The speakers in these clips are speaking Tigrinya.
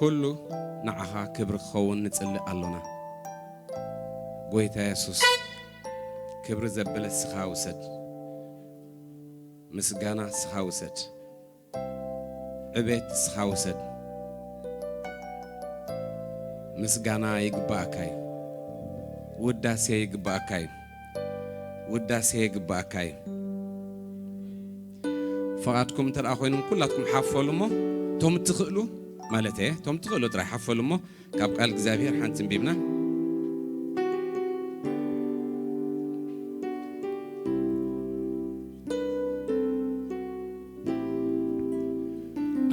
ኩሉ ንዓኻ ክብሪ ክኸውን ንጽልእ ኣሎና። ጎይታ የሱስ፣ ክብሪ ዘብል እስኻ ውሰድ፣ ምስጋና እስኻ ውሰድ፣ ዕቤት እስኻ ውሰድ። ምስጋና ይግባኣካ እዩ፣ ውዳሴ ይግባኣካ እዩ፣ ውዳሴ ይግባኣካ እዩ። ፍቓድኩም እንተ ደኣ ኮይኑም ኩላትኩም ሓፈሉ እሞ፣ እቶም እትኽእሉ ማለት እየ፣ እቶም እትኽእሉ ጥራይ ሓፈሉ እሞ፣ ካብ ቃል እግዚኣብሔር ሓንቲ እንቢብና።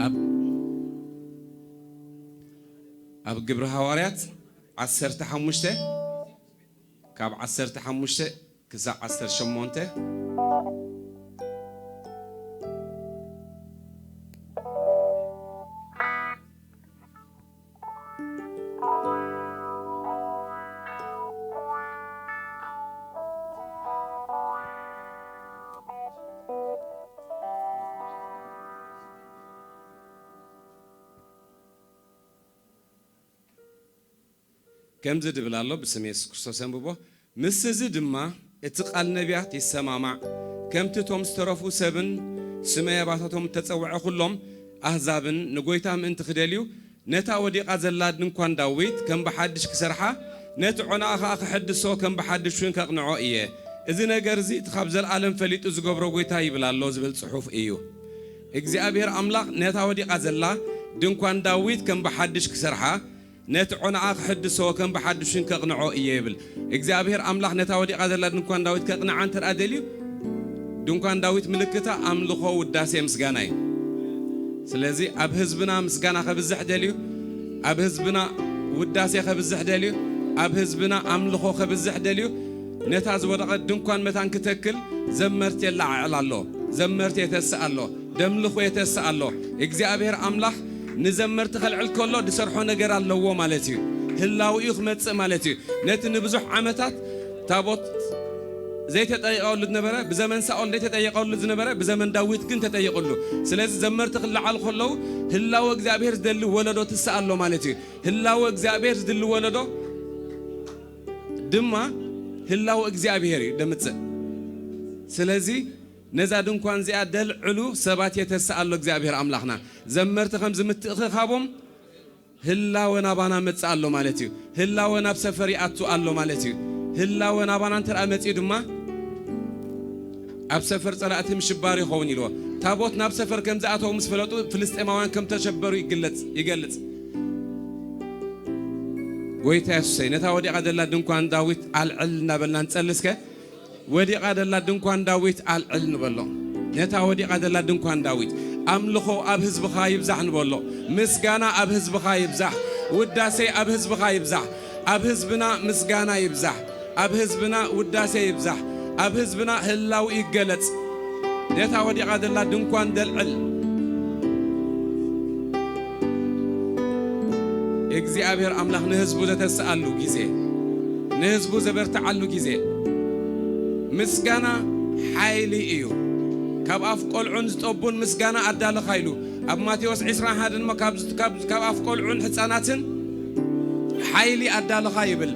ኣብ፣ ኣብ ግብሪ ሃዋርያት ዓሰርተ ሓሙሽተ፣ ካብ ዓሰርተ ሓሙሽተ ክሳብ ዓሰርተ ሸሞንተ። ከምዚ ድብል ኣሎ፣ ብስም የሱስ ክርስቶስ የንብቦ። ምስ እዚ ድማ እቲ ቃል ነቢያት ይሰማማዕ፣ ከምቲ እቶም ዝተረፉ ሰብን ስመይ ኣባታቶም እተጸውዐ ኩሎም ኣህዛብን ንጎይታ ምእንቲ ክደልዩ ነታ ወዲቓ ዘላ ድንኳን ዳዊት ከም ብሓድሽ ክሰርሓ፣ ነቲ ዖናኣ ኸኣ ክሕድሶ ከም ብሓድሽ እውን ከቕንዖ እየ። እዚ ነገር እዚ እቲ ካብ ዘለኣለም ፈሊጡ ዝገብሮ ጎይታ ይብል ኣሎ ዝብል ጽሑፍ እዩ። እግዚኣብሔር ኣምላኽ ነታ ወዲቓ ዘላ ድንኳን ዳዊት ከም ብሓድሽ ክሰርሓ፣ ነቲ ዖናኣ ክሕድሶ ከም ብሓድሽን ከቕንዖ እየ ይብል። እግዚኣብሔር ኣምላኽ ነታ ወዲቓ ዘላ ድንኳን ዳዊት ከቕንዓ እንተ ደኣ ደልዩ፣ ድንኳን ዳዊት ምልክታ ኣምልኾ፣ ውዳሴ፣ ምስጋና እዩ። ስለዚ ኣብ ህዝብና ምስጋና ከብዝሕ ደልዩ፣ ኣብ ህዝብና ውዳሴ ከብዝሕ ደልዩ፣ ኣብ ህዝብና ኣምልኾ ከብዝሕ ደልዩ፣ ነታ ዝወደቐት ድንኳን መታን ክተክል ዘመርቲ የለዓዕል ኣሎ። ዘመርቲ የተስእ ኣሎ። ደምልኹ የተስእ ኣሎ። እግዚኣብሔር ኣምላኽ ንዘመርቲ ከልዕል ከሎ ዝሰርሖ ነገር ኣለዎ ማለት እዩ። ህላውኡ ክመጽእ ማለት እዩ። ነቲ ንብዙሕ ዓመታት ታቦት ዘይተጠየቐሉ ዝነበረ፣ ብዘመን ሳኦል ዘይተጠየቐሉ ዝነበረ፣ ብዘመን ዳዊት ግን ተጠየቐሉ። ስለዚ ዘመርቲ ክለዓሉ ከለዉ ህላወ እግዚኣብሔር ዝደሊ ወለዶ ትስእ ኣሎ ማለት እዩ። ህላወ እግዚኣብሔር ዝድሊ ወለዶ ድማ ህላወ እግዚኣብሔር እዩ ደምጽእ። ስለዚ ነዛ ድንኳን እዚኣ ደልዕሉ ሰባት የተስእ ኣሎ እግዚኣብሔር ኣምላኽና። ዘመርቲ ከምዚ ምትእኽኻቦም ህላወ ናባና መጽእ ኣሎ ማለት እዩ። ህላወ ናብ ሰፈር ይኣቱ ኣሎ ማለት እዩ። ህላወ ናባና እንተ ደኣ መጺኡ ድማ ኣብ ሰፈር ጸላእቲ ምሽባር ይኸውን ኢልዎ። ታቦት ናብ ሰፈር ከም ዝኣተዉ ምስ ፈለጡ ፍልስጤማውያን ከም ተሸበሩ ይግለጽ፣ ይገልጽ። ጎይታ የሱሰይ፣ ነታ ወዲቓ ዘላ ድንኳን ዳዊት ኣልዕል እናበልና ንጸሊ እስከ። ወዲቓ ዘላ ድንኳን ዳዊት ኣልዕል ንበሎ። ነታ ወዲቓ ዘላ ድንኳን ዳዊት። ኣምልኾ ኣብ ህዝብኻ ይብዛሕ ንበሎ። ምስጋና ኣብ ህዝብኻ ይብዛሕ። ውዳሴ ኣብ ህዝብኻ ይብዛሕ። ኣብ ህዝብና ምስጋና ይብዛሕ። ኣብ ህዝብና ውዳሴ ይብዛሕ። ኣብ ህዝብና ህላው ይገለጽ። ነታ ወዲቓ ዘላ ድንኳን ደልዕል። እግዚኣብሔር ኣምላኽ ንህዝቡ ዘተስኣሉ ግዜ፣ ንህዝቡ ዘበርትዓሉ ግዜ። ምስጋና ሓይሊ እዩ። ካብ ኣፍ ቆልዑን ዝጠቡን ምስጋና ኣዳለኻ ኢሉ። ኣብ ማቴዎስ ዕስራን ሓደን እሞ ካብ፣ ካብ፣ ካብ ኣፍ ቆልዑን ሕፃናትን ሓይሊ ኣዳለኻ ይብል።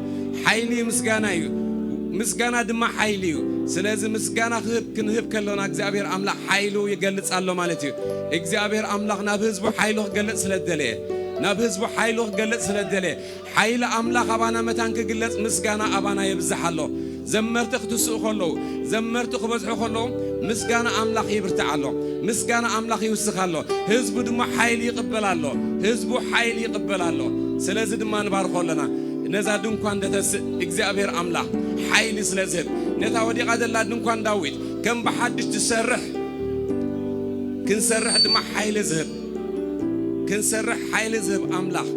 ሓይሊ ምስጋና እዩ። ምስጋና ድማ ሓይሊ እዩ። ስለዚ ምስጋና ክህብ፣ ክንህብ ከሎና እግዚኣብሔር ኣምላኽ ሓይሉ ይገልጽ ኣሎ ማለት እዩ። እግዚኣብሔር ኣምላኽ ናብ ህዝቡ ሓይሉ ክገልጽ ስለ ዝደለየ፣ ናብ ህዝቡ ሓይሉ ክገልጽ ስለ ዝደለየ፣ ሓይሊ ኣምላኽ ኣባና መታን ክግለጽ ምስጋና ኣባና የብዝሕ ኣሎ። ዘመርቲ ክትስኡ ከለዉ፣ ዘመርቲ ክበዝሑ ከለዉ፣ ምስጋና ኣምላኽ ይብርትዕ ኣሎ። ምስጋና ኣምላኽ ይውስኽ ኣሎ። ህዝቡ ድማ ሓይሊ ይቕበል ኣሎ። ህዝቡ ሓይሊ ይቕበል ኣሎ። ስለዚ ድማ ንባርኾ ኣለና። ነዛ ድንኳን ደተስእ እግዚኣብሔር ኣምላኽ ሓይሊ ስለ ዝህብ፣ ነታ ወዲቓ ዘላ ድንኳን ዳዊት ከም ብሓድሽ ትሰርሕ፣ ክንሰርሕ ድማ ሓይሊ ዝህብ፣ ክንሰርሕ ሓይሊ ዝህብ ኣምላኽ፣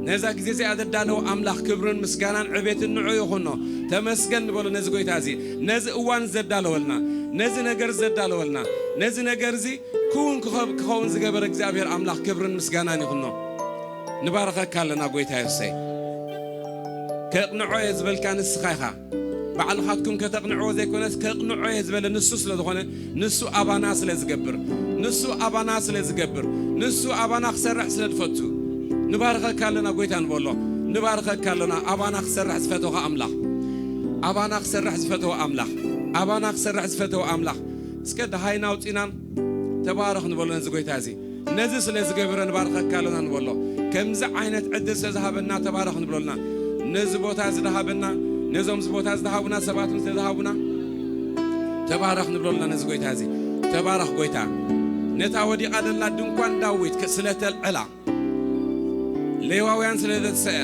ነዛ ግዜ እዚኣ ዘዳለወ ኣምላኽ ክብርን ምስጋናን ዕቤትን ንዑ ይኹኖ። ተመስገን ንበሎ ነዚ ጎይታ እዚ፣ ነዚ እዋን ዘዳለወልና፣ ነዚ ነገር ዘዳለወልና፣ ነዚ ነገር እዚ ክውን ክኸብ-፣ ክኸውን ዝገበረ እግዚኣብሔር ኣምላኽ ክብርን ምስጋናን ይኹኖ። ንባረኸካ ኣለና ጎይታ የሱሰይ። ከቕንዖ እየ ዝበልካ ንስኻ ኢኻ። ባዕልኻትኩም ከተቕንዕዎ ዘይኮነስ፣ ከቕንዖ እየ ዝበለ ንሱ ስለ ዝኾነ፣ ንሱ ኣባና ስለ ዝገብር፣ ንሱ ኣባና ስለ ዝገብር፣ ንሱ ኣባና ክሰርሕ ስለ ዝፈቱ፣ ንባርኸካ ኣለና ጎይታ ንበሎ። ንባርኸካ ኣለና፣ ኣባና ክሰርሕ ዝፈተወ ኣምላኽ፣ ኣባና ክሰርሕ ዝፈተወ ኣምላኽ፣ ኣባና ክሰርሕ ዝፈተወ ኣምላኽ። እስከ ደሃይና ኣውፂና ተባረኽ ንበሎ ነዚ ጎይታ እዚ። ነዚ ስለ ዝገበረ ንባርኸካ ኣለና ንበሎ። ከምዚ ዓይነት ዕድል ስለ ዝሃበና ተባረኽ ንብለልና። ነዚ ቦታ እዚ ዝሃበና፣ ነዞም እዚ ቦታ ዝሃቡና ሰባት እውን ስለ ዝሃቡና ተባረኽ ንብለልና ነዚ ጎይታ እዚ። ተባረኽ ጎይታ። ነታ ወዲቓ ዘላ ድንኳን ዳዊት ከ-፣ ስለ ተልዕላ፣ ሌዋውያን ስለ ዘትሰአ፣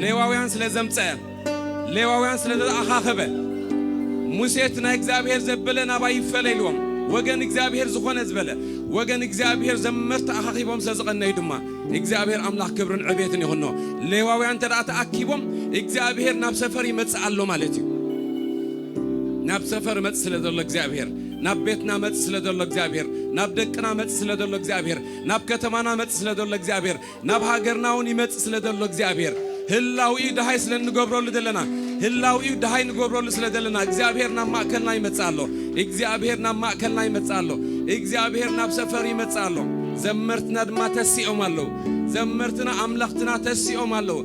ሌዋውያን ስለ ዘምጸአ፣ ሌዋውያን ስለ ዘተኣኻኸበ፣ ሙሴ እቲ ናይ እግዚኣብሔር ዘበለ ናባይ ይፈለ ኢልዎም። ወገን እግዚኣብሔር ዝኾነ ዝበለ፣ ወገን እግዚኣብሔር ዘመርቲ ኣኻኺቦም ስለ ዝቐነዩ ድማ፣ እግዚኣብሔር ኣምላኽ ክብርን ዕቤትን ይኹኖ። ሌዋውያን እንተ ደኣ ተኣኪቦም፣ እግዚኣብሔር ናብ ሰፈር ይመጽእ ኣሎ ማለት እዩ። ናብ ሰፈር መጽእ ስለ ዘሎ እግዚኣብሔር፣ ናብ ቤትና መጽእ ስለ ዘሎ እግዚኣብሔር፣ ናብ ደቅና መጽእ ስለ ዘሎ እግዚኣብሔር፣ ናብ ከተማና መጽእ ስለ ዘሎ እግዚኣብሔር፣ ናብ ሃገርና እውን ይመጽእ ስለ ዘሎ እግዚኣብሔር፣ ህላዊኡ ደሃይ ስለ እንገብረሉ ዘለና፣ ህላዊኡ ደሃይ ንገብረሉ ስለ ዘለና፣ እግዚኣብሔር ናብ ማእከልና ይመጽእ ኣሎ። እግዚኣብሔር ናብ ማእከልና ይመጽእ ኣሎ። እግዚኣብሔር ናብ ሰፈር ይመጽእ ኣሎ። ዘመርትና ድማ ተሲኦም ኣለዉ። ዘመርትና ኣምለኽትና ተሲኦም ኣለዉ።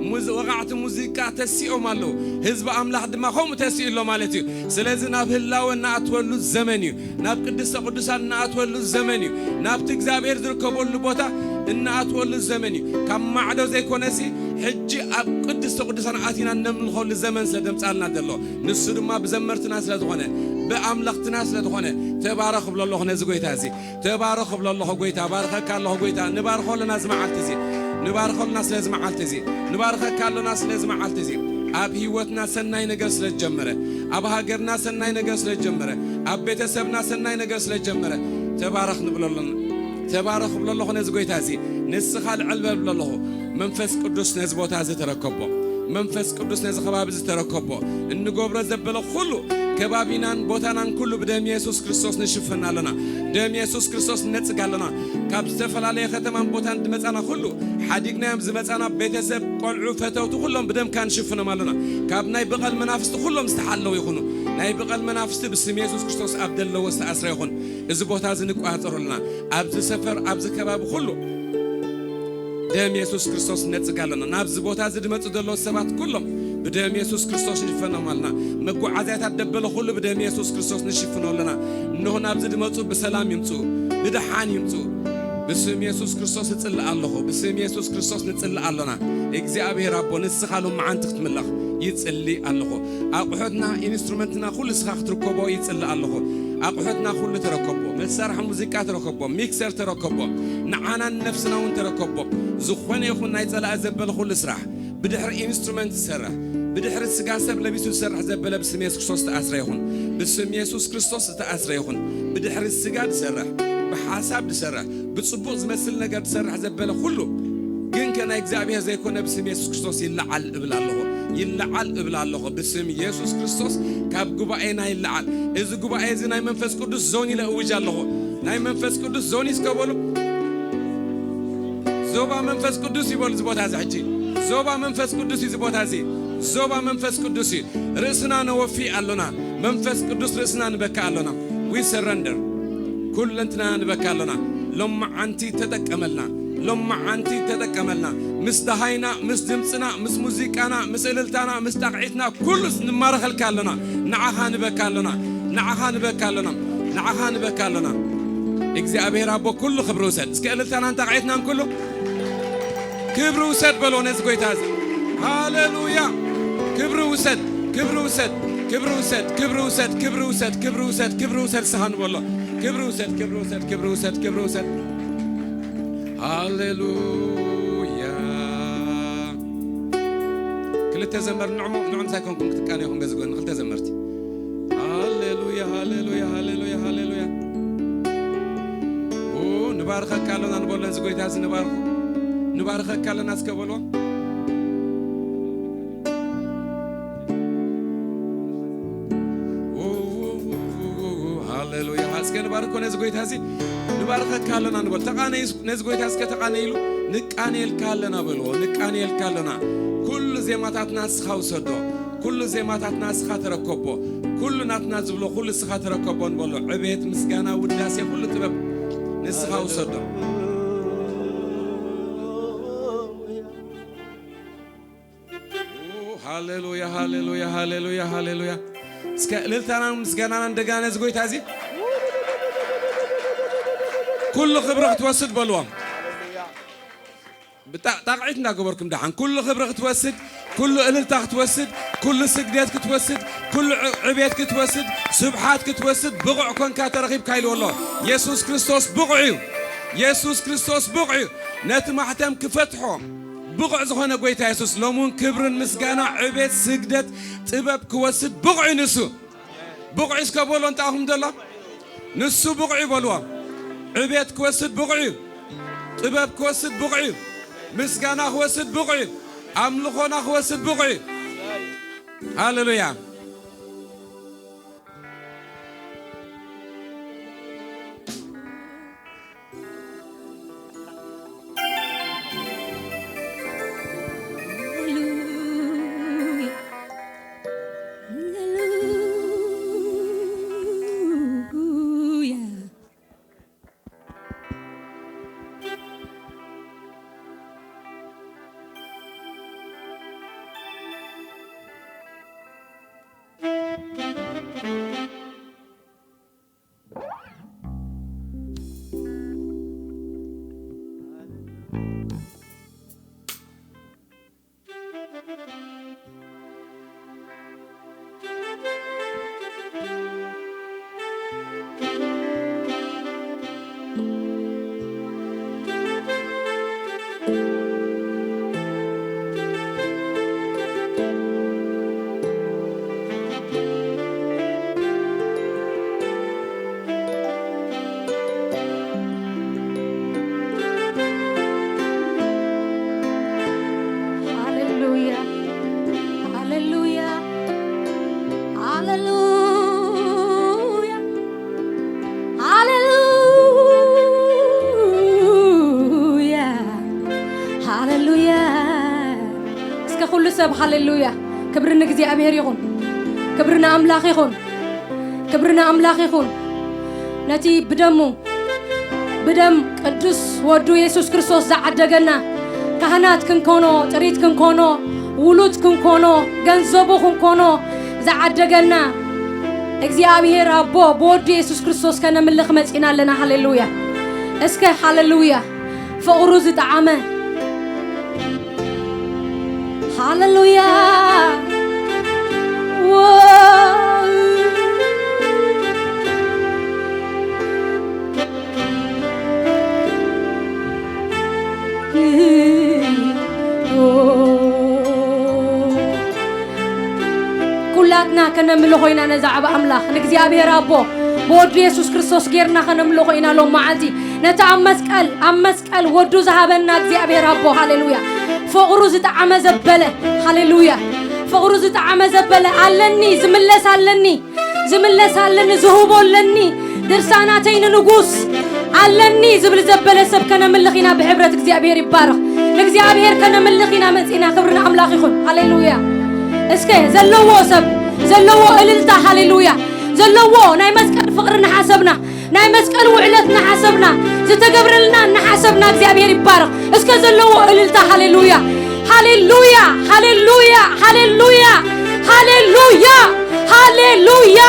ሙዝ-፣ ወቓዕቲ ሙዚቃ ተሲኦም ኣለዉ። ህዝቢ ኣምላኽ ድማ ከምኡ ተሲኡ ኣሎ ማለት እዩ። ስለዚ ናብ ህላወ እንኣትወሉ ዘመን እዩ። ናብ ቅድስተ ቅዱሳን እንኣትወሉ ዘመን እዩ። ናብቲ እግዚኣብሔር ዝርከበሉ ቦታ እንኣትወሉ ዘመን እዩ። ካብ ማዕዶ ዘይኮነሲ፣ ሕጂ ኣብ ቅድስተ ቅዱሳን ኣቲና እነምልኸሉ ዘመን ስለ ዘምጻልና ዘሎ፣ ንሱ ድማ ብዘመርትና ስለ ዝኾነ፣ ብኣምለኽትና ስለ ዝኾነ፣ ተባረኽ እብሎ ኣለኹ ነዚ ጎይታ እዚ። ተባረኽ እብሎ ኣለኹ ጎይታ፣ ባርኸካ ኣለኹ ጎይታ። ንባርኾ ኣለና እዚ መዓልቲ እዚ፣ ንባርኾ ኣለና ስለ እዚ መዓልቲ እዚ፣ ንባርኸካ ኣለና ስለ እዚ መዓልቲ እዚ። ኣብ ህይወትና ሰናይ ነገር ስለ ዝጀመረ፣ ኣብ ሃገርና ሰናይ ነገር ስለ ዝጀመረ፣ ኣብ ቤተሰብና ሰናይ ነገር ስለ ዝጀመረ፣ ተባረኽ ንብሎ ኣለና። ተባረኽ እብሎ ኣለኹ ነዚ ጎይታ እዚ። ንስኻ ልዕል በል እብሎ ኣለኹ። መንፈስ ቅዱስ ነዚ ቦታ እዚ ተረከቦ። መንፈስ ቅዱስ ነዚ ከባቢ እዚ ተረከቦ። እንገብሮ ዘበለ ኩሉ፣ ከባቢናን ቦታናን ኩሉ ብደም የሱስ ክርስቶስ ንሽፍን ኣለና። ደም የሱስ ክርስቶስ ንነጽግ ኣለና። ካብ ዝተፈላለየ ከተማን ቦታን ዝመጻና ኩሉ፣ ሓዲግናዮም ዝመጻና ቤተሰብ፣ ቆልዑ፣ ፈተውቲ ኩሎም ብደምካ ንሽፍኖም ኣለና። ካብ ናይ ብቐል መናፍስቲ ኩሎም ዝተሓለዉ ይኹኑ። ናይ ብቐል መናፍስቲ ብስም የሱስ ክርስቶስ ኣብ ዘለዎ ዝተኣስረ ይኹን። እዚ ቦታ እዚ ንቆጻጸሮ ኣለና። ኣብዚ ሰፈር፣ ኣብዚ ከባቢ ኩሉ ደም የሱስ ክርስቶስ ነጽግ ኣለና። ናብዚ ቦታ እዚ ዝመጹ ዘለዉ ሰባት ኩሎም ብደም የሱስ ክርስቶስ ንሽፈኖም ኣለና። መጓዓዝያታት ደበለ ኩሉ ብደም የሱስ ክርስቶስ ንሽፍኖ ኣለና። እንሆ ናብዚ ዝመጹ ብሰላም ይምጹ፣ ብደሓን ይምጹ። ብስም የሱስ ክርስቶስ እጽልእ ኣለኹ። ብስም የሱስ ክርስቶስ ንጽልእ ኣለና። እግዚኣብሔር ኣቦ፣ ንስኻ ሎመዓንቲ ክትምለኽ ይጽሊ ኣለኹ። ኣቑሑትና፣ ኢንስትሩመንትና ኩሉ ንስኻ ክትርከቦ ይጽልእ ኣለኹ። ኣቑሑትና ኩሉ ተረከቦ። መሳርሒ ሙዚቃ ተረከቦ። ሚክሰር ተረከቦ። ንዓናን ነፍስና እውን ተረከቦ። ዝኾነ ይኹን ናይ ጸላኢ ዘበለ ኩሉ ስራሕ፣ ብድሕሪ ኢንስትሩመንት ዝሰርሕ፣ ብድሕሪ ስጋ ሰብ ለቢሱ ዝሰርሕ ዘበለ ብስም የሱስ ክርስቶስ ዝተኣስረ ይኹን። ብስም የሱስ ክርስቶስ ዝተኣስረ ይኹን። ብድሕሪ ስጋ ዝሰርሕ፣ ብሓሳብ ዝሰርሕ፣ ብጽቡቕ ዝመስል ነገር ዝሰርሕ ዘበለ ኩሉ፣ ግን ከ ናይ እግዚኣብሔር ዘይኮነ ብስም የሱስ ክርስቶስ ይለዓል እብል ኣለኹ። ይለዓል እብል ኣለኹ። ብስም የሱስ ክርስቶስ ካብ ጉባኤና ይለዓል። እዚ ጉባኤ እዚ ናይ መንፈስ ቅዱስ ዞን ኢለ እውጅ ኣለኹ። ናይ መንፈስ ቅዱስ ዞን እዩ እስከ በሉ። ዞባ መንፈስ ቅዱስ ይበሉ እዚ ቦታ እዚ ሕጂ። ዞባ መንፈስ ቅዱስ እዩ እዚ ቦታ እዚ። ዞባ መንፈስ ቅዱስ እዩ። ርእስና ነወፊ ኣሎና። መንፈስ ቅዱስ ርእስና ንበካ ኣሎና። We surrender። ኩለንትና ንበካ ኣሎና። ሎመዓንቲ ተጠቀመልና። ሎመዓንቲ ተጠቀመልና። ምስ ደሃይና፣ ምስ ድምፅና፣ ምስ ሙዚቃና፣ ምስ እልልታና፣ ምስ ጣቕዒትና፣ ኩሉስ ንማረኸልካ ኣሎና። ንዓኻ ንበካ ኣሎና። ንዓኻ ንበካ ኣሎና። ንዓኻ ንበካ ኣሎና። እግዚኣብሔር ኣቦ ኩሉ ክብሪ ውሰድ። እስከ እልልታናን ጣቕዒትናን ኩሉ ክብሪ ውሰድ በሎ ነዚ ጎይታ እዚ። ሃሌሉያ። ክብሪ ውሰድ፣ ክብሪ ውሰድ፣ ክብሪ ውሰድ፣ ክብሪ ውሰድ፣ ክብሪ ውሰድ፣ ክብሪ ውሰድ፣ ክብሪ ውሰድ፣ ስኻ ንበሎ። ክብሪ ውሰድ፣ ክብሪ ውሰድ፣ ክብሪ ውሰድ፣ ክብሪ ውሰድ። ሃሌሉያ። ክልተ ዘመር ንዕሞ፣ ንዕም ሳይኮንኩም ክትቃነ ኢኹም በዚ ጎኒ ክልተ ዘመርቲ። ሃሌሉያ፣ ሃሌሉያ፣ ሃሌሉያ፣ ሃሌሉያ። ኦ፣ ንባርኸካ ኣሎና ንበሎ ነዚ ጎይታ እዚ ንባርኹ። ንባርኸካ ኣለና እስከ በሎ። ኦ፣ ኦ፣ ኦ፣ ኦ፣ ኦ፣ ሃሌሉያ። እስከ ንባርኮ ነዚ ጎይታ እዚ። ንባርኸካ ኣለና ንበል። ተቃነዩ ነዚ ጎይታ እስከ ተቃነይሉ። ንቃነየልካ ኣለና በልዎ። ንቃነየልካ ኣለና። ኩሉ ዜማታትና ንስኻ ውሰዶ። ኩሉ ዜማታትና እስኻ ተረከቦ፣ ኩሉ ናትና ዝብሎ ኩሉ እስኻ ተረከቦ ንበሎ። ዕቤት፣ ምስጋና፣ ውዳሴ፣ ኩሉ ጥበብ ንስኻ ውሰዶ። ሃሌሉያ፣ ሃሌሉያ፣ ሃሌሉያ፣ ሃሌሉያ። እስከ እልልታናን ምስጋናናን እንደገና ነዚ ጎይታ እዚ። ኩሉ ክብሪ ክትወስድ በልዎም። ብጣ-፣ ጣቕዒት እንዳገበርኩም ደሓን። ኩሉ ክብሪ ክትወስድ፣ ኩሉ እልልታ ክትወስድ፣ ኩሉ ስግደት ክትወስድ፣ ኩሉ ዕ-፣ ዕቤት ክትወስድ፣ ስብሓት ክትወስድ ብቑዕ ኮንካ ተረኺብካ ኢልዎ ኣሎ። የሱስ ክርስቶስ ብቑዕ እዩ። የሱስ ክርስቶስ ብቑዕ እዩ። ነቲ ማሕተም ክፈትሖ ብቑዕ ዝኾነ ጎይታ የሱስ ሎሚ እውን ክብርን ምስጋና፣ ዕቤት፣ ስግደት፣ ጥበብ ክወስድ ብቑዕ እዩ ንሱ። ብቑዕ እስከ በሎ እንጣኹም ዘሎ። ንሱ ብቑዕ እዩ በልዎ። ዕቤት ክወስድ ብቑዕ እዩ። ጥበብ ክወስድ ብቑዕ እዩ። ምስጋና ክወስድ ብቑዕ እዩ። ኣምልኾና ክወስድ ብቑዕ እዩ። ሃሌሉያ። ሃሌሉያ፣ ሃሌሉያ፣ ሃሌሉያ፣ ሃሌሉያ፣ ሃሌሉያ። እስከ ኩሉ ሰብ ሃሌሉያ። ክብሪ ንእግዚኣብሔር ይኹን። ክብሪ ንኣምላኽ ይኹን። ክብሪ ንኣምላኽ ይኹን። ነቲ ብደሙ፣ ብደም ቅዱስ ወዱ የሱስ ክርስቶስ ዝዓደገና፣ ካህናት ክንኮኖ፣ ጥሪት ክንኮኖ፣ ውሉድ ክንኮኖ፣ ገንዘቡ ክንኮኖ ዝዓደገና እግዚኣብሔር ኣቦ ብወዱ የሱስ ክርስቶስ ከነምልኽ መጺና ኣለና። ሃሌሉያ። እስከ ሃሌሉያ። ፍቕሩ ዝጠዓመ። ሃሌሉያ። ኩላትና ከነምልኾ ኢና ነዛ ዓብ ኣምላኽ ንእግዚኣብሔር ኣቦ ብወዱ የሱስ ክርስቶስ ጌርና ከነምልኾ ኢና ሎም መዓልቲ ነቲ ኣብ መስቀል ኣብ መስቀል ወዱ ዝሃበና እግዚኣብሔር ኣቦ። ሃሌሉያ። ፍቕሩ ዝጠዓመ ዘበለ። ሃሌሉያ። ፍቕሩ ዝጠዓመ ዘበለ ኣለኒ፣ ዝምለስ ኣለኒ፣ ዝምለስ ኣለኒ፣ ዝህቦ ኣለኒ፣ ድርሳናተይ ንንጉስ ኣለኒ ዝብል ዘበለ ሰብ ከነምልኽ ኢና ብሕብረት። እግዚኣብሔር ይባረኽ። ንእግዚኣብሔር ከነምልኽ ኢና መጺና። ክብሪ ንኣምላኽ ይኹን። ሃሌሉያ። እስከ ዘለዎ ሰብ ዘለዎ እልልታ። ሃሌሉያ። ዘለዎ ናይ መስቀል ፍቕሪ ንሓሰብና ናይ መስቀል ውዕለት እናሓሰብና ዝተገብረልና እናሓሰብና እግዚኣብሔር ይባረኽ። እስከ ዘለዎ እልልታ። ሃሌሉያ፣ ሃሌሉያ፣ ሃሌሉያ፣ ሃሌሉያ፣ ሃሌሉያ፣ ሃሌሉያ።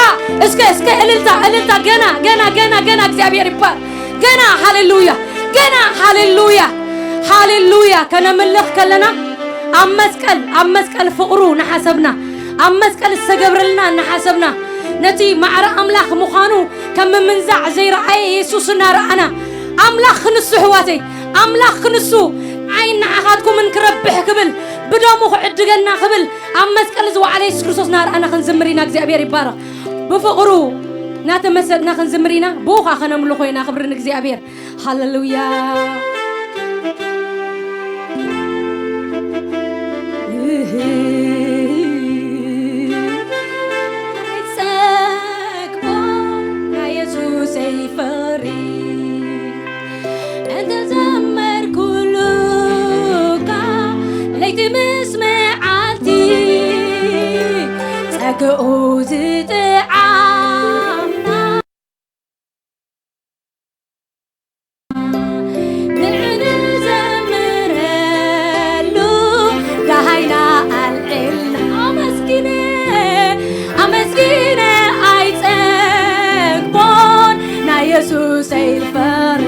እስከ እስከ እልልታ እልልታ። ገና ገና ገና ገና እግዚኣብሔር ይባረኽ። ገና ሃሌሉያ፣ ገና ሃሌሉያ፣ ሃሌሉያ። ከነምልኽ ከለና ኣብ መስቀል ኣብ መስቀል ፍቕሩ እናሓሰብና ኣብ መስቀል ዝተገብረልና እናሓሰብና ነቲ ማዕረ ኣምላኽ ምዃኑ ከም ምምንዛዕ ዘይረኣየ የሱስ እናረኣና ኣምላኽ ክንሱ ኣሕዋተይ ኣምላኽ ክንሱ ዓይን ንዓኻትኩምን ክረብሕ ክብል ብደሙ ክዕድገና ክብል ኣብ መስቀል ዝወዓለ የሱስ ክርስቶስ እናረኣና ክንዝምር ኢና እግዚኣብሔር ይባረኽ ብፍቕሩ እናተመሰጥና ክንዝምር ኢና ብኡ ከዓ ከነምልኾ ኢና ክብሪ ንእግዚኣብሔር ሃሌሉያ ጸግቦ ናይ የሱሰይ ፍቕሪ እንተዘመርኩሉካ ለይቲ ምስ መዓልቲ ግኡ ዝጥዓምና ንዕንዘምረሉ ደሃይና ኣልዒልና። ኣመስጊነ ኣመስጊነ ኣይጸግቦን ናይ የሱሰይ ፍቕሪ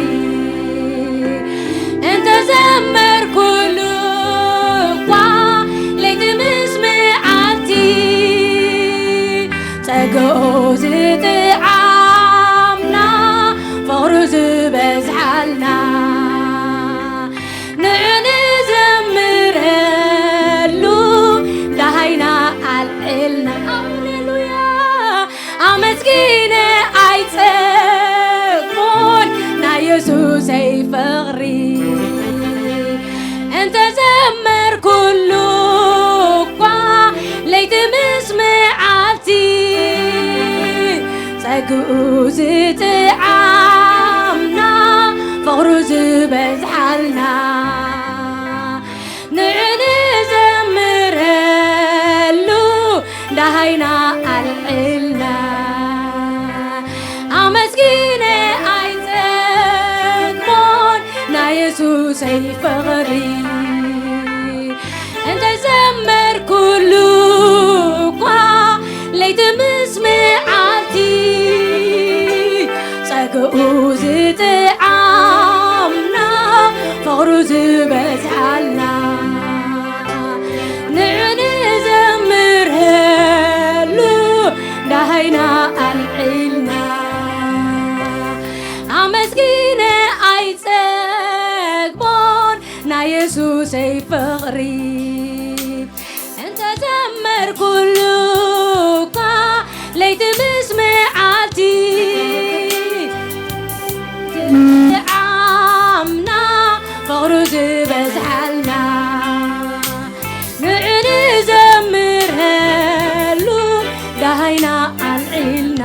እንተዘመርኩሉ እኳ ለይቲ ምስ መዓልቲ ጸግኡ ዝጥዓምና ፍቕሩ ዝበዝሓልና ንዕን ዘምረሉ ደሃይና ኣልዒልና። ሃሌሉያ ኣመስጊነ ኣይጸግቦን ናይ የሱሰይ ፍቕሪ እንተዘመርኩሉ እኳ ለይቲ ምስ መዓልቲ ጸግኡ ዝጥዓምና ፍቕሩ ዝበዝሓልና ንዕን ዘምረሉ ደሃይና ኣልዒልና ኣመስጊነ ኣይጸግቦን ናይ የሱሰይ ፍቕሪ እንተዘመርኩሉ እኳ ለይቲ ምስ መዓልቲ ጸግኡ ዝጥዓምና ፍቕሩ ዝበዝሓልና ንዕን ዘምረሉ ደሃይና ኣልዒልና ኣመስጊነ ኣይጸግቦን ናይ የሱሰይ ፍቕሪ እንተዘመርኩሉ እኳ ለይቲ ምስ መዓልቲ ዓምና ፍቕሩ ዝበዝሓልና ንዕን ዘምረሉ ደሃይና ኣልዒልና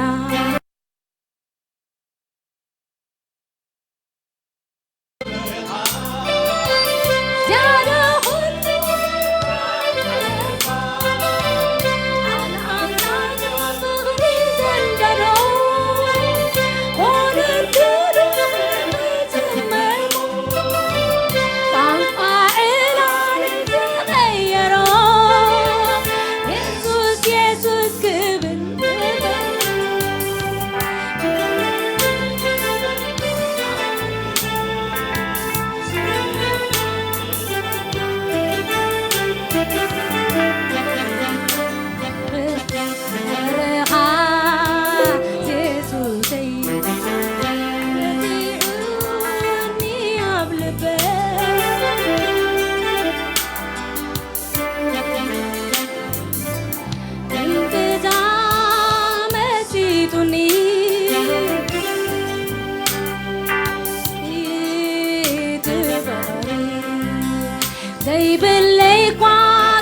ዘይብለይ ቋ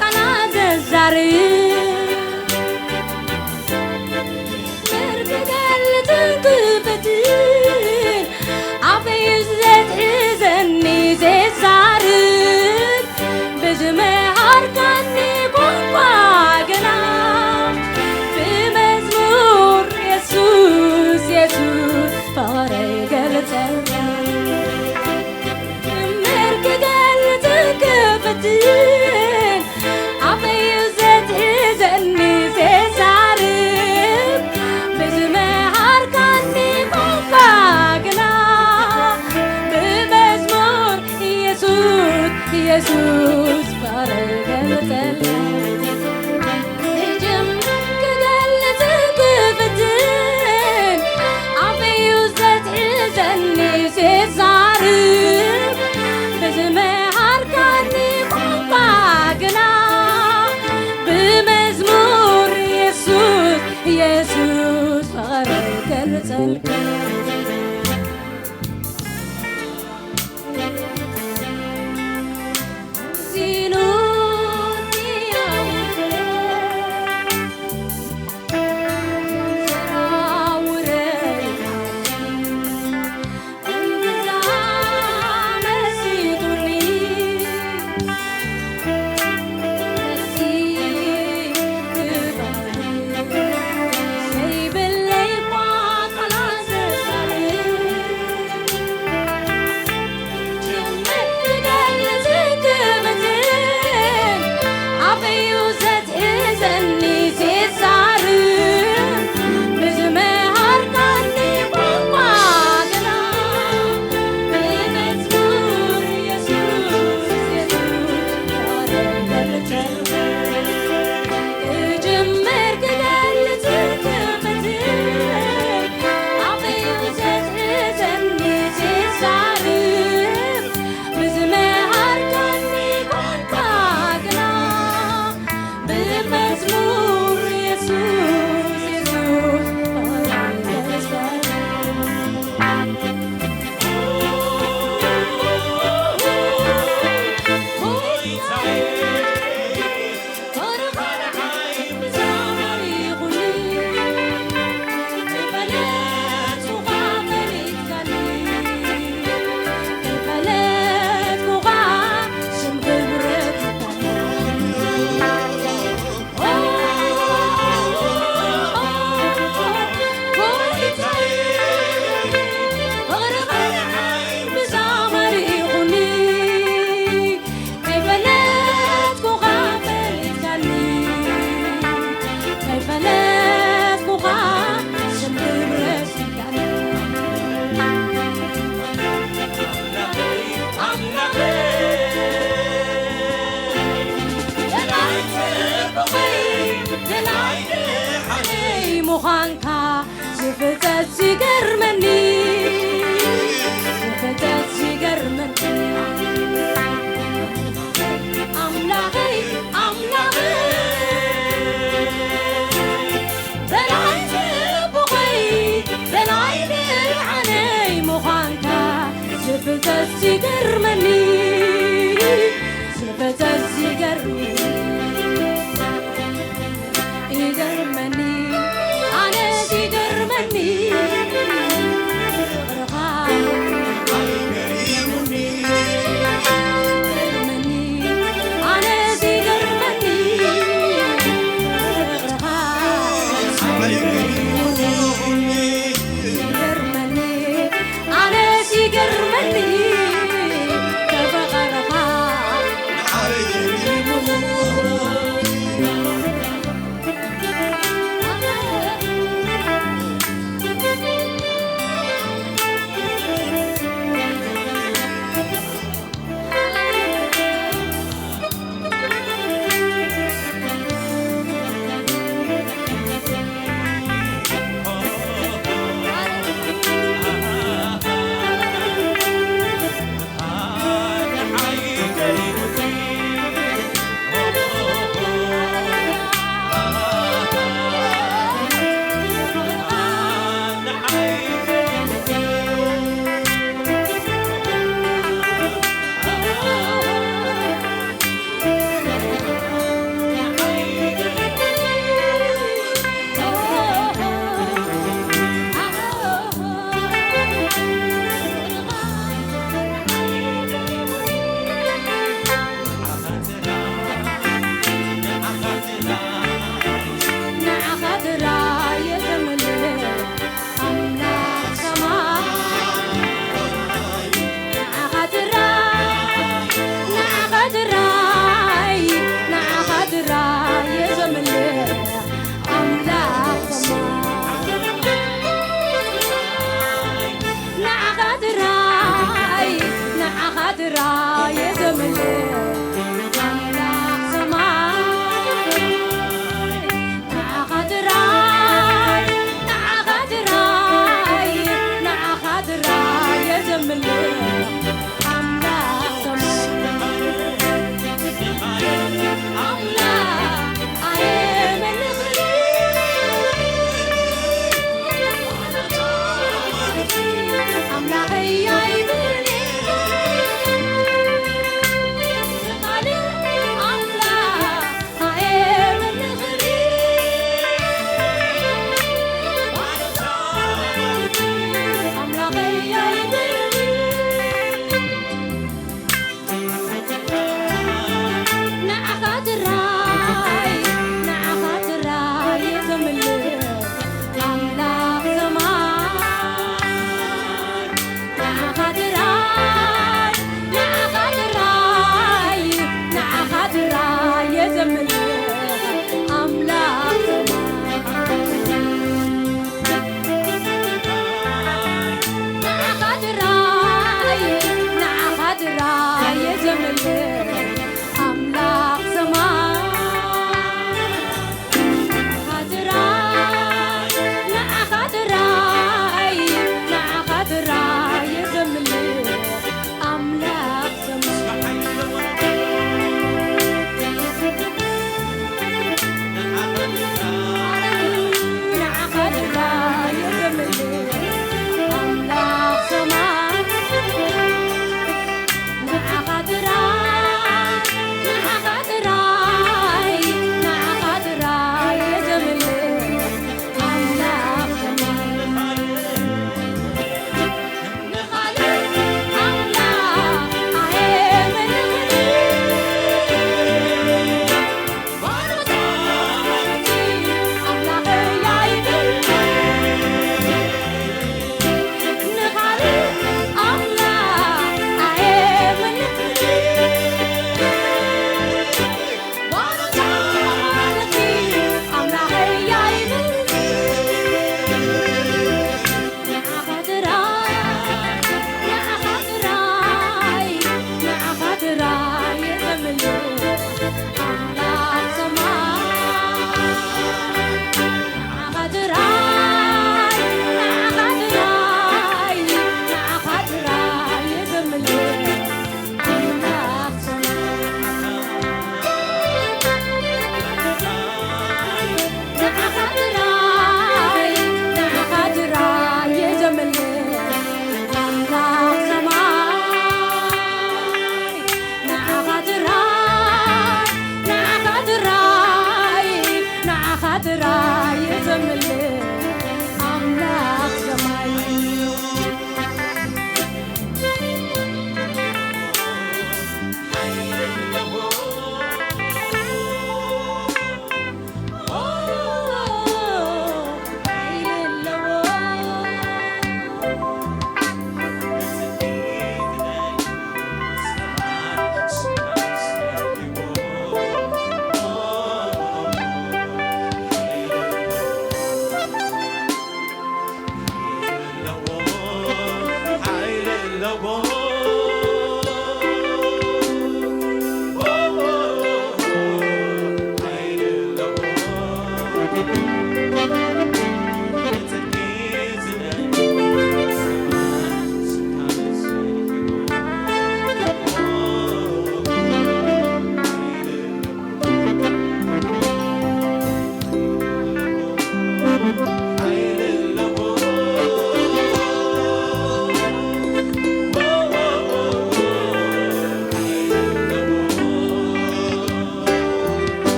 ቃላት ዘዛርብ መርገጋል ትንክፍትን ኣፈይ ዘትሕዘኒ ዘዛርብ ብዝመሃርካኒ ቋንቋ ግና ብመዝሙር የሱስ የሱስ ፍቕረይ ገልጸልካ መርገጋል ትንክፍትን ኣፈይ ዘትሕዘኒ ዘዛርብ ብዝመሃርካኒ ቋንቋ ግና ብመዝሙር የሱስ የሱስ ፍቕረይ ገልጸልካ እጅም ክገልጽ ክፍትን ኣፈዩ ዘትሕዘኒ ዘዛርብ ብዝመሃርካኒ ቋንቋ ግና ብመዝሙር የሱስ የሱስ ፍቕረይ ገልጸልካ ምዃንካ ዝፍጠት ዝገርመኒ፣ ዝፍጠት ዝገርመኒ። ኣምላኸይ፣ ኣምላኸይ፣ በላይ ጽቡቐይ፣ በላይ ብርሃነይ ምዃንካ ዝፍጠት ዝገርመኒ፣ ዝፍጠት ዝገርመኒ። ይገርመኒ፣ ኣነስ ይገርመኒ።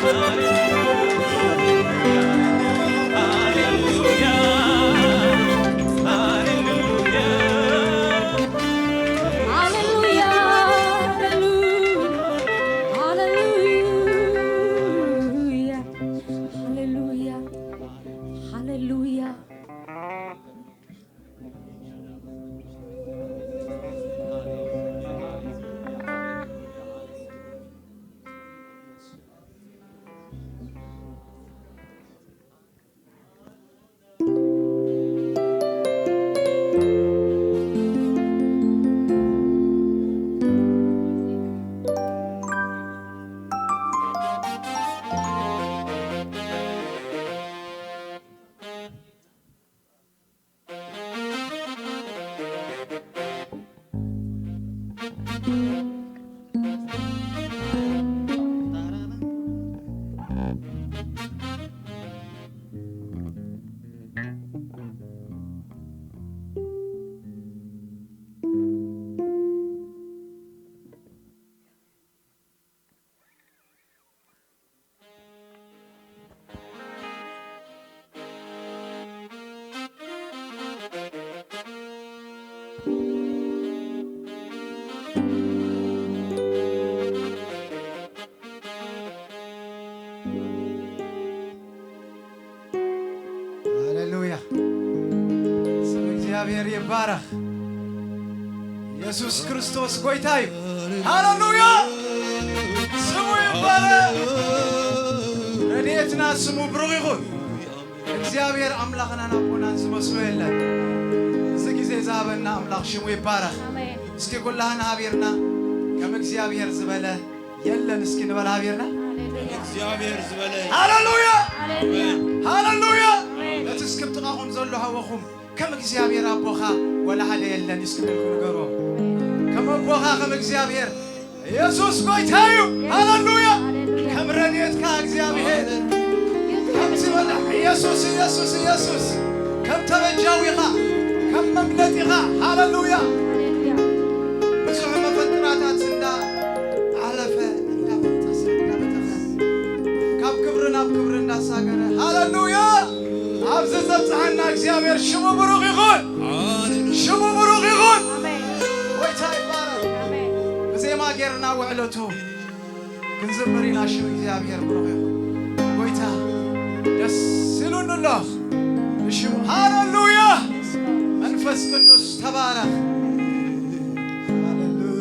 ሃሌሉያ፣ ሃሌሉያ፣ ሃሌሉያ፣ ሃሌሉያ፣ ሃሌሉያ። ሃሌሉያ። ስም እግዚኣብሔር ይባረኽ። ኢየሱስ ክርስቶስ ጎይታ እዩ። ሃሌሉያ። ስሙ ይባረኽ። ረድኤትና ስሙ ብሩኽ ይኹን። እግዚኣብሔር ኣምላኽናን ኣቦናን ዝመስሎ የለን። እዚ ግዜ ዝሃበና ኣምላኽ ሽሙ ይባረኽ። ኣሜን። እስኪ ኩላህና ሃቢርና ከም እግዚኣብሔር ዝበለ የለን እስኪ ንበል ሃቢርና። እግዚኣብሔር ዝበለ። ሃሌሉያ። ሃሌሉያ። ሃሌሉያ። ኣሜን። ነቲ እስኪ ኣብ ጥቓኹም ዘሎ ሃወኹም ከም እግዚኣብሔር ኣቦኻ ወላ ሓደ የለን እስኪ በልኩ ንገርዎ። ከም ኣቦኻ ከም እግዚኣብሔር ኢየሱስ ጎይታ እዩ። ሃሌሉያ። ሃሌሉያ። ከም ረድኤትካ እግዚኣብሔር ሃሌሉያ። ከም ዝበላ ኢየሱስ፣ ኢየሱስ፣ ኢየሱስ ከም ተበጃዊኻ፣ ከም መምለጢኻ። ሃሌሉያ። ሃሌሉያ። ብዙሕ መፈንጥራታት እንዳ ሓለፈ፣ እንዳ በጠሰ፣ እንዳ በተኸ፣ ካብ ክብሪ ናብ ክብሪ እንዳሳገረ። ሃሌሉያ። ኣብዚ ዘብጽሓና እግዚኣብሔር ሽሙ ብሩኽ ይኹን። ሃሌሉያ። ሽሙ ብሩኽ ይኹን። ኣሜን። ጎይታ ይባረኽ። ኣሜን። ብዜማ ጌርና ውዕለቱ ክንዝምር ኢና። ሽም እግዚኣብሔር ብሩኽ ይኹን። ጎይታ ደስ ኢሉኒ ኣሎ። ብሽሙ ሃሌሉያ። መንፈስ ቅዱስ ተባረኽ። ሃሌሉያ።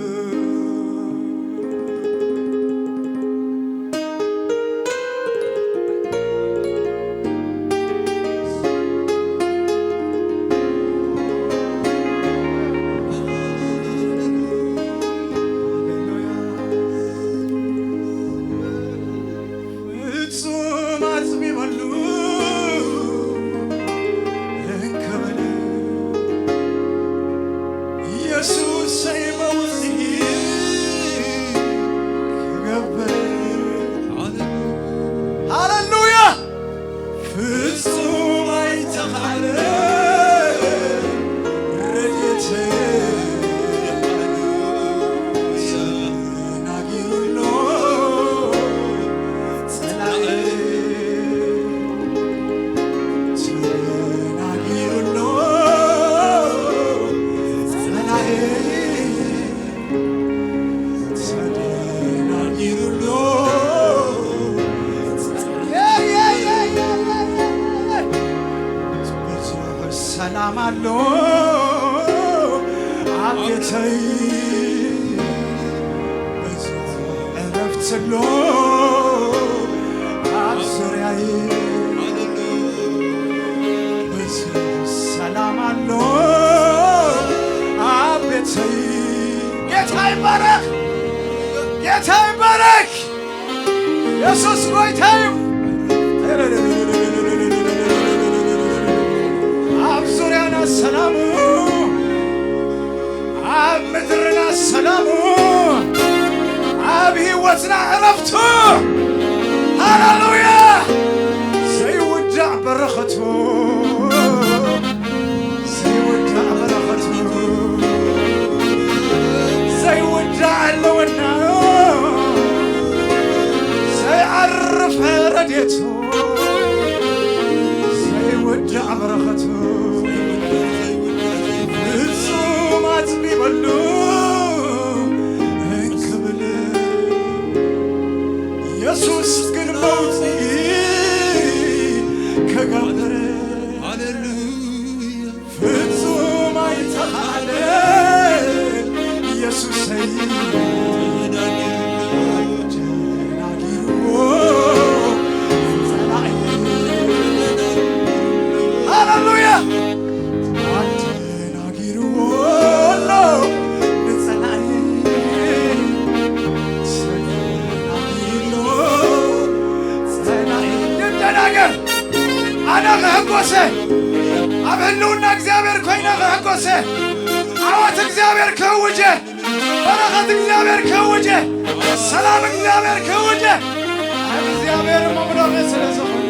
ፍጹም ኣጽቢበሉ እንክብል ኢየሱሰይ መውጽኢ ክገብር። ሃሌሉያ። ፍጹም ኣይተኻእለን ረድኤተይ ተናጊሩሎ ጸላኤ፣ ተናጊሩሎ ጸላኤ። ተደናጊሩሎ። ብዙሕ ሰላም ኣሎ ኣብ ቤተይ፣ ብዙሕ ዕረፍቲ ኣሎ ኣብ ዙርያይ፣ ብዙሕ ሰላም ኣሎ ኣብ ቤተይ። ጌታ ይባረክ፣ ጌታ ይባረክ። የሱስ ጎይታ እዩ። ኣብ ዙርያና ሰላሙ፣ ኣብ ምድርና ሰላሙ፣ ኣብ ህይወትና ዕረፍቱ። ሃሌሉያ። ዘይውዳእ በረኸቱ፣ ዘይውዳእ በረኸቱ፣ ዘይውዳእ ኣለወና፣ ዘይዓርፍ ዴቱ ዘይወዳእ በረኸቱ ፍጹም ኣጽቢበሉ እንክብል የሱስ ግን መውጽኢ ክገብር ፍጹም ኣይተኻእለ የሱሰይ ተናጊርዎ ጸላኢ ሃሌሉያ ተናጊርዎ ኣሎ ንጸላኢ ተናጊርዎ ጸላኢ ይደናገር ኣነ ክሕጎሰ ኣብ ህልውና እግዚኣብሔር ኮይነ ክሕጎሰ ዓወት እግዚኣብሔር ክእውጀ በረኸት እግዚኣብሔር ክእውጀ ሰላም እግዚኣብሔር ክእውጀ እግዚኣብሔር መምሎኸ ስለ ዝኾነ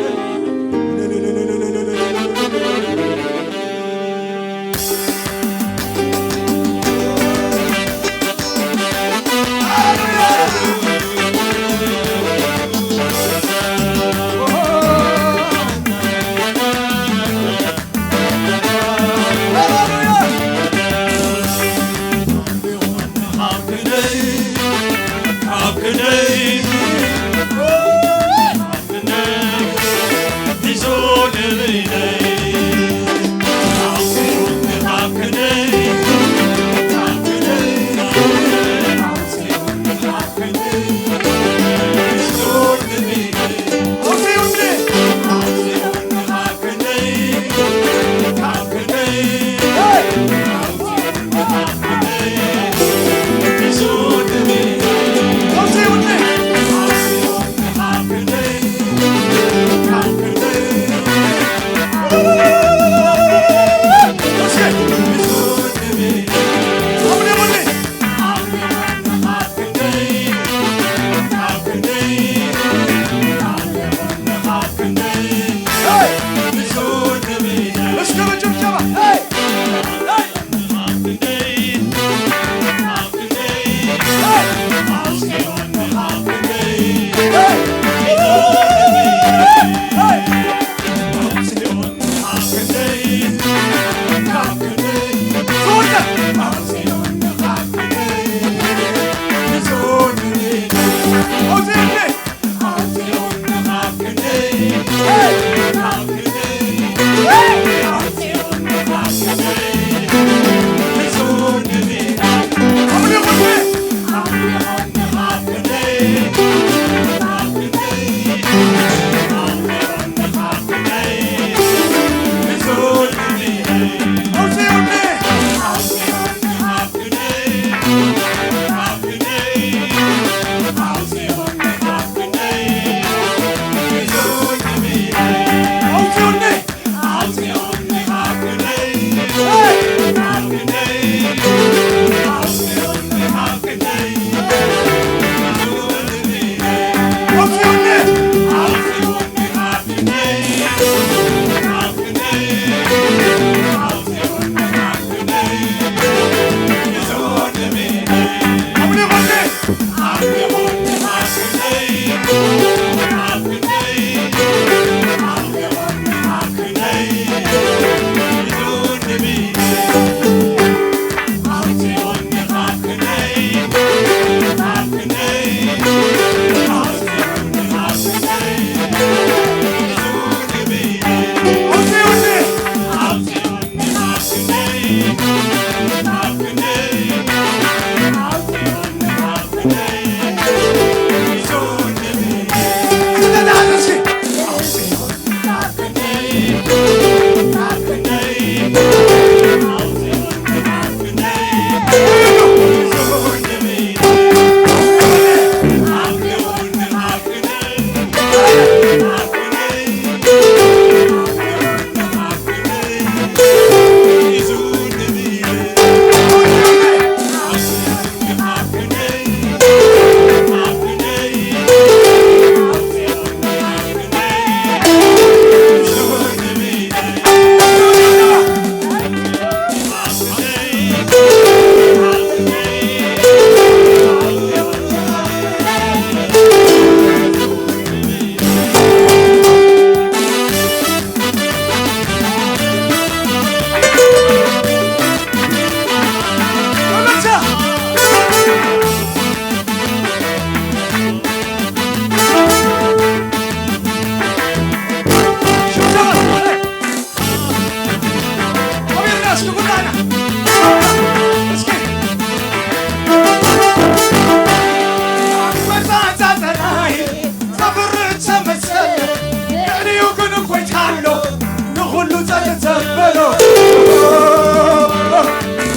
ኩሉ ጸጥ ዘበሎ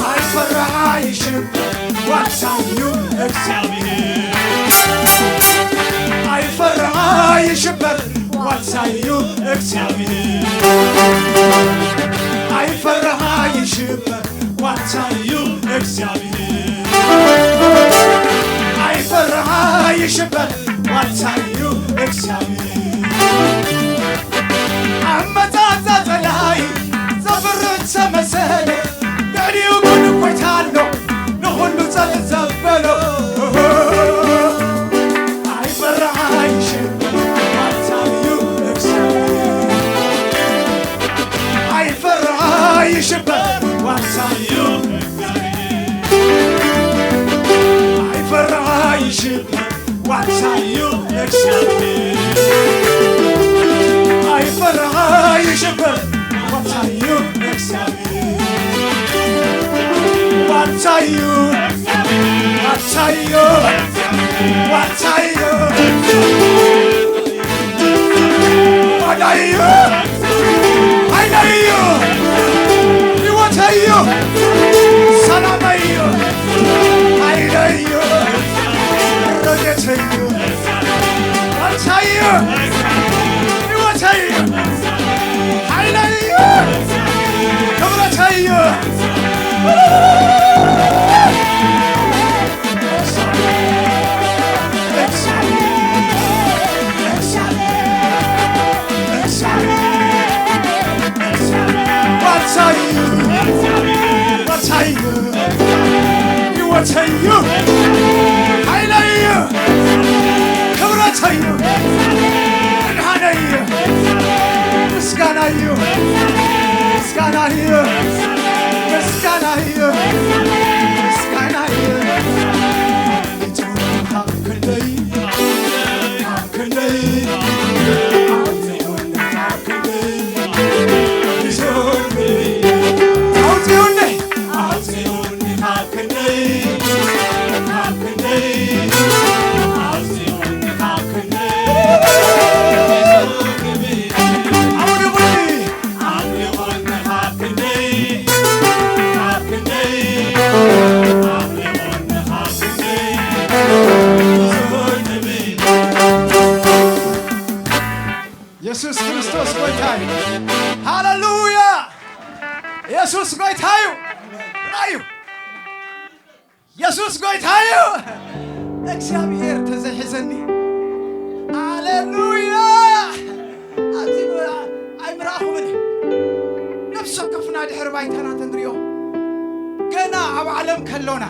ኣይፈርሕ ኣይሽበር ዋርሳዩ እግዚኣብሔር። ኣይፈርሕ ኣይሽበር ዋርሳዩ እግዚኣብሔር። ኣይፈርሕ ኣይሽበር ዋርሳዩ እግዚኣብሔር። ኣይፈርሕ ኣይሽበር ዋርሳዩ እግዚኣብሔር። ኣመጻጽኣ ጸላኢ ዘፍርድ ዘመሰለ፣ ብዕሊኡ ግን ኮይታ ኣሎ ንኹሉ ጸጥ ዘበሎ። ኣይፈርሕ ኣይሽበር ዋርሳዩ እግዚኣብሔር። ኣይፈርሕ ኣይሽበር ዋርሳዩ እግዚኣብሔር። ኣይፈርሕ ኣይሽበር ዋርሳዩ እግዚኣብሔር። ኣይፈርሕ ኣይሽበር ዋርሳዩ እግዚኣብሔር። ዋርሳዩ፣ ዋርሳዩ፣ ዋርሳዩ። ዋዳዩ፣ ሓይለዩ፣ ህይወተዩ፣ ሰላመዩ፣ ሓይለዩ፣ ረድኤተዩ፣ ዋርሳዩ፣ ህይወተዩ፣ ሓይለዩ፣ ክብረተዩ። ዋርሳዩ፣ ዋርሳዩ፣ ህይወተዩ፣ ሓይለዩ፣ ክብረተዩ፣ መድሓነዩ፣ ምስጋናዩ፣ ምስጋናዩ፣ ምስጋናዩ፣ ምስጋናዩ። የሱስ ክርስቶስ ጎይታ እዩ። ሃሌሉያ! የሱስ ጎይታ እዩ። ራዩ የሱስ ጎይታ እዩ። እግዚኣብሔር ተዘይሕዘኒ። ሃሌሉያ! ኣብዚ ኣይምረኣኹምን። ነፍሲ ወከፍና ድሕሪ ባይታና ተንሪኦ፣ ገና ኣብ ዓለም ከሎና፣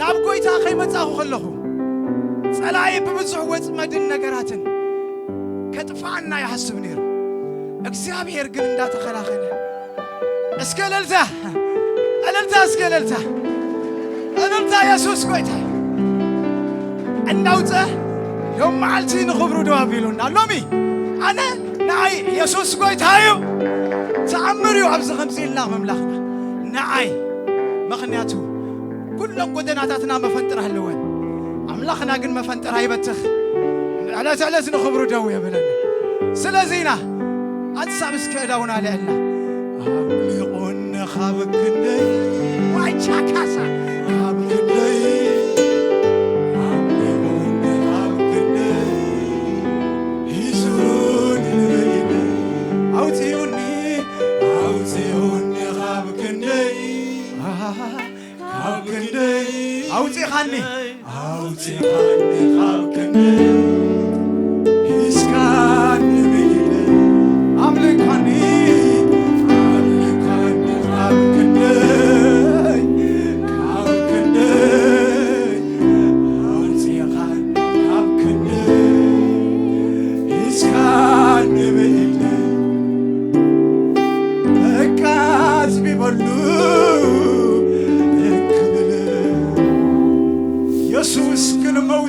ናብ ጎይታ ከይመጻኹ ከለኹ፣ ጸላኢ ብብዙሕ ወጽመድን ነገራትን ከጥፍኣና ይሓስብ ነይሩ። እግዚኣብሔር ግን እንዳተኸላኸለ። እስከ እልልታ፣ እልልታ፣ እስከ እልልታ፣ እልልታ። የሱስ ጎይታ እዩ። እናውፀ ሎም መዓልቲ ንኽብሩ ደው ኣቢሉና። ሎሚ ኣነ ንኣይ የሱስ ጎይታ እዩ። ተኣምር እዩ ኣብዚ ከምዚ ኢልና ምምላኽና። ንኣይ፣ ምኽንያቱ ኩሎም ጎደናታትና መፈንጥር ኣለወን። ኣምላኽና ግን መፈንጥር ኣይበትኽ። ዕለት ዕለት ንኽብሩ ደው የብለና። ስለዚ ኢና ኣንሳብ እስከ እዳውና ልዕልና ኣምልኾን ካብ ክንደይ ዋይ ቻካሳ ካብ ክንደይ ኣምልኾን ካብ ክንደይ ሒዙኒ ንበይነይ ኣውፅኡኒ ኣውፅኡኒ ካብ ክንደይ ካብ ክንደይ ኣውፅኻኒ ኣውፅኻኒ ካብ ክንደይ ሒዝካኒ ብኢደይ ኣምልካኒ ኣምልካኒ ካብ ክንደይ ካብ ክንደይ ኣውፅኻኒ ካብ ክንደይ ሒዝካኒ ብኢደይ በቃ ዝቢበሉ እንክብል የሱስ ክልመው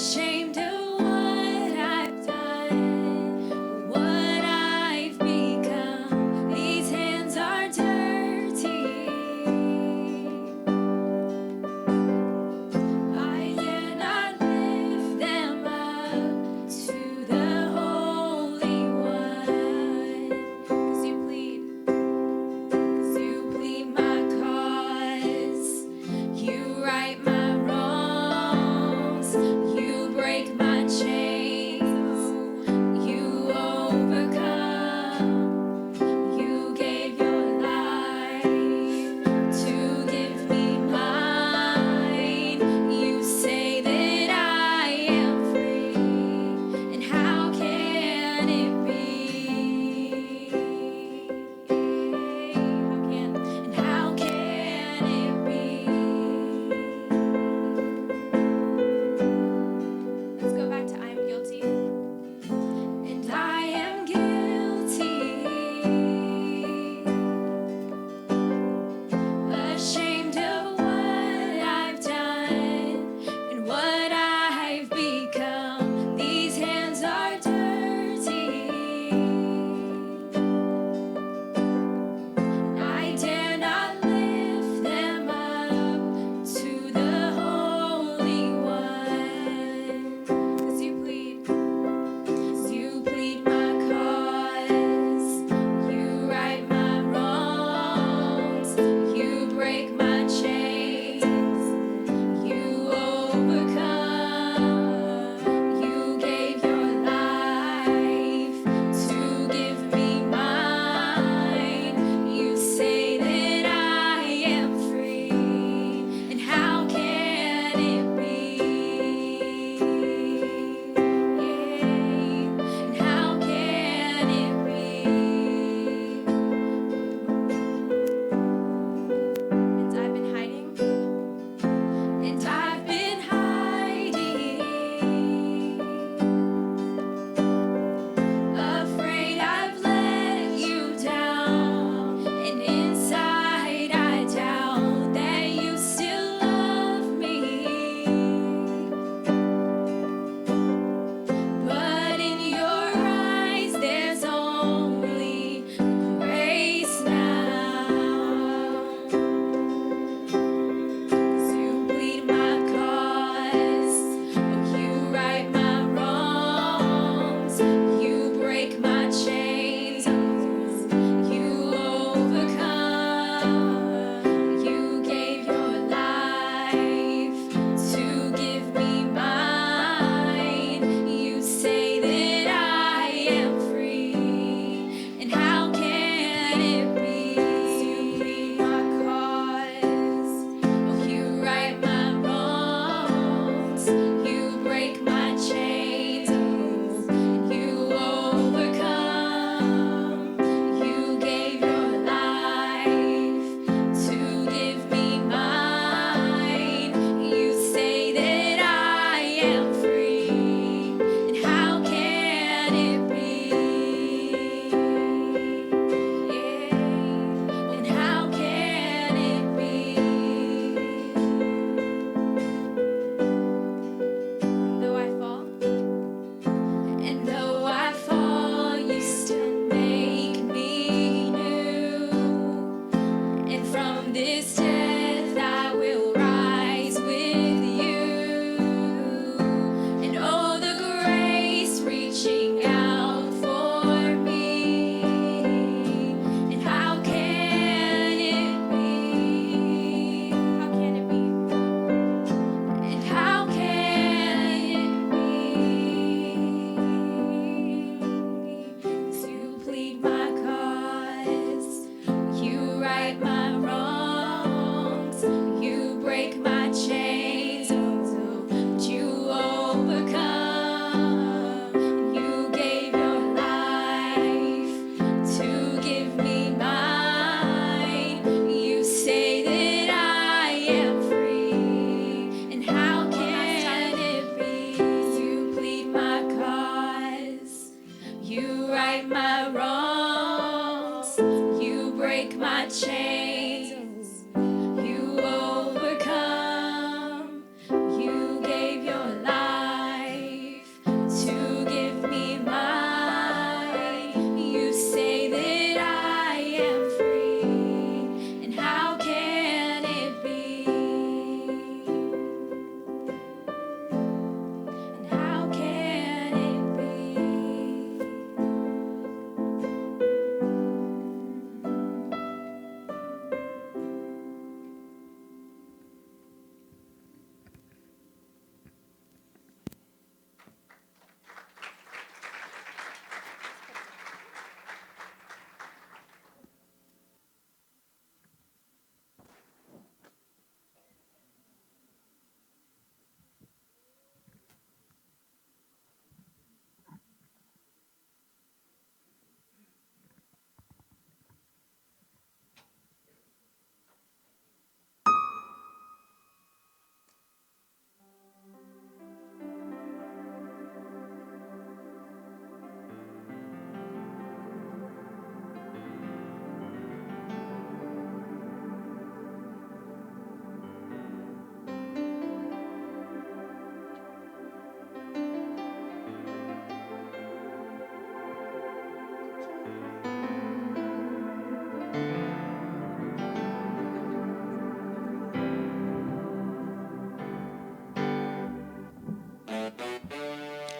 Ashamed of what I've done, what I've become. These hands are dirty. I dare not lift them up to the Holy One. 'Cause you plead, 'cause you plead my cause. You right my wrongs. You break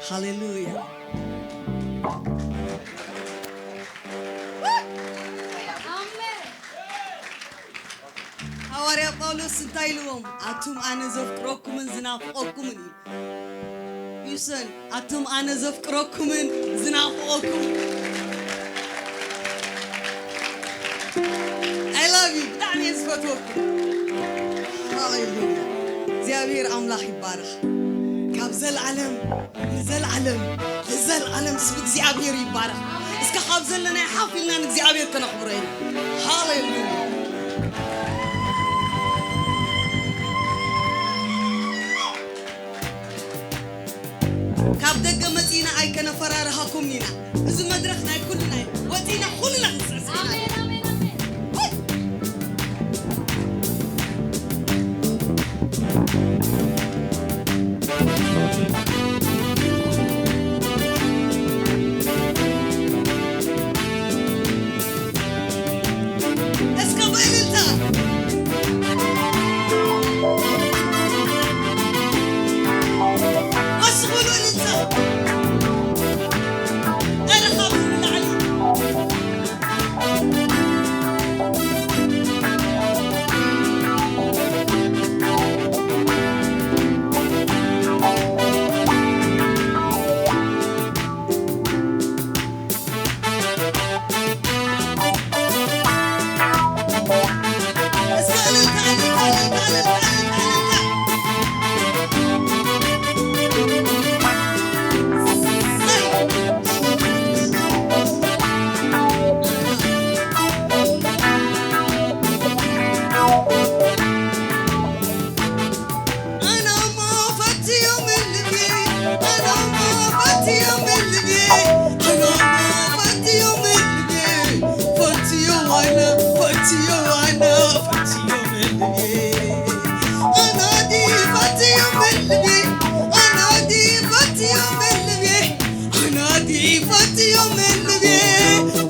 ሃሌሉያ። ኣሜን። ሃዋርያ ጳውሎስ እንታይ ኢልዎም? ኣቱም ኣነ ዘፍቅረኩምን ዝናፍቐኩምን እዩ። ዩሰን፣ ኣቱም ኣነ ዘፍቅረኩምን ዝናፍቐኩም። I love you፣ ብጣዕሚ እየ ዝፈትወኩም። ሃሌሉያ። እግዚኣብሔር ኣምላኽ ይባረኽ። ካብ ዘልዓለም ንዘልዓለም ንዘልዓለም ስም እግዚኣብሔር ይባረኽ። እስከ ካብ ዘለናይ ሓፍ ኢልና ንእግዚኣብሔር ከነኽብሮ ኢና። ሃሌሉያ። ካብ ደገ መጺና ኣይከነፈራርሃኩም ኢና። እዚ መድረኽ ናይ ኩልና እዩ። ወጺና ኩልና ክንስዕስዕ ኢና። ኣሜን፣ ኣሜን፣ ኣሜን። እስከ ብእልልታ ወስኹሉ እልልታ። ኧረ ካብ ንላዕሊ።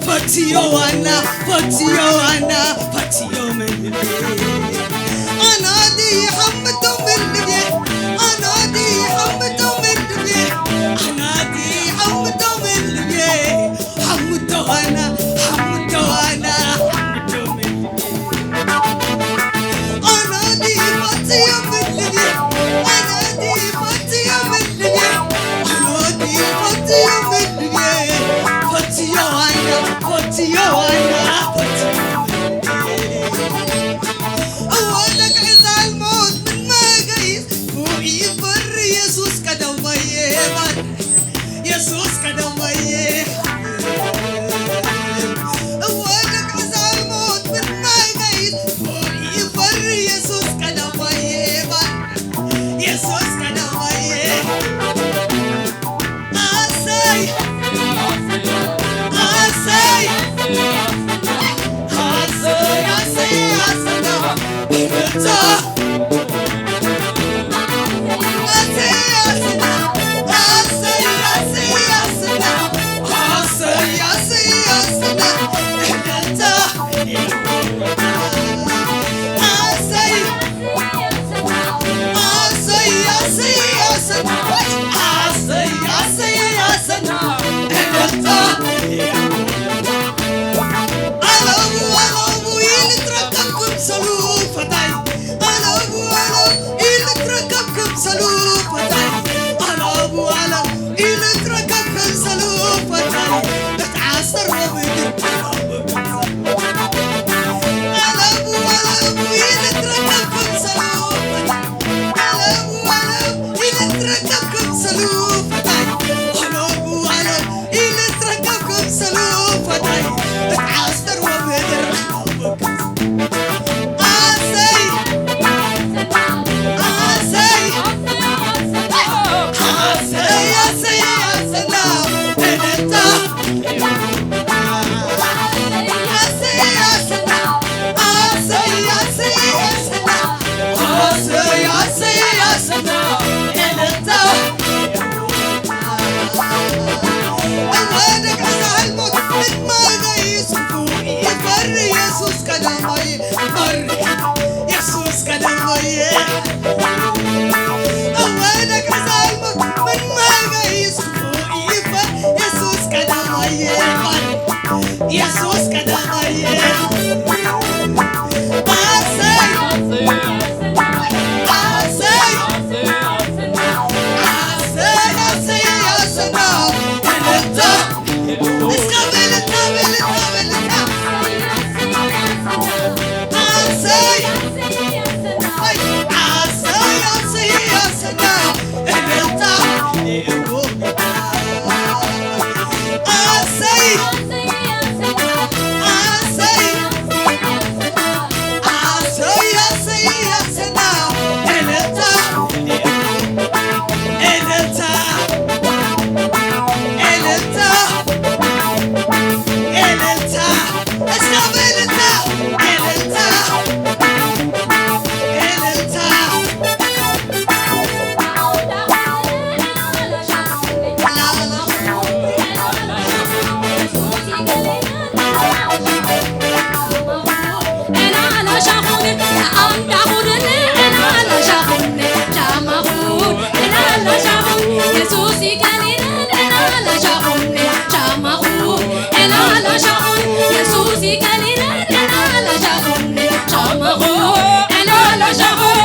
ፈትዮ ዋና ፈትዮ ዋና ፈትዮ መንቤ ኣናዲ ሓምቶ መንቤ ኣናዲ ሓምቶ መንቤ ኣናዲ ሓምቶ መንቤ ሓምቶ ዋና ሓምቶ ዋና ሓምቶ መንቤ ኣናዲ ፈትዮ መንቤ ኣናዲ ፈትዮ መንቤ ኣናዲ ፈትዮ መንቤ ፈትዮ ዋና ፈትዮ ዋና ፈትዮ መንቤ እወ ለቅዕዛ ልሞት ምን መገይስ ፉ ይፈር ኢየሱስ ቀደመ የባር ኢየሱስ ቀደመ የባር እወ ለቅዕዛ ልሞት ምን መገይስ ፉ ይፈር ኢየሱስ ቀደመ የባር ኢየሱስ ቀደመ የባር ኣሰይ ኣሰይ ኣሰይ ኣሰይ ኣሰይ እታ ኣሰይ ኣሰይ ኣሰይ ኣሰይ ኣሰይ Yesuusi galiiran elaalashaqunne caamahu elaalashaqun. Yesuusi galiiran elaalashaqunne caamahu elaalashaqun.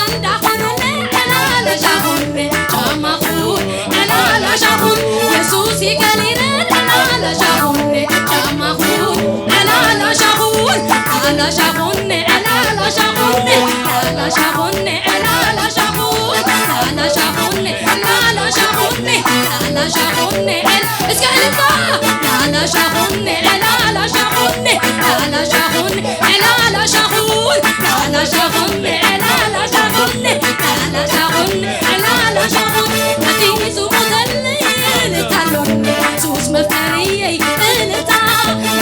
Andaqunne elaalashaqunne caamahu elaalashaqun. Yesuusi galiiran elaalashaqunne caamahu elaalashaqun. Elaalashaqunne elaalashaqunne elaalashaqunne elaalashaqun. Elaalashaqunne elaalashaqunne። ላላሻኹን፣ ላላሻኹን፣ ላላሻኹን፣ ላላሻኹን፣ ላላሻኹን፣ ላላሻኹን፣ ላላሻኹን፣ ላላሻኹን፣ ላላሻኹን፣ ላላሻኹን፣ እቲ ዝሞተለይ እልልታ ኣሎኒ፣ ሱስ መፍቀሪየይ እልልታ፣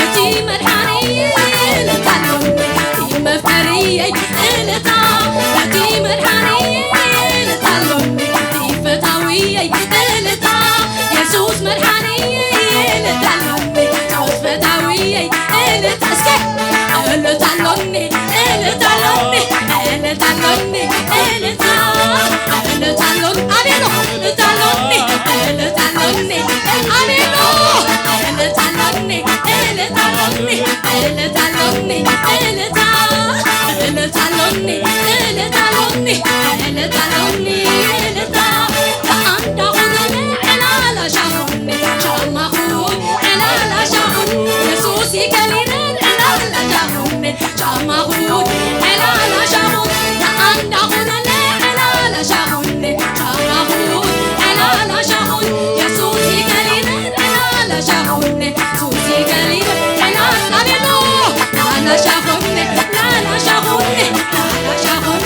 እቲ መድሓኒየይ እልልታ ኣሎኒ፣ እቲ መፍቀሪየይ እልልታ፣ እቲ መድሓኒየይ እልልታ ኣሎኒ፣ እቲ ፈታዊየይ እልልታ፣ የሱስ መድሓኒየይ እልልታ ኣሎኒ፣ ሱስ ፈታዊየይ እልልታ፣ እስከ እልልታ ኣሎኒ፣ እልልታ ኣሎኒ፣ እልልታ ኣሎኒ፣ እልልታ፣ እልልታ ኣሎኒ፣ ኣሜን፣ እልልታ ኣሎኒ፣ እልልታ ኣሎኒ፣ ኣሜን፣ እልልታ ኣሎኒ፣ እልልታ ኣሎኒ፣ እልልታ ኣሎኒ፣ እልልታ፣ እልልታ ኣሎኒ፣ እልልታ ኣሎኒ፣ እልልታ ኣሎኒ፣ እልልታ። ተኣንዳኹን ዕላላሻኹን፣ ሻማኹን ዕላላሻኹን፣ የሱስ ይከሊለን ዕላላሻኹን፣ ሻማኹን ዕላላሻኹን፣ ተኣንዳኹን ዕላላሻኹን፣ ሻማኹን ዕላላሻኹን፣ የሱስ ይከሊለን ዕላላሻኹን፣ ሱስ ይከሊለን ዕላላ-፣ ኣሌሎ፣ ላላሻኹን፣ ላላሻኹን፣ ላላሻኹን፣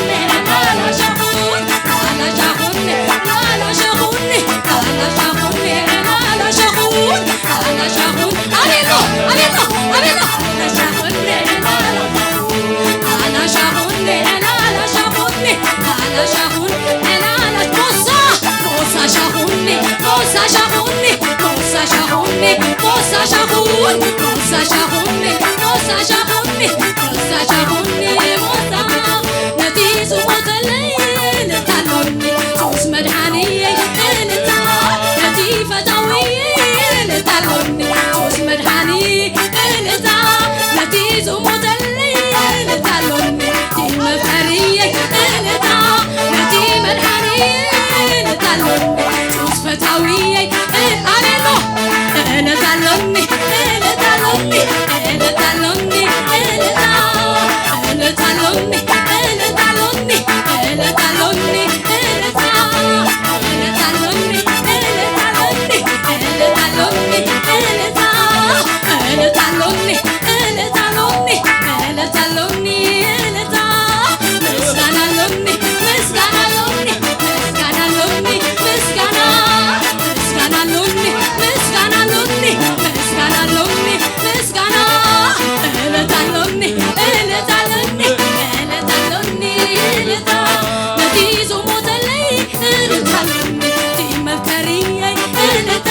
ላላሻኹን፣ ላላሻኹን፣ ላላሻኹን፣ ላላሻኹን፣ ላላሻኹን፣ ላላሻኹን፣ ኣሌሎ፣ ኣሌሎ፣ ኣሌሎ፣ ላላሻኹን፣ ላላሻኹን፣ ላላሻኹን፣ ላላሻኹን፣ ላላሽ-፣ ሞሳ፣ ሞሳ ሻኹኒ፣ ሞሳ ሻኹኒ፣ ሞሳ ሻኹኒ፣ ሞሳ ሻኹን፣ ሞሳ ሻኹኒ፣ ሞሳ ሻኹኒ፣ ሞሳ ሻኹኒ፣ ሞሳ። ነቲ ዝሞተለይ እልልታ ኣሎኒ፣ ሱስ መድሓኒየይ እልልታ፣ ነቲ ፈታዊየይ እልልታ ኣሎኒ፣ ሱስ መድሓኒ እልልታ፣ ነቲ ዝሞተለይ እልልታ ኣሎኒ፣ እቲ መፍቀሪየይ እልልታ፣ ነቲ መድሓኒየይ እልልታ ኣሎኒ፣ ሱስ ፈታዊየይ እ-፣ ኣሌሎ፣ እልልታ ኣሎኒ፣ እልልታ ኣሎኒ፣ እልልታ ኣሎኒ፣ እልልታ፣ እልልታ ኣሎኒ፣ እልልታ ኣሎኒ፣ እልልታ ኣሎኒ፣ እልልታ፣ እልልታ ኣሎኒ፣ እልልታ ኣሎኒ፣ እልልታ ኣሎኒ፣ እልልታ፣ እልልታ ኣሎኒ፣ እልልታ ኣሎኒ፣ እልልታ ኣሎኒ፣ እልልታ፣ ምስጋና ኣሎኒ፣ ምስጋና ኣሎኒ፣ ምስጋና ኣሎኒ፣ ምስጋና፣ ምስጋና ኣሎኒ፣ ምስጋና ኣሎኒ፣ ምስጋና ኣሎኒ፣ ምስጋና፣ እልልታ ኣሎኒ፣ እልልታ ኣሎኒ፣ እልልታ ኣሎኒ፣ እልልታ፣ ነቲ ዝሞተለይ እልልታ ኣሎኒ፣ እቲ መፍቀሪየይ እልልታ፣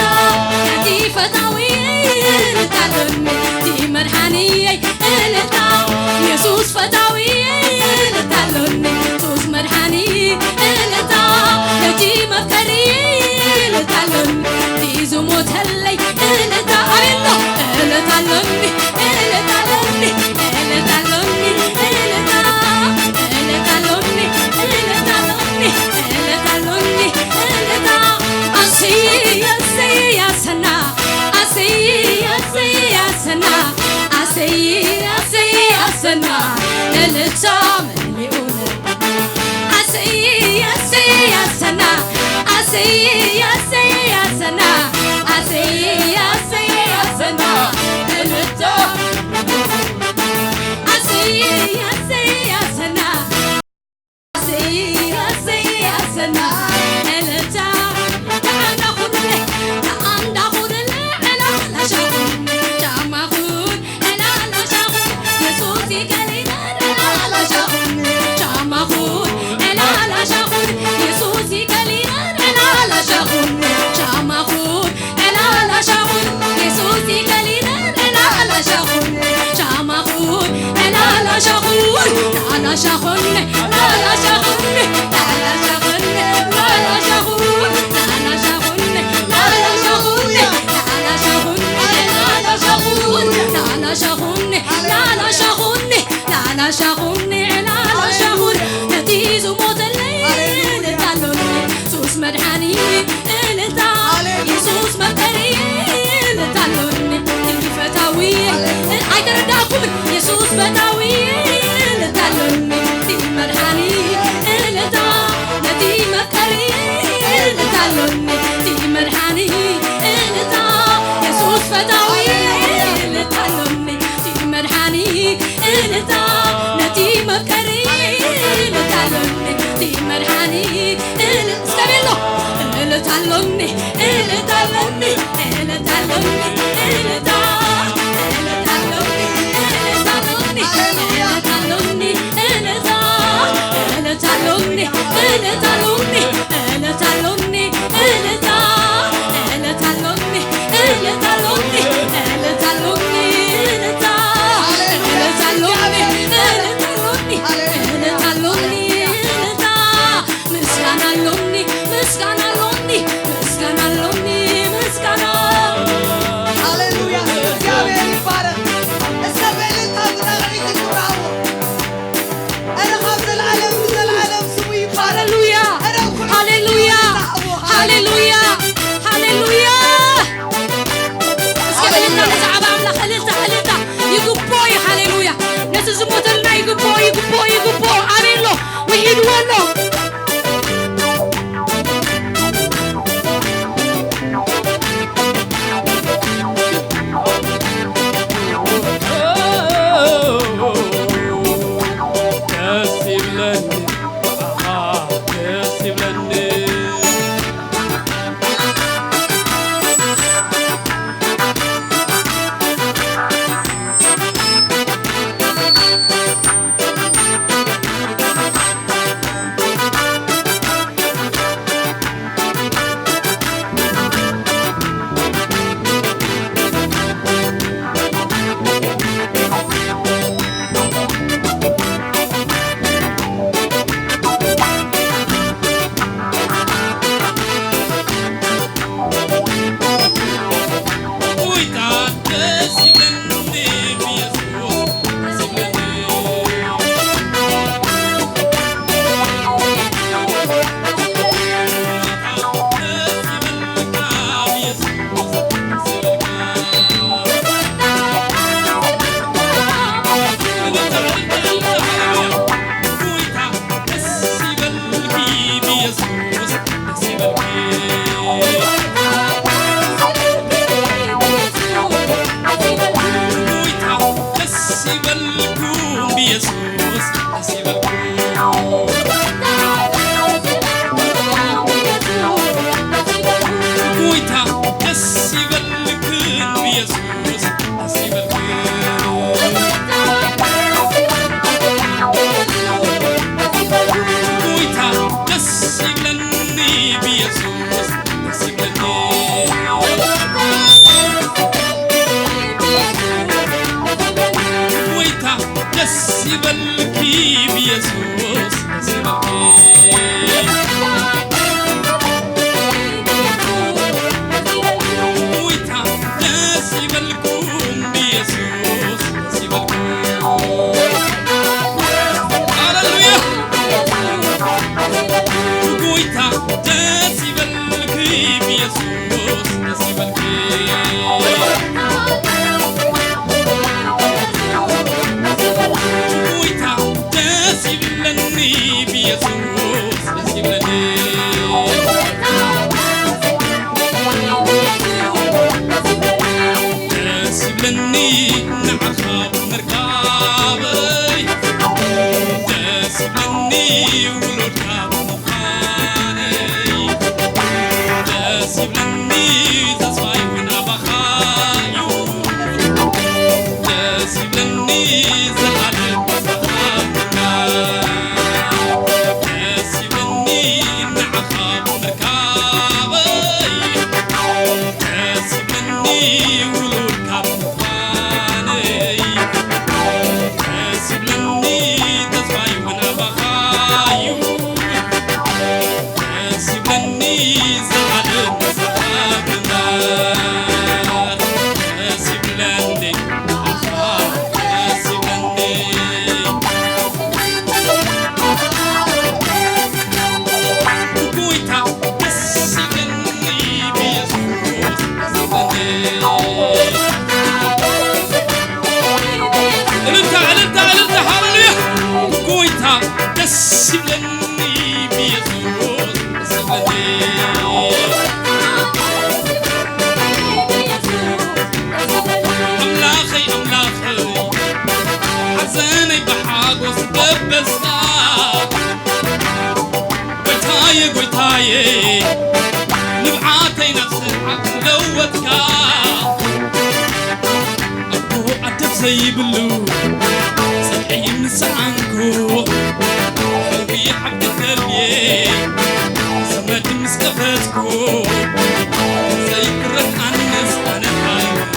ነቲ ፈታዊየይ እልልታ ኣሎኒ፣ እቲ መድሓኒየይ እልልታ፣ የሱስ ፈታዊየይ እልልታ ኣሎኒ፣ ሱስ መድሓኒ እልልታ፣ ነቲ መፍቀሪየይ እልልታ ኣሎኒ፣ እቲ ዝሞተለይ እልልታ፣ ኣሌሎ፣ እልልታ ኣሎኒ፣ እልልታ ኣሎኒ፣ እልልታ ኣሎኒ፣ እልልታ፣ እልልታ ኣሎኒ፣ እልልታ ኣሎኒ፣ እልልታ ኣሎኒ፣ እልልታ፣ ኣስይ፣ ኣስይ፣ ኣሰና፣ ኣስይ፣ ኣስይ፣ ኣሰና፣ ኣስይ፣ ኣስይ፣ ኣሰና፣ እልልታ መሊኡ ልቢ። ኣስይ፣ ኣስይ፣ ኣሰና፣ ኣስይ፣ ኣስይ፣ ኣሰና፣ ኣስይ፣ ኣስይ፣ ኣሰና፣ እልልታ። ኣስይ፣ ኣስይ፣ ኣሰና፣ ኣስይ፣ ኣስይ፣ ኣሰና፣ እልልታ። ተኣንዳኹንለ፣ ተኣንዳኹንለ፣ ዕላላሻኹን፣ ጫማኹን፣ ዕላላሻኹን፣ የሱስ ይከሊለን ዕላላሻኹን፣ ጫማኹን፣ ዕላላሻኹን፣ የሱስ ይከሊለን ዕላላሻኹን፣ ጫማኹን፣ ዕላላሻኹን፣ የሱስ ይከሊለን ዕላላሻኹን፣ ጫማኹን፣ ዕላላሻኹን፣ ላላሻኹን፣ ላላሻኹን፣ ላላሻኹን፣ ላላሻኹን፣ ላላሻኹን፣ እልልታ፣ ሃሌሉያ። የሱስ መፍቀሪ እልልታ ኣሎኒ፣ እቲ ፈታዊ ኣይተረዳእኩምን። የሱስ ፈታዊ እልልታ ኣሎኒ፣ እቲ መድሓኒ እልልታ፣ ነቲ መፍቀሪ እልልታ ኣሎኒ፣ እቲ መድሓኒ እልልታ፣ የሱስ ፈታዊ እልልታ ኣሎኒ፣ እቲ መድሓኒ እልልታ፣ ነቲ መፍቀሪ እልልታ ኣሎኒ፣ እቲ መድሓኒ እል-፣ እስከ ቤሎ፣ እልልታ ኣሎኒ፣ እልልታ ኣሎኒ፣ እልልታ ኣሎኒ፣ እልልታ፣ እልልታ ኣሎኒ፣ እልልታ ኣሎኒ፣ እልልታ ኣሎኒ፣ እልልታ፣ እልልታ ኣሎኒ፣ እልልታ ኣሎኒ፣ እልልታ ኣሎኒ፣ እልልታ፣ እልልታ ኣሎኒ፣ እልልታ ኣሎኒ፣ እልልታ ኣሎኒ፣ እልልታ፣ እልልታ ኣሎኒ፣ እልልታ ኣሎኒ፣ እልልታ ኣሎኒ፣ እልልታ። ምስጋና ኣሎኒ፣ ምስጋና ኣሎኒ፣ ምስጋና ኣሎኒ፣ ምስጋና። ሃሌሉያ፣ ስም እግዚኣብሔር ይባረክ። እስከ ብእልልታ ብጣዕሚ ትኩራዎ። እረ ካብ ዘልዓለም ንዘልዓለም ስሙ ይባረክ። ሃሌሉያ፣ እረ ኩሉ ሃሌሉያ፣ ይዛዕቦ። ሃሌሉያ፣ ሃሌሉያ። እስከ እልልታ ነዚ ዓቢ ኣምላኽ፣ እልልታ፣ እልልታ። ይግብኦ እዩ፣ ሃሌሉያ። ነቲ ዝሞተልና ይግብኦ፣ ይግብኦ፣ ይግብኦ። ኣበይ ኣሎ? ውሒድዎ ኣሎ። ደስ ይብለኒ፣ ደስ ይብለኒ። ይብለኒ ብየሱስ ዝብለኒ። ኣምላኸይ ኣምላኸይ ሓዘነይ ብሓጎስ ደበስካ። ጎይታየ ጎይታየ ንብዓተይ ናብ ስርዓት ለወጥካ። ኣቦ ኣደብ ዘይብሉ ጸግዒ ምስ ሰኣንኩ፣ ሕዊ ሓቂ ደልየ ዘመድ ምስ ከፈትኩ፣ ዘይትረፍ ኣነስ ኣነ ሃይማኖት።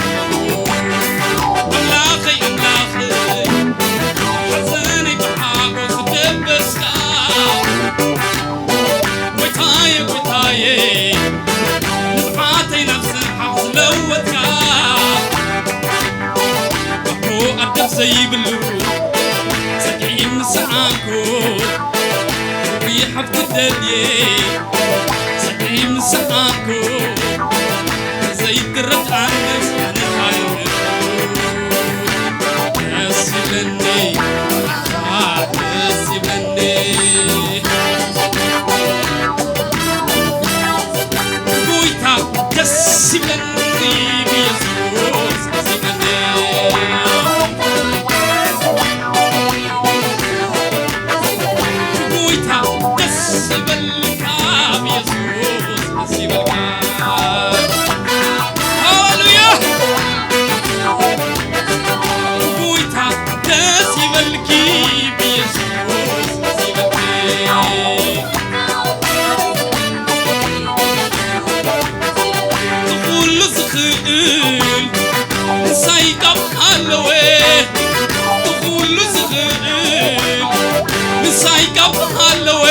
ኣምላኸይ ኣምላኸይ ሓዘነይ ብሓጎስ ደበስካ። ጎይታየ ጎይታየ ንብዓተይ ናብ ስራሕ ዝለወጥካ። ኣቦ ኣደብ ዘይብሉ ጸግዒ ምስ ሰኣንኩ፣ ሕዊ ሓብቲ ደልየ ጸግዒ ምስ ሰኣንኩ፣ ዘይትረፍ ኣነስ ኣነ ሃይማኖት። ደስ ይብለኒ፣ ደስ ይብለኒ። ጎይታ ደስ ይብለኒ፣ ብየሱስ ደስ ይብለኒ። ጎይታ ደስ ይበልካ፣ ብየሱስ ደስ ይበልካ። ሃሌሉያ። ጎይታ ደስ ይበልኪ፣ ብየሱስ ደስ ይበልኪ። ኩሉ ዝኽእል ምሳይ ካብ ሃለወ፣ ኩሉ ዝኽእል ምሳይ ካብ ሃለወ፣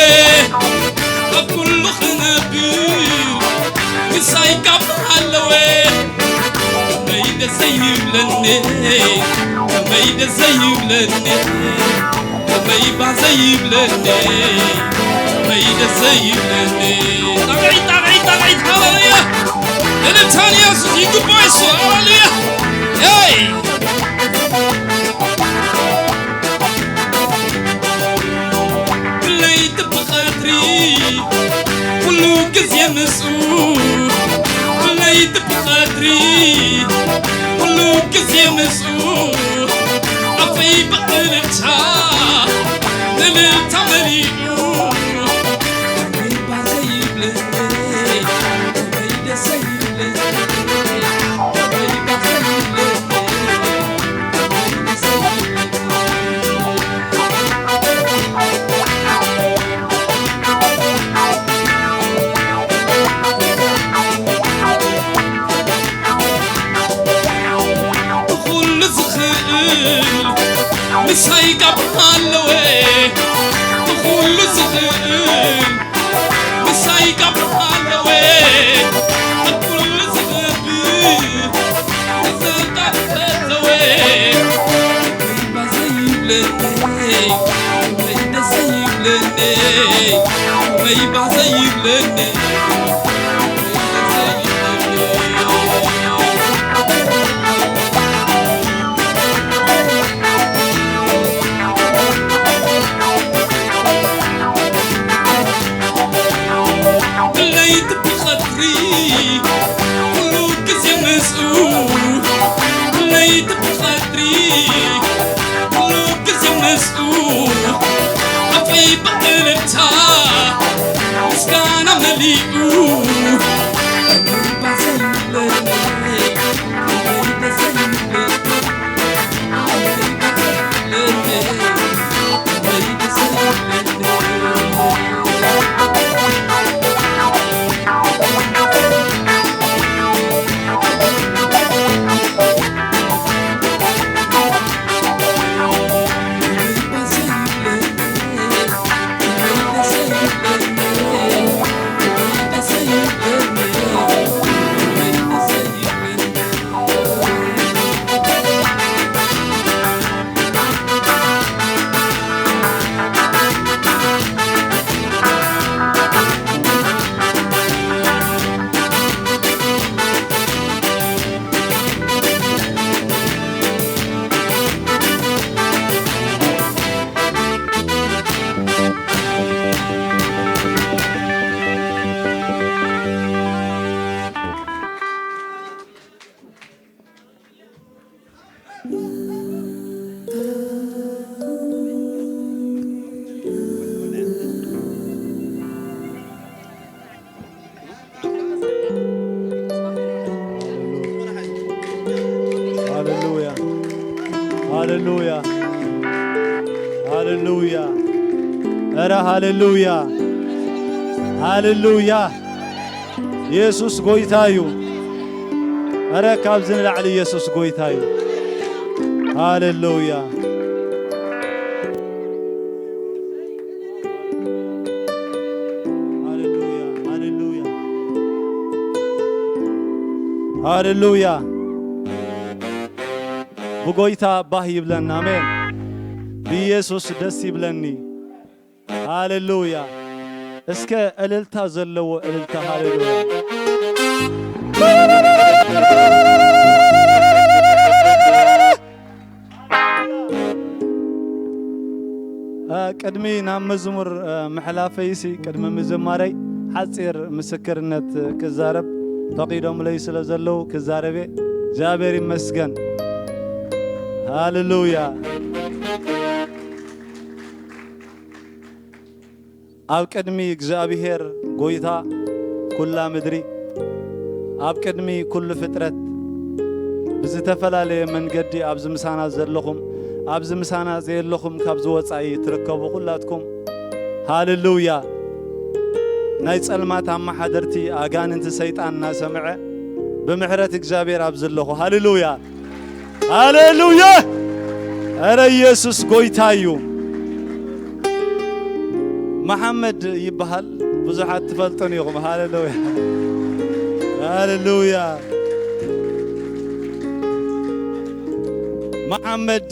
ኣብ ኩሉ ክነብር ምሳይ ካብ ሃለወ፣ ከመይ ደስ ዘይብለኒ፣ ከመይ ደስ ዘይብለኒ፣ ከመይ ባህ ዘይብለኒ፣ ከመይ ደስ ዘይብለኒ። ጣቕዒት፣ ጣቕዒት፣ ጣቕዒት፣ ሃሌሉያ። እልልታ ንየሱስ ይግባእ እሱ፣ ሃሌሉያ። ሄይ! ብለይቲ ብቐትሪ ኩሉ ግዜ ምስኡ፣ ብለይቲ ብቐትሪ ኩሉ ግዜ ምስኡ፣ ኣፈይ ብእልልታ፣ እልልታ መሊኡ። ከመይ ባህ ዘይብለኒ፣ ከመይ ደስ ዘይብለኒ፣ ከመይ ባህ ዘይብለኒ፣ ከመይ ደስ ዘይብለኒ። ኩሉ ዝኽእል ምሳይ ካብ ኣለወ፣ ኩሉ ዝኽእል ምሳይ ካብ ኣለወ፣ ኣብ ኩሉ ዝኽእል ንዘቃ ፈተወ። ከመይ ባህ ዘይብለኒ፣ ከመይ ደስ ዘይብለኒ፣ ከመይ ባህ ዘይብለኒ። ብለይቲ ብቐትሪ ኩሉ ግዜ ምስኡ፣ ብለይቲ ብቐትሪ ኩሉ ግዜ ምስኡ፣ ኣፈይ ብእልልታ ምስጋና መሊኡ። ከመይ ባህ ዘይብለኒ፣ ከመይ ደስ ዘይብለኒ፣ ከመይ ባህ ዘይብለኒ፣ ከመይ ደስ ዘይብለኒ። ሃሌሉያ፣ ሃሌሉያ፣ ኧረ ሃሌሉያ፣ ሃሌሉያ። ኢየሱስ ጎይታ እዩ። ኧረ ካብዚ ንላዕሊ ኢየሱስ ጎይታ እዩ። ሃሌሉያ፣ ሃሌሉያ፣ ሃሌሉያ፣ ሃሌሉያ። ብጎይታ ባህ ይብለና። ኣሜን። ብኢየሱስ ደስ ይብለኒ። ሃሌሉያ። እስከ እልልታ ዘለዎ እልልታ። ሃሌሉያ። እ፣ ቅድሚ ናብ መዝሙር፣ እ፣ ምሕላፈይሲ፣ ቅድሚ ምዝማረይ ሓጺር ምስክርነት ክዛረብ ፈቒዶምለይ ስለ ዘለዉ ክዛረብ እየ። እግዚኣብሔር ይመስገን። ሃሌሉያ። ኣብ ቅድሚ እግዚኣብሔር ጎይታ ኩላ ምድሪ፣ ኣብ ቅድሚ ኩሉ ፍጥረት ብዝተፈላለየ መንገዲ ኣብዚ ምሳና ዘለኹም፣ ኣብዚ ምሳና ዘየለኹም ካብዚ ወጻኢ ትርከቡ ኩላትኩም፣ ሃሌሉያ። ናይ ጸልማት ኣመሓደርቲ ኣጋንንቲ ሰይጣን እናሰምዐ ብምሕረት እግዚኣብሔር ኣብዚ ኣለኹ። ሃሌሉያ። ሃሌሉያ! ኧረ ኢየሱስ ጎይታ እዩ። መሓመድ ይበሃል፣ ብዙሓት ትፈልጡን ኢኹም። ሃሌሉያ፣ ሃሌሉያ። መሓመድ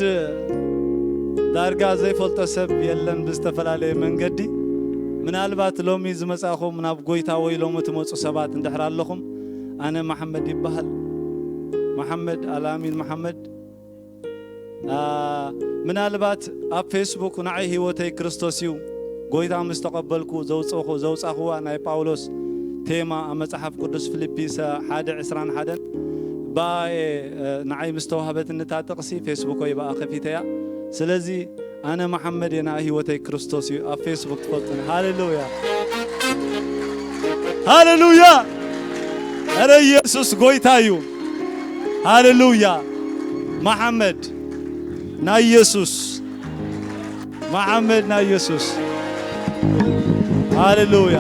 ዳርጋ ዘይፈልጦ ሰብ የለን። ብዝተፈላለየ መንገዲ ምናልባት ሎሚ ዝመጻኹም ናብ ጎይታ ወይ ሎሚ ትመጹ ሰባት እንድሕር ኣለኹም፣ ኣነ መሓመድ ይበሃል። መሓመድ ኣልኣሚን መሓመድ። አ፣ ምናልባት ኣብ ፌስቡክ ንዓይ ህይወተይ ክርስቶስ እዩ፣ ጎይታ ምስ ተቐበልኩ ዘውፅኹ-፣ ዘውፃኽዋ ናይ ጳውሎስ ቴማ ኣብ መጽሓፍ ቅዱስ ፊልፒስ ሓደ ዕስራን ሓደን ብኣ እየ፣ እ፣ ንዓይ ምስ ተዋህበትኒ እታ ጥቕሲ ፌስቡከይ ብኣ ከፊተያ። ስለዚ ኣነ መሓመድ እየ፣ ንዓይ ህይወተይ ክርስቶስ እዩ። ኣብ ፌስቡክ ትፈልጡኒ። ሃሌሉያ፣ ሃሌሉያ። ኧረ ኢየሱስ ጎይታ እዩ። ሃሌሉያ። መሓመድ ናይ ኢየሱስ፣ መሓመድ ናይ ኢየሱስ። ሃሌሉያ።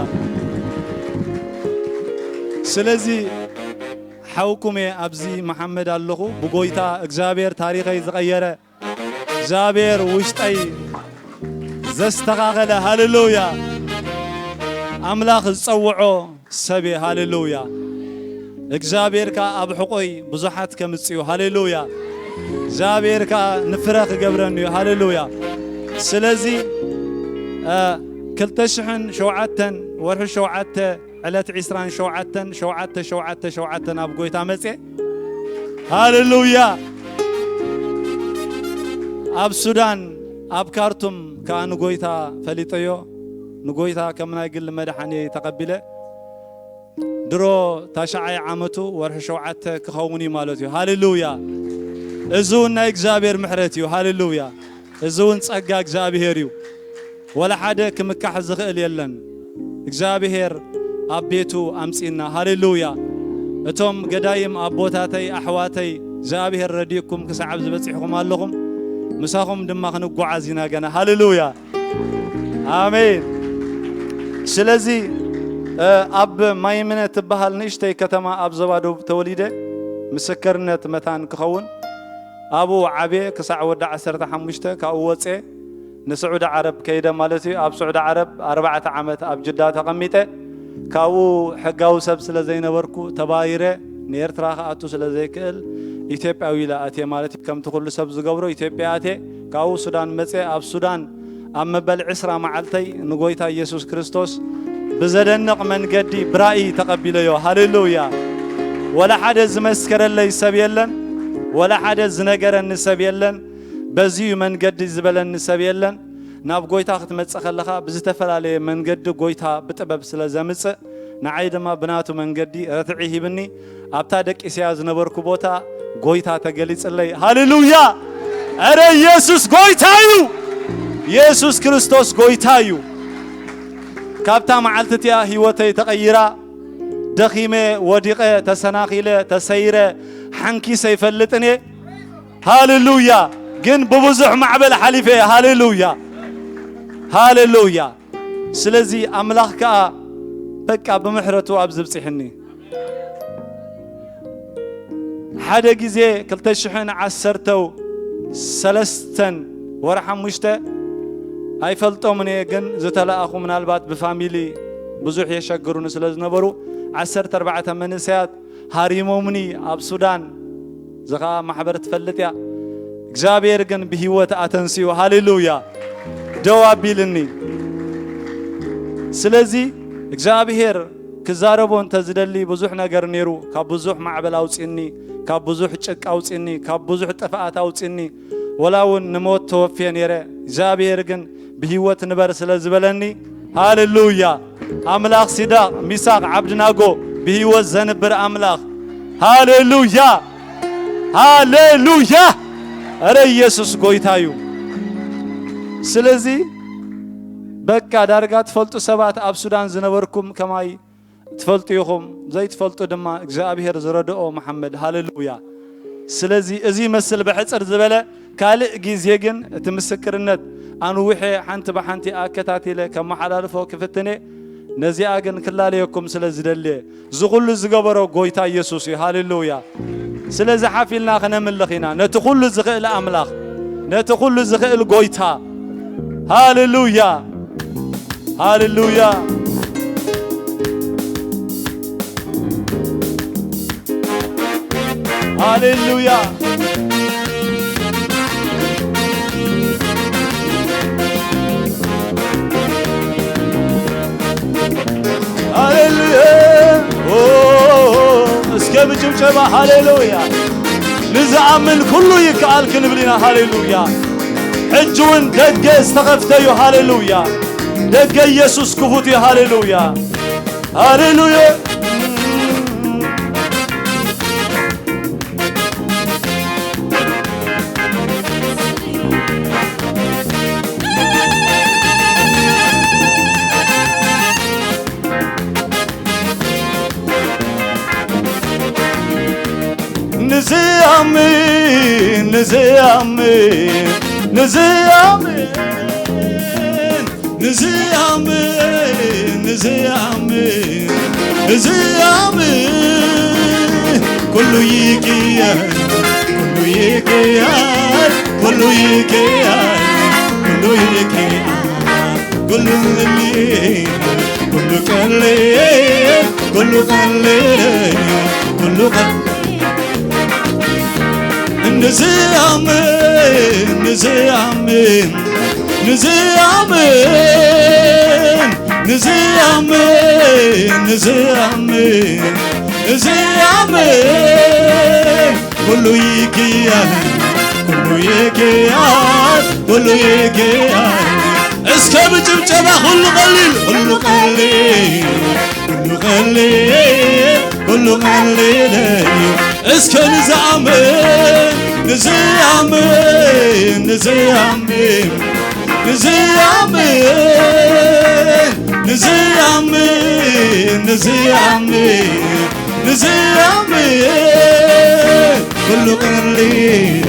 ስለዚ ሓውኩም እየ፣ ኣብዚ መሓመድ ኣለኹ። ብጎይታ እግዚኣብሔር ታሪኸይ ዝቐየረ፣ እግዚኣብሔር ውሽጠይ ዘስተኻኸለ፣ ሃሌሉያ፣ ኣምላኽ ዝጸውዖ ሰብ እየ። ሃሌሉያ። እግዚኣብሔር ከኣ ኣብ ሕቖይ ብዙሓት ከምጽኡ፣ ሃሌሉያ። እግዚኣብሔር ከኣ ንፍረ ክገብረኒ እዩ፣ ሃሌሉያ። ስለዚ፣ እ፣ ክልተ ሽሕን ሸውዓተን ወርሒ ሸውዓተ ዕለት ዕስራን ሸውዓተን፣ ሸውዓተ፣ ሸውዓተ፣ ሸውዓተ ናብ ጎይታ መጽየ። ሃሌሉያ። ኣብ ሱዳን፣ ኣብ ካርቱም ከኣ ንጎይታ ፈሊጠዮ። ንጎይታ ከም ናይ ግል መድሓኒየይ ተቐቢለ። ድሮ ታሽዓይ ዓመቱ ወርሒ ሸውዓተ ክኸውን እዩ ማለት እዩ። ሃሌሉያ። እዚ እውን ናይ እግዚኣብሔር ምሕረት እዩ። ሃሌሉያ። እዚ እውን ጸጋ እግዚኣብሔር እዩ። ወላ ሓደ ክምካሕ ዝኽእል የለን። እግዚኣብሔር ኣብ ቤቱ ኣምጺእና። ሃሌሉያ። እቶም ገዳይም ኣቦታተይ፣ ኣሕዋተይ፣ እግዚኣብሔር ረዲእኩም ክሳዕ ኣብዚ በጺሕኩም ኣለኹም። ምሳኹም ድማ ክንጓዓዝ ኢና ገና። ሃሌሉያ። ኣሜን። ስለዚ፣ እ፣ ኣብ ማይምነ ትበሃል ንእሽተይ ከተማ ኣብ ዞባ ደቡብ ተወሊደ፣ ምስክርነት መታን ክኸውን ኣብኡ ዓብየ ክሳዕ ወዲ ዓሰርተ ሓሙሽተ፣ ካብኡ ወፅየ ንስዑዲ ዓረብ ከይደ ማለት እዩ። ኣብ ስዑዲ ዓረብ ኣርባዕተ ዓመት ኣብ ጅዳ ተቐሚጠ፣ ካብኡ ሕጋዊ ሰብ ስለ ዘይነበርኩ ተባይረ፣ ንኤርትራ ክኣቱ ስለ ዘይክእል ኢትዮጵያዊ ኢለ ኣትየ ማለት እዩ። ከምቲ ኩሉ ሰብ ዝገብሮ ኢትዮጵያ ኣትየ፣ ካብኡ ሱዳን መፅየ። ኣብ ሱዳን ኣብ መበል ዕስራ መዓልተይ ንጎይታ ኢየሱስ ክርስቶስ ብዘደንቕ መንገዲ ብራእይ ተቐቢለዮ። ሃሌሉያ! ወላ ሓደ ዝመስከረለይ ሰብ የለን፣ ወላ ሓደ ዝነገረኒ ሰብ የለን። በዚዩ መንገዲ ዝበለኒ ሰብ የለን። ናብ ጎይታ ክትመጽእ ከለኻ ብዝተፈላለየ መንገዲ ጎይታ ብጥበብ ስለ ዘምጽእ፣ ንዓይ ድማ ብናቱ መንገዲ ርትዒ ሂብኒ፣ ኣብታ ደቂሰያ ዝነበርኩ ቦታ ጎይታ ተገሊጽለይ። ሃሌሉያ! ኧረ ኢየሱስ ጎይታ እዩ! ኢየሱስ ክርስቶስ ጎይታ እዩ! ካብታ መዓልቲ እቲኣ ህይወተይ ተቐይራ፣ ደኺመ፣ ወዲቐ፣ ተሰናኺለ፣ ተሰይረ፣ ሓንኪሰ ኣይፈልጥን እየ። ሃሌሉያ! ግን ብብዙሕ ማዕበል ሓሊፈ እየ። ሃሌሉያ፣ ሃሌሉያ። ስለዚ ኣምላኽ ከኣ በቃ ብምሕረቱ ኣብዚ ኣብጺሕኒ። ሓደ ግዜ ክልተ ሽሕን ዓሰርተው ሰለስተን ወርሒ ሓሙሽተ ኣይፈልጦምን እየ፣ ግን ዝተለኣኹ ምናልባት ብፋሚሊ ብዙሕ የሸግሩኒ ስለ ዝነበሩ ዓሰርተ ኣርባዕተ መንእሰያት ሃሪሞምኒ ኣብ ሱዳን። እዚ ኸኣ ማሕበር ትፈልጥ እያ። እግዚኣብሔር ግን ብህይወት ኣተንስኡ። ሃሌሉያ። ደው ኣቢልኒ። ስለዚ እግዚኣብሔር ክዛረቦ እንተ ዝደሊ ብዙሕ ነገር ነይሩ። ካብ ብዙሕ ማዕበል ኣውፅኒ፣ ካብ ብዙሕ ጭቃ ኣውፅኒ፣ ካብ ብዙሕ ጥፍኣት ኣውፅኒ። ወላ እውን ንሞት ተወፍየ ነይረ። እግዚኣብሔር ግን ብህይወት ንበር ስለ ዝበለኒ፣ ሃሌሉያ። ኣምላኽ ሲድራቅ፣ ሚሳቅ፣ ዓብድናጎ ብህይወት ዘንብር ኣምላኽ። ሃሌሉያ፣ ሃሌሉያ። እረ ኢየሱስ ጎይታ እዩ። ስለዚ በቃ ዳርጋ ትፈልጡ ሰባት ኣብ ሱዳን ዝነበርኩም ከማይ ትፈልጡ ኢኹም፣ ዘይትፈልጡ ድማ እግዚኣብሔር ዝረድኦ መሓመድ። ሃሌሉያ። ስለዚ እዚ ይመስል ብሕጽር ዝበለ፣ ካልእ ግዜ ግን እቲ ምስክርነት ኣንዊሐ ሓንቲ ብሓንቲ ኣከታቲለ ከመሓላልፎ ክፍትነ፣ ነዚኣ ግን ክላለየኩም ስለ ዝደልየ፣ እዚ ኩሉ ዝገበሮ ጎይታ ኢየሱስ እዩ። ሃሌሉያ። ስለዚ ሓፍ ኢልና ክነምልኽ ኢና ነቲ ኩሉ ዝኽእል ኣምላኽ፣ ነቲ ኩሉ ዝኽእል ጎይታ። ሃሌሉያ፣ ሃሌሉያ፣ ሃሌሉያ። ሃሌሉያ። ኦ፣ እስከ ብጭብጨባ ሃሌሉያ። ንዝኣምን ኩሉ ይከኣል ክንብል ኢና። ሃሌሉያ። ሕጂ እውን ደገ ዝተኸፍተ እዩ። ሃሌሉያ። ደገ ኢየሱስ ክፉት እዩ። ሃሌሉያ። ሃሌሉያ። ንዝኣምን፣ ንዝኣምን፣ ንዝኣምን፣ ንዝኣምን፣ ንዝኣምን፣ ንዝኣምን፣ ኩሉ ይቅየር፣ ኩሉ ይቅየር፣ ኩሉ ይቅየር፣ ኩሉ ይቅየር፣ ኩሉ ይቅየር፣ ኩሉ ቀልል፣ ኩሉ ቀልል፣ ኩሉ ቀልል። ንዝኣምን፣ ንዝኣምን፣ ንዝኣምን፣ ንዝኣምን፣ ንዝኣምን፣ ንዝኣምን፣ ኩሉ ይክያል፣ ኩሉ ይክያል፣ ኩሉ ይክያል። እስከ ብጭብጨባ ኩሉ ቀሊል፣ ኩሉ ቀሊል፣ ኩሉ ቀሊል፣ ኩሉ ቀሊል እዩ። እስከ ንዝኣምን፣ ንዝኣምን፣ ንዝኣምን፣ ንዝኣምን፣ ንዝኣምን፣ ንዝኣምን፣ ንዝኣምን፣ ኩሉ ቀሊል፣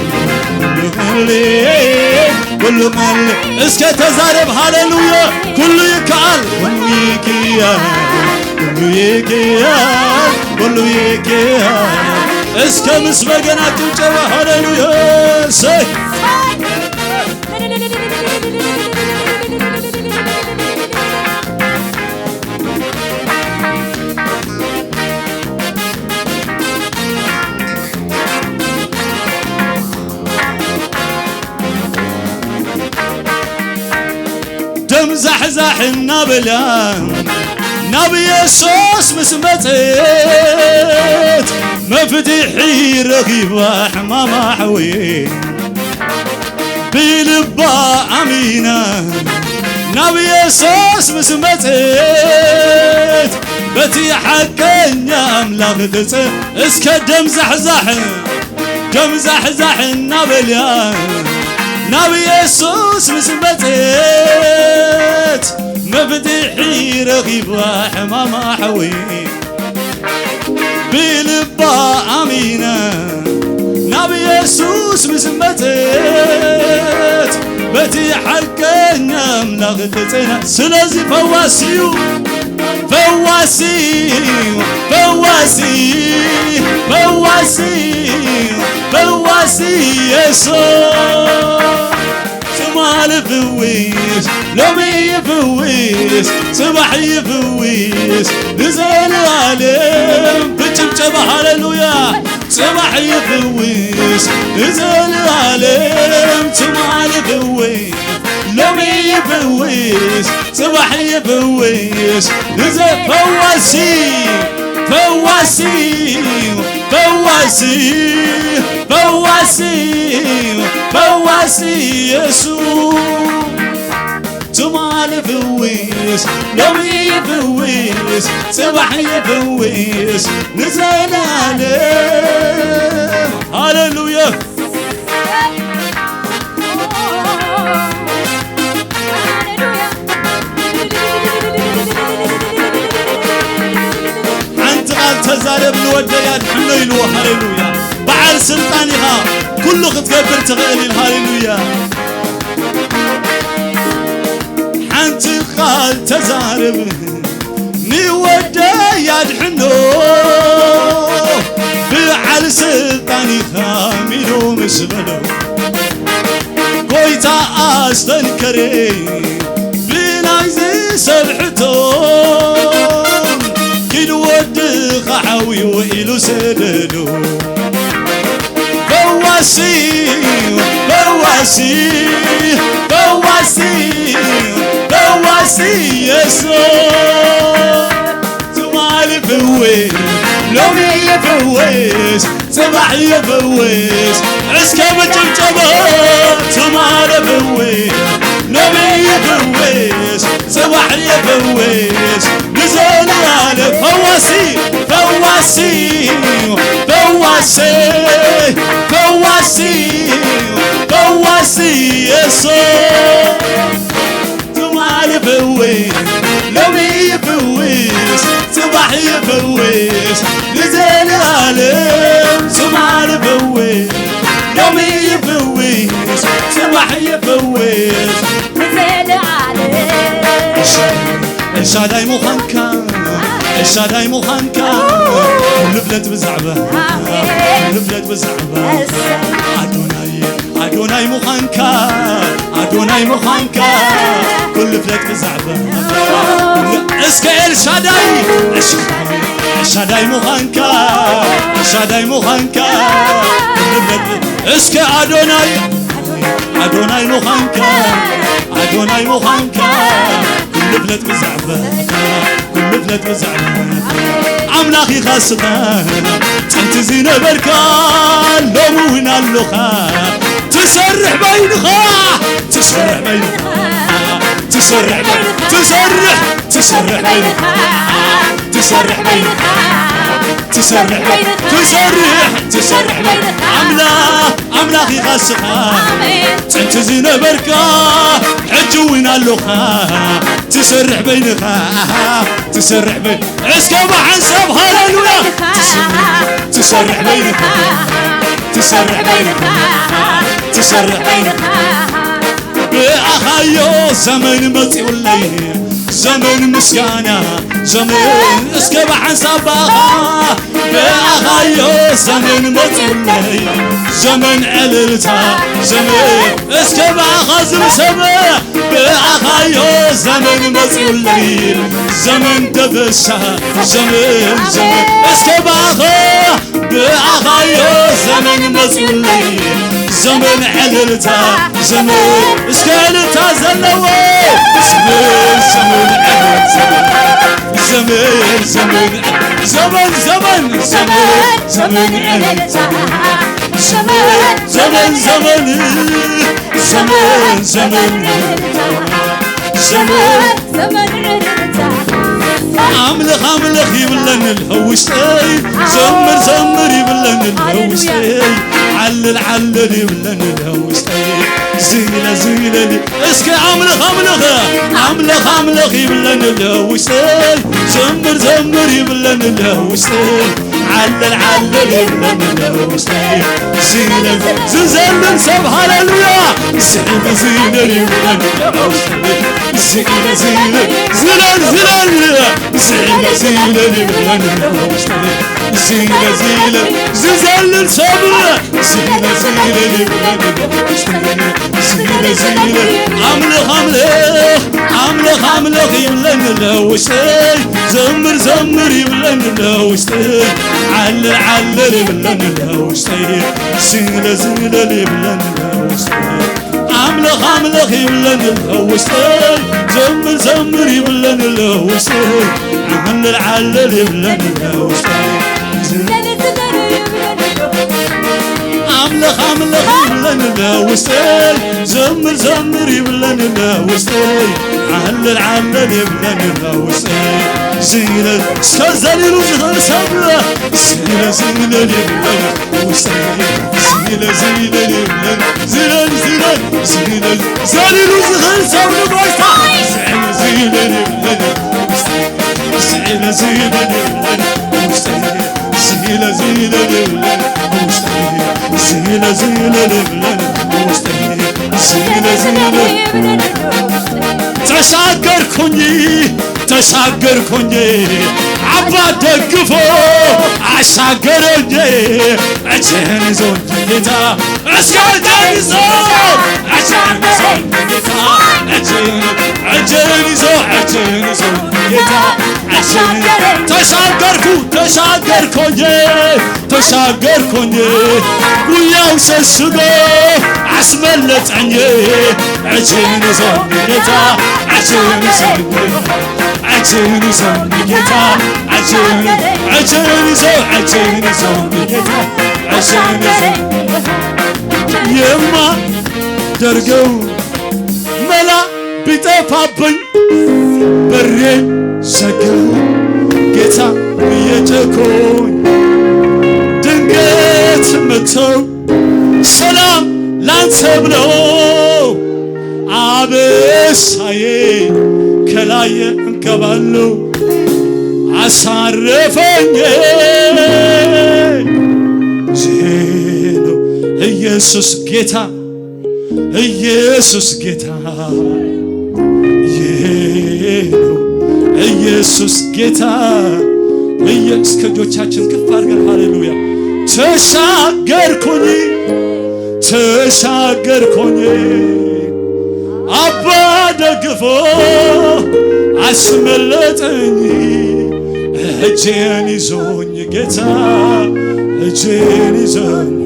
ኩሉ ቀሊል፣ ኩሉ ቀሊል። እስከ ተዛረብ፣ ሃሌሉያ። ኩሉ ይከኣል፣ ኩሉ ይክያል፣ ኩሉ ይክያል፣ ኩሉ ይክያል። እስከ ምስ በገና ጭብጨባ፣ ሃሌሉያ። ሰይ ደም ዛሕዛሕ እናበላ ናብ የሱስ ምስ መጸት፣ መፍትሒ ረኺባ ሕማማ ሓወይ። ብልባ ኣሚና ናብ የሱስ ምስ መጸት፣ በቲ ሓቀኛ ኣምላኽ ትጸ-፣ እስከ ደም ዛሕዛሕ፣ ደም ዛሕዛሕ እናበልያ ናብ የሱስ ምስ መጸት፣ መፍትሒ ረኺባ ሕማማ ሓወይ። ብልባ ኣሚና ናብ የሱስ ምስ መጸት፣ እቲ ሓቀኛ ኣምላኽ ተጸና። ስለዚ ፈዋሲ እዩ፣ ፈዋሲ እዩ፣ ፈዋሲ፣ ፈዋሲ እዩ፣ ፈዋሲ የሱስ። ትማሊ ይፍውስ፣ ሎሚ ይፍውስ፣ ጽባሕ ይፍውስ፣ ንዘለኣለም ብጭብጨባ ሃሌሉያ። ጽባሕ ይፍውስ፣ ንዘለኣለም ትማሊ ይፍውስ፣ ሎሚ ይፍውስ፣ ጽባሕ ይፍውስ፣ ንዘ-፣ ፈዋሲ፣ ፈዋሲ፣ ፈዋሲ፣ ፈዋሲ፣ ፈዋሲ የሱስ። ትማሊ ይፍውስ፣ ሎሚ ይፍውስ፣ ጽባሕ ይፍውስ፣ ንዘለኣለም። ሃሌሉያ። ሓንቲ ቃል ተዛረብ፣ ንወደይ ኣድሕኖ ኢልዎ። ሃሌሉያ። በዓል ስልጣን ኢኻ፣ ኩሉ ክትገብር ትኽእል ኢል። ሃሌሉያ። ሓንቲ ቃል ተዛረብ፣ ንወደይ ኣድሕኖ፣ በዓል ስልጣን ኢኻ ኢሉ ምስ በሎ፣ ጎይታ ኣስተንከረ ብናይዚ ሰብ ሕቶ፣ ኪድ ወድኻ ሓውዩ ኢሉ ሰደዶ። ፈዋሲ፣ ፈዋሲ፣ ፈዋሲ፣ ፈዋሲ የሱስ። ትማሊ ይፍውስ፣ ሎሚ ይፍውስ፣ ጽባሕ ይፍውስ። እስከ ብጭብጨባ ትማሊ ይፍውስ፣ ሎሚ ይፍውስ፣ ጽባሕ ይፍውስ፣ ንዘለኣለም ፈዋሲ፣ ፈዋሲ፣ ፈዋሲ፣ ፈዋሲ፣ ፈዋሲ የሱስ። ትማሊ ይፍውስ፣ ሎሚ ይፍውስ፣ ጽባሕ ይፍውስ፣ ንዘለኣለም ትማሊ ይፍውስ፣ ሎሚ ይፍውስ፣ ጽባሕ ይፍውስ። ንዘለኣለም። ኤልሻዳይ ምዃንካ፣ ኤልሻዳይ ምዃንካ፣ ኩሉ ፍለጥ ብዛዕባ፣ ኩሉ ፍለጥ ብዛዕባ። ኣዶናይ፣ ኣዶናይ ምዃንካ፣ ኣዶናይ ምዃንካ፣ ኩሉ ፍለጥ ብዛዕባ። እስከ ኤልሻዳይ፣ ኤልሻዳይ ምዃንካ፣ ኤልሻዳይ ምዃንካ፣ ኩሉ ፍለጥ። እስከ ኣዶናይ፣ ኣዶናይ ምዃንካ፣ ኣዶናይ ምዃንካ፣ ኩሉ ፍለጥ ብዛዕባ፣ ኩሉ ፍለጥ ብዛዕባ። ኣምላኽ ኢኻ ስኻ፣ ጥንቲ ዝነበርካ፣ ሎሚ እውን ኣሎኻ። ትሰርሕ በይንኻ፣ ትሰርሕ በይንኻ፣ ትሰርሕ በይ-፣ ትሰርሕ፣ ትሰርሕ በይንኻ፣ ትሰርሕ በይንኻ፣ ትሰርሕ በይ-፣ ትሰርሕ፣ ትሰርሕ በይ-፣ ኣምላኽ ኣምላኽ ኢኻ ስኻ፣ ኣሜን። ጥንቲ ዝነበርካ፣ ሕጂ እውን ኣሎኻ። ትሰርሕ በይንኻ፣ ትሰርሕ በይ-፣ እስከ ብሓንሳብ ሃሌሉያ። ትሰርሕ፣ ትሰርሕ በይንኻ፣ ትሰርሕ በይንኻ፣ ትሰርሕ በይንኻ። ብኣኻዮ ዘመን መጺኡለይ፣ ዘመን ምስጋና፣ ዘመን እስከ ብሓንሳብ ብኣኻ፣ ብኣኻዮ ዘመን መጺኡለይ፣ ዘመን ዕልልታ፣ ዘመን እስከ ብኣኻ ዝብል ሰብ፣ ብኣኻዮ ዘመን መጺኡለይ፣ ዘመን ደበሳ፣ ዘመን፣ ዘመን እስከ ብኣኻ ብኣኻዮ ዘመን መጺኡለይ፣ ዘመን ዕልልታ፣ ዘመን እስከ ዕልልታ ዘለዎ፣ ዘመን፣ ዘመን ዕልልታ፣ ዘመን፣ ዘመን፣ ዘመን፣ ዘመን፣ ዘመን፣ ዘመን ዕልልታ፣ ዘመን፣ ዘመን፣ ዘመን፣ ዘመን፣ ዘመን ዕልልታ፣ ዘመን ዘመን ዕልልታ። ኣምልኽ ኣምልኽ ይብለኒ ኣለዎ ውሽጠይ፣ ዘምር ዘምር ይብለኒ ኣለዎ ውሽጠይ፣ ዓልል ዓልል ይብለኒ ኣለዎ ውሽጠይ። ዝይለ ዝይለኒ እስከ ኣምልኽ ኣምልኽ፣ ኣምልኽ ኣምልኽ ይብለኒ ኣለዎ ውሽጠይ፣ ዘምር ዘምር ይብለኒ ኣለዎ ውሽጠይ። ዓለል ዓለል ይብለኒ ውሽጠይ። ዝለል ዝዘልን ሰብ ሃሌሉያ። ዝለል ዝለል ይብለኒ ውሽጠይ። ዝለል ዝለል ዝለል ዝለል ዝለል ዝለል ይብለኒ ውሽጠይ። ዝለል ዝለል ዝዘልን ሰብ ዝለል ዝለል ይብለኒ ውሽጠይ። ዝለል ዝለል ኣምልኽ ኣምልኽ ኣምልኽ ኣምልኽ ይብለኒ ለውሽጠይ። ዘምር ዘምር ይብለኒ ለውሽጠይ። ዓለል ዓለል ይብለኒ ለውሽጠይ። ዝለል ዝለል ይብለኒ ለውሽጠይ። ኣምልኽ ኣምልኽ ይብለኒ ለውሽጠይ። ዘምር ዘምር ይብለኒ ለውሽጠይ። ዓለል ዓለል ይብለኒ ለውሽጠይ። ኣምልኽ ኣምልኽ ይብለኒ ለውሽጠይ። ዘምር ዘምር ይብለኒ ለውሽጠይ። ዓለል ዓለል ይብለኒ ለውሽጠይ። ዝለል እስከ ዘሊሉ ዝኽእል ሰብ ዝለል ዝለል ይብለኒ ውሽጠይ። ዝለል ዝለል ይብለኒ ዝለል ዝለል ዝለል ዘሊሉ ዝኽእል ሰብ ንጎይታ። ዝለል ዝለል ይብለኒ ውሽጠይ። ዝለል ዝለል ይብለኒ ውሽጠይ። ዝለል ዝለል ይብለኒ ውሽጠይ። ዝለል ዝለል ይብለኒ ውሽጠይ። ዝለል ዝለል ተሻገርኩኝ ተሻገርኩኝ። አባ ደግፎ አሻገረኝ። እጅህን ይዞ ጌታ እስከ እጅህን ይዞ እጅህን ይዞ ጌታ እጅህን እጅህን ይዞ እጅህን ይዞ ጌታ እጅህን ተሻገርኩ ተሻገርኩኝ ተሻገርኩኝ። ጉያው ሸሽጎ አስመለጠኝ። እጅህን ይዞ ጌታ እጅህን ይዞ እጅህን ይዞ ጌታ እጅህን እጅህን ይዞ እጅህን ይዞ ጌታ እጅህን ይዞ የማደርገው መላ ቢጠፋብኝ በሬን ዘጋው ጌታ ብዬ ጮኩኝ። ድንገት መጥተው ሰላም ላንተ ብለው አበሳዬ ከላይ አንከባለው አሳረፈኝ። ይሄ ነው ኢየሱስ ጌታ ኢየሱስ ጌታ ይሄ ነው ኢየሱስ ጌታ። እስከ እጆቻችን ከፍ አድርገን ሃሌሉያ። ተሻገርኩኝ ተሻገርኩኝ አባ ደግፎ አስመለጠኝ። እጄን ይዞኝ ጌታ እጄን ይዞኝ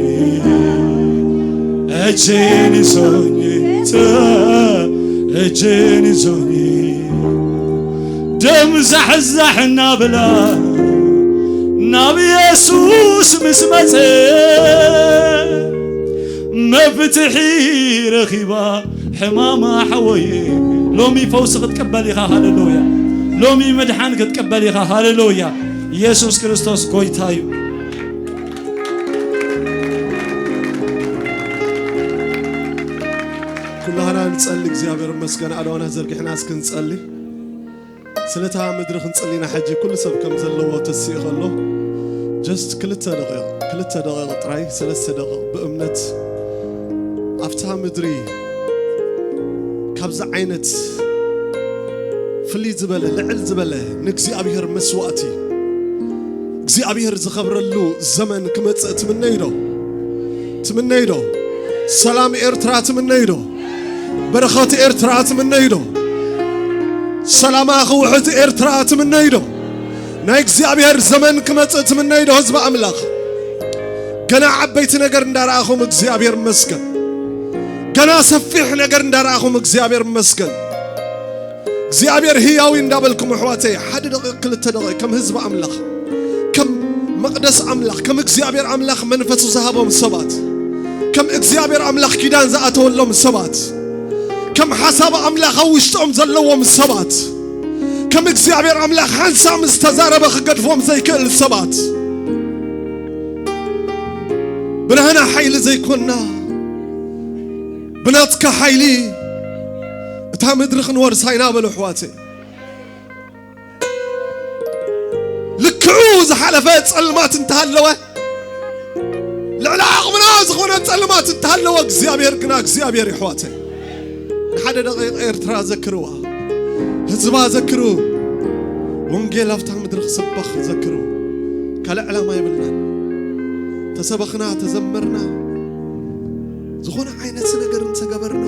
እጄን ይዞኝ ተ እጄን ይዞኝ ደም ዛሕዛሕ እናበላ ናብ ኢየሱስ ምስ መጸ መፍትሒ ረኺባ ሕማማ ሓወይ። ሎሚ ፈውሲ ክትቅበል ኢኻ። ሃሌሉያ። ሎሚ ምድሓን ክትቅበል ኢኻ። ሃሌሉያ። ኢየሱስ ክርስቶስ ጎይታ እዩ። ኩላህና ንጸሊ። እግዚኣብሔር ይመስገን። ኣእዳውና ዘርጊሕና እስኪ ንጸሊ። ስለታ ምድሪ ክንጸሊና ሕጂ ኩሉ ሰብ ከም ዘለዎ ተስኢ ከሎ just ክልተ ደቂቕ ክልተ ደቂቕ ጥራይ ሰለስተ ደቂቕ ብእምነት ኣብታ ምድሪ ካብዚ ዓይነት ፍልይ ዝበለ ልዕል ዝበለ ንእግዚኣብሔር መስዋእቲ እግዚኣብሔር ዝኸብረሉ ዘመን ክመጽእ ትምነዩ ዶ? ትምነዩ ዶ? ሰላም ኤርትራ ትምነዩ ዶ? በረኸት ኤርትራ ትምነዩ ዶ? ሰላማ ክውሕድ ኤርትራ ትምነዩ ዶ? ናይ እግዚኣብሔር ዘመን ክመጽእ ትምነዩ ዶ? ህዝቢ ኣምላኽ ገና ዓበይቲ ነገር እንዳረኣኹም እግዚኣብሔር መስገን። ገና ሰፊሕ ነገር እንዳረኣኹም እግዚኣብሔር መስገን። እግዚኣብሔር ህያዊ እንዳበልኩም ኣሕዋተይ ሓደ ደቂቕ ክልተ ደቂቕ ከም ህዝቢ ኣምላኽ ከም መቕደስ ኣምላኽ ከም እግዚኣብሔር ኣምላኽ መንፈሱ ዝሃቦም ሰባት ከም እግዚኣብሔር ኣምላኽ ኪዳን ዝኣተወሎም ሰባት ከም ሓሳብ ኣምላኽ ኣብ ውሽጦም ዘለዎም ሰባት ከም እግዚኣብሔር ኣምላኽ ሓንሳብ ምስ ተዛረበ ክገድፎም ዘይክእል ሰባት ብናህና ሓይሊ ዘይኮንና ብናትካ ሓይሊ እታ ምድሪ ክንወርሳ ኢና በሉ ኣሕዋተይ። ልክዑ ዝሓ ዝሓለፈ ጸልማት እንተሃለወ፣ ልዕሊ ዓቕምና ዝኾነ ጸልማት እንተሃለወ፣ እግዚኣብሔር ግና እግዚኣብሔር፣ የሕዋተይ። ንሓደ ደቂቕ ኤርትራ ዘክርዋ፣ ህዝባ ዘክሩ። ወንጌል ኣብታ ምድሪ ክስበኽ ዘክሩ። ካልእ ዕላማ የብልናን። ተሰበኽና፣ ተዘመርና፣ ዝኾነ ዓይነት ነገር እንተገበርና፣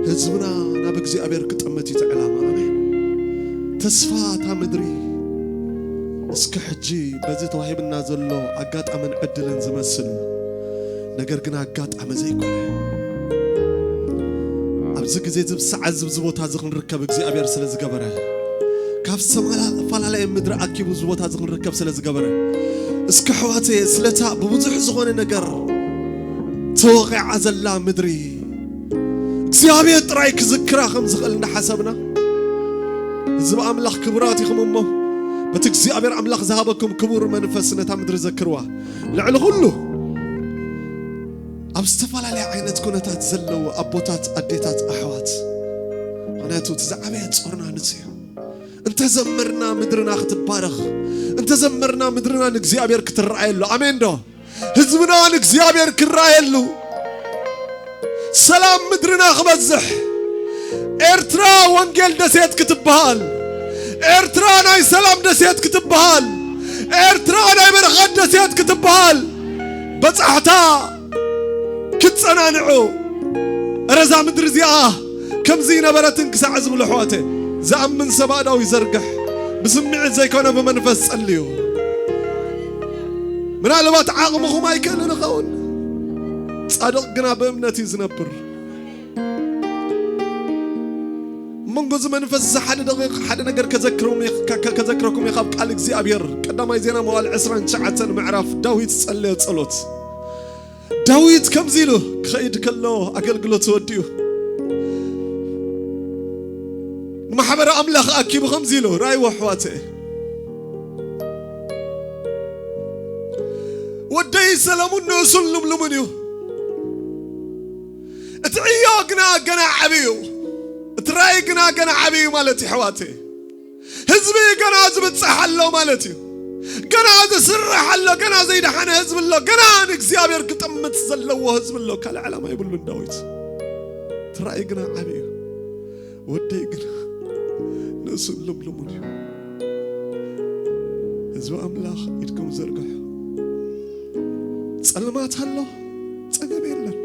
ህዝብና ናብ እግዚኣብሔር ክጠምት እዩ እቲ ዕላማ። ኣሜን። ተስፋ እታ ምድሪ እስከ ሕጂ በዚ ተዋሂብና ዘሎ ኣጋጣምን ዕድልን ዝመስል፣ ነገር ግን ኣጋጣሚ ዘይኮነ፣ ኣብዚ ግዜ እዚ፣ ብሰዓት እዚ፣ ኣብዚ ቦታ እዚ ክንርከብ እግዚኣብሔር ስለ ዝገበረ፣ ካብ ዝተፈላለየ ምድሪ ኣኪቡ እዚ ቦታ እዚ ክንርከብ ስለ ዝገበረ፣ እስከ ኣሕዋተየ፣ ስለታ ብብዙሕ ዝኾነ ነገር ተወቒዓ ዘላ ምድሪ እግዚኣብሔር ጥራይ ክዝክራ ከም ዝኽእል እንዳሓሰብና፣ ህዝቢ ኣምላኽ ክቡራት ኢኹም እሞ፣ በቲ እግዚኣብሔር ኣምላኽ ዝሃበኩም ክቡር መንፈስ ነታ ምድሪ ዘክርዋ። ልዕሊ ኩሉ ኣብ ዝተፈላለየ ዓይነት ኩነታት ዘለዉ ኣቦታት፣ ኣዴታት፣ ኣሕዋት፣ ምኽንያቱ እቲ ዝዓበየ ጾርና ንሱ እዩ። እንተዘመርና ምድርና ክትባረኽ፣ እንተዘመርና ምድርና ንእግዚኣብሔር ክትረኣየሉ። ኣሜን ዶ? ህዝብና ንእግዚኣብሔር ክረኣየሉ፣ ሰላም ምድርና ክበዝሕ፣ ኤርትራ ወንጌል ደሴት ክትበሃል፣ ኤርትራ ናይ ሰላም ደሴት ክትበሃል፣ ኤርትራ ናይ በረኸት ደሴት ክትበሃል፣ በጻሕታ ክጸናንዑ። እረ እዛ ምድሪ እዚኣ ከምዚ ነበረትን ክሳዕ ዝብሉ፣ ኣሕዋተ፣ ዝኣምን ሰብ ኣእዳው ይዘርግሕ። ብስምዒት ዘይኮነ ብመንፈስ ጸልዩ። ምናልባት ዓቕምኹም ኣይክእልን ይኸውን። ጻድቕ ግና ብእምነት እዩ ዝነብር። መንጎ እዚ መንፈስ እዚ ሓደ ደቂቕ ሓደ ነገር ከዘክረኩም እየ፣ ከ-፣ ከ-፣ ከዘክረኩም እየ ካብ ቃል እግዚኣብሔር። ቀዳማይ ዜና መዋዕል ዕስራን ትሽዓተን ምዕራፍ፣ ዳዊት ዝጸለዮ ጸሎት። ዳዊት ከምዚ ኢሉ ክኸይድ ከሎ፣ ኣገልግሎት ወዲኡ ንማሕበረ ኣምላኽ ኣኪቡ ከምዚ ኢሉ፣ ራእይዎ ኣሕዋተ፣ ወደይ ሰለሙን ንእሱን ልምሉምን እዩ፣ እቲ ዕዮ ግና ገና ዓብዩ፣ እቲ ራእይ ግና ገና ዓብዩ ማለት እዩ ኣሕዋተ። ህዝቢ ገና ዝብጻሕ ኣሎ ማለት እዩ። ገና ዝስራሕ ኣሎ፣ ገና ዘይደሓነ ህዝቢ ኣሎ፣ ገና ንእግዚኣብሔር ክጥምት ዘለዎ ህዝቢ ኣሎ። ካልእ ዕላማ የብሉን ዳዊት። እቲ ራእይ ግና ዓብዩ እዩ። ወደይ ግና ንእሱን ልምሉሙን እዩ። ህዝቢ ኣምላኽ ኢድኩም ዘርግሑ። ጸልማት ኣሎ፣ ጸገም የለን።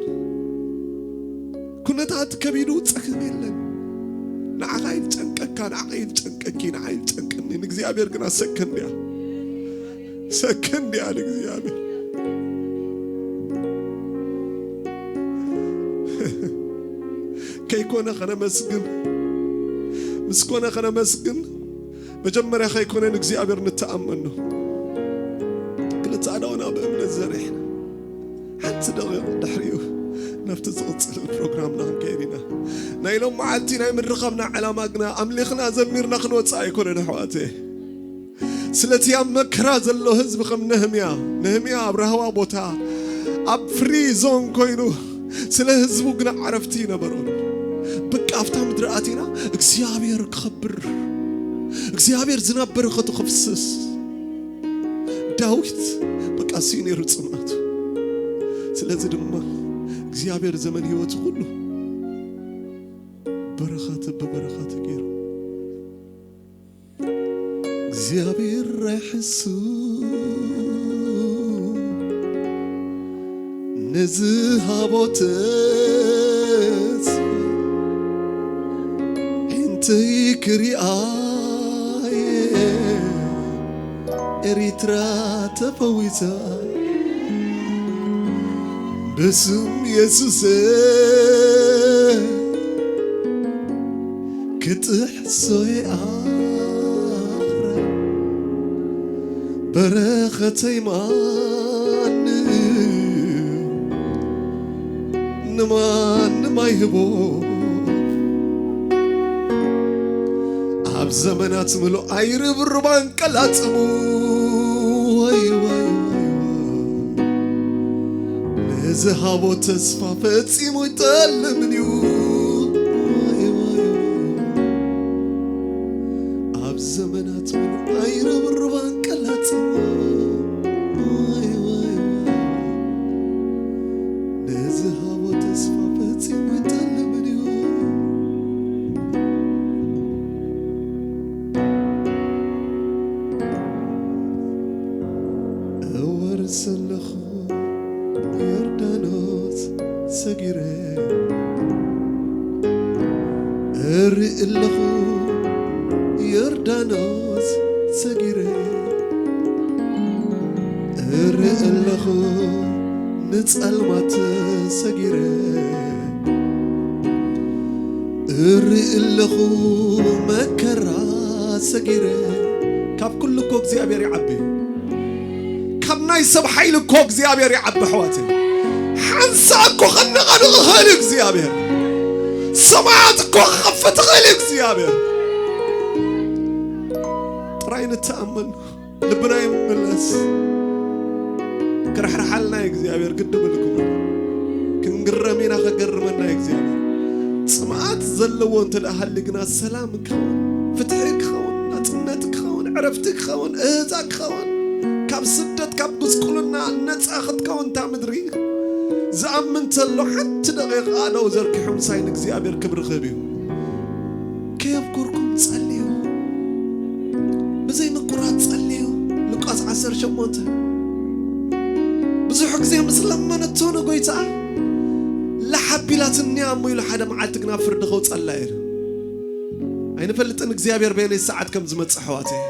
ኩነታት ከቢዱ፣ ጸገም የለን። ንዓኻ ይጨንቀካ፣ ንዓኻ ይጨንቀኪ፣ ንዓይ ይጨንቀኒ። ንእግዚኣብሔር ግና ሰከን ድያ? ሰከን ድያ ንእግዚኣብሔር? ከይኮነ ከነመስግን፣ ምስ ኮነ ከነመስግን፣ መጀመርያ ከይኮነ ንእግዚኣብሔር ንተኣመኖ። ክልተ ኣእዳውና ብእምነት ዘርሕና፣ ሓንቲ ደቂቕ ድሕሪኡ ናብቲ ዝቕጽል ፕሮግራምና ክንከይድ ኢና። ናይ ሎም መዓልቲ ናይ ምርኻብና ዕላማ ግና ኣምሊኽና ዘሚርና ክንወጽእ ኣይኮነን ኣሕዋተይ። ስለቲ ኣብ መከራ ዘሎ ህዝቢ ከም ነህምያ፣ ነህምያ ኣብ ራህዋ ቦታ ኣብ ፍሪ ዞን ኮይኑ ስለ ህዝቡ ግና ዓረፍቲ ይነበሮን። በቃ ኣብታ ምድሪ ኣቲና እግዚኣብሔር ክኸብር፣ እግዚኣብሔር ዝናብ በረኸቱ ክፍስስ። ዳዊት በቃ እሱ እዩ ነይሩ ጽምኣቱ። ስለዚ ድማ እግዚኣብሔር ዘመን ህይወቱ ኩሉ በረኸት ብበረኸት ገይሩ። እግዚኣብሔር ርሕሱ ንዝሃቦ ተስፋ ዒንተይ ክሪኣየ ኤሪትራ ተፈዊሳ። ብስም የሱስ ክጥሕሶ ይኣኽራ በረኸተይ ማንም ንማንም ኣይህቦ። ኣብ ዘመናት ምሉእ ኣይርብርባን ቀላጽሙ። ወይ፣ ወይ፣ ወይ፣ ወይ። ንዝሃቦ ተስፋ ፈጺሙ ይጠልምን እዩ። ወይ፣ ወይ፣ ወይ። ኣብ ዘመናት ምሉእ ኣይርብርባን ቀላጽሙ። ሰለኹ ዮርዳኖስ ሰጊረ፣ እርኢ ኣለኹ ዮርዳኖስ ሰጊረ፣ እርኢ ኣለኹ ንጸልማት ሰጊረ፣ እርኢ ኣለኹ መከራ ሰጊረ። ካብ ኩሉ እኮ እግዚኣብሔር ይዓቢ። ካብ ናይ ሰብ ሓይሊ እኮ እግዚኣብሔር ይዓቢ ኣሕዋተይ። ሓንሳእ እኮ ከነቓንቕ ይኽእል እዩ እግዚኣብሔር። ሰማያት እኮ ክኸፍት ይኽእል እዩ እግዚኣብሔር። ጥራይ ንተኣመን፣ ልብና ይመለስ። ክርሕርሓልና እዩ እግዚኣብሔር፣ ግዲ ብልኩም። ክንግረም ኢና፣ ከገርመና እዩ እግዚኣብሔር። ጽምኣት ዘለዎ እንተ ደኣ ሃሊ ግና ሰላም ክኸውን፣ ፍትሒ ክኸውን፣ ናጽነት ክኸውን፣ ዕረፍቲ ክኸውን፣ እህታ ክኸውን፣ ካብ ስደት፣ ካብ ጉስቁልና ነጻ ክትከውን እታ ምድሪ። ዝኣምን ተሎ ሓንቲ ደቂቕ ኣእዳው ዘርጊሑ ምሳይ ንእግዚኣብሔር ክብሪ ክህብ እዩ። ከየብኮርኩም ጸልዩ፣ ብዘይ ምቁራጽ ጸልዩ። ሉቃስ ዓሰርተ ሸሞንተ። ብዙሕ ግዜ ምስ ለመነቶ ንጎይታ፣ ላሕ ኣቢላትኒ እያ እሞ ኢሉ ሓደ መዓልቲ ግና ፍርዲ ከውጸላ ኢሉ። ኣይንፈልጥን እግዚኣብሔር በየነይ ሰዓት ከም ዝመጽእ ኣሕዋተይ።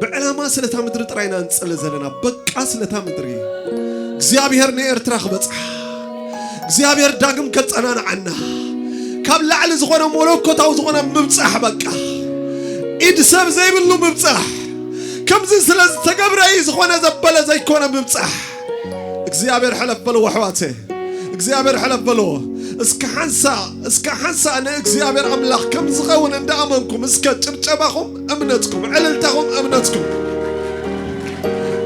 ብዕላማ ስለታ ምድሪ ጥራይ ኢና ንጽሊ ዘለና። በቃ ስለታ ምድሪ። እግዚኣብሔር ንኤርትራ ክበጽሓ፣ እግዚኣብሔር ዳግም ከጸናንዓና፣ ካብ ላዕሊ ዝኾነ መለኮታዊ ዝኾነ ምብጻሕ፣ በቃ ኢድ ሰብ ዘይብሉ ምብጻሕ፣ ከምዚ ስለ ዝተገብረ እዩ ዝኾነ ዘበለ ዘይኮነ ምብጻሕ። እግዚኣብሔር ሕለፍ በልዎ ኣሕዋተ። እግዚኣብሔር ሕለፍ በልዎ። እስከ ሓንሳ፣ እስከ ሓንሳ ንእግዚኣብሔር ኣምላኽ ከም ዝኸውን እንዳኣመንኩም፣ እስከ ጭብጨባኹም እምነትኩም፣ ዕልልታኹም እምነትኩም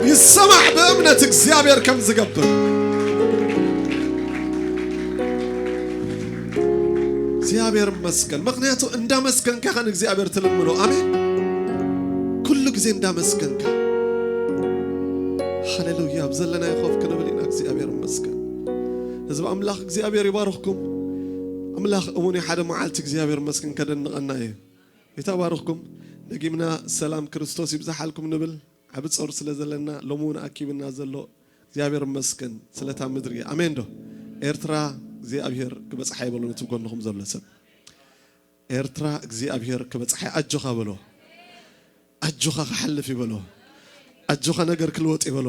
ይሰማዕ ብእምነት እግዚኣብሔር ከም ዝገብር። እግዚኣብሔር ይመስገን። ምኽንያቱ እንዳመስገንካ ኢኻ ንእግዚኣብሔር ትልምኖ። ኣሜን። ኩሉ ግዜ እንዳመስገንካ። ሃሌሉያ። ኣብ ዘለናዮ ኮፍ ክንብል ኢና። እግዚኣብሔር ይመስገን። ህዝቢ ኣምላኽ እግዚኣብሔር ይባርኽኩም። ኣምላኽ እሙን እዩ። ሓደ መዓልቲ እግዚኣብሔር ይመስገን ከደንቐና እዩ። ይተባረኽኩም። ደጊምና ሰላም ክርስቶስ ይብዝሓልኩም ንብል። ዓቢ ጾር ስለ ዘለና ሎሚ እውን ኣኪብና ዘሎ እግዚኣብሔር ይመስገን ስለታ ምድሪ። ኣሜን ዶ? ኤርትራ እግዚኣብሔር ክበጽሓ ይበሉ ነቲ ጎንኹም ዘሎ ሰብ። ኤርትራ እግዚኣብሔር ክበጽሓ ኣጆኻ በሎ። ኣጆኻ ክሓልፍ ይበሎ። ኣጆኻ ነገር ክልወጥ ይበሎ።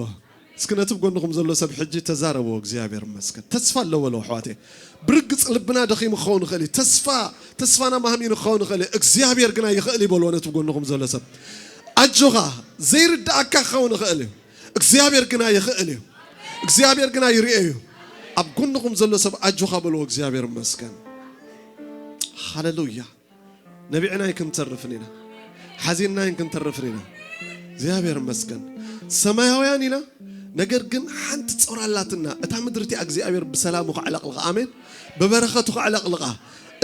እስኪ ነቲ ጎንኹም ዘሎ ሰብ ሕጂ ተዛረብዎ፣ እግዚኣብሔር ይመስገን። ተስፋ ኣለዎ ኣለዉ ኣሕዋተይ። ብርግጽ ልብና ደኺሙ ክኸውን ይኽእል እዩ። ተስፋ፣ ተስፋና ማህሚኑ ክኸውን ይኽእል እዩ። እግዚኣብሔር ግና ይኽእል ይበልዎ ነቲ ጎንኹም ዘሎ ሰብ። ኣጆኻ፣ ዘይርድኣካ ክኸውን ይኽእል እዩ። እግዚኣብሔር ግና ይኽእል እዩ። እግዚኣብሔር ግና ይርኤ እዩ። ኣብ ጎንኹም ዘሎ ሰብ ኣጆኻ በልዎ፣ እግዚኣብሔር ይመስገን። ሃሌሉያ። ነቢዕና ኣይክንተርፍን ኢና። ሓዚንና ኣይክንተርፍን ኢና። እግዚኣብሔር ይመስገን። ሰማያውያን ኢና። ነገር ግን ሓንቲ ጾር ኣላትና። እታ ምድሪ እቲኣ እግዚኣብሔር ብሰላሙ ከዕለቕልቓ። ኣሜን። ብበረኸቱ ከዕለቕልቓ።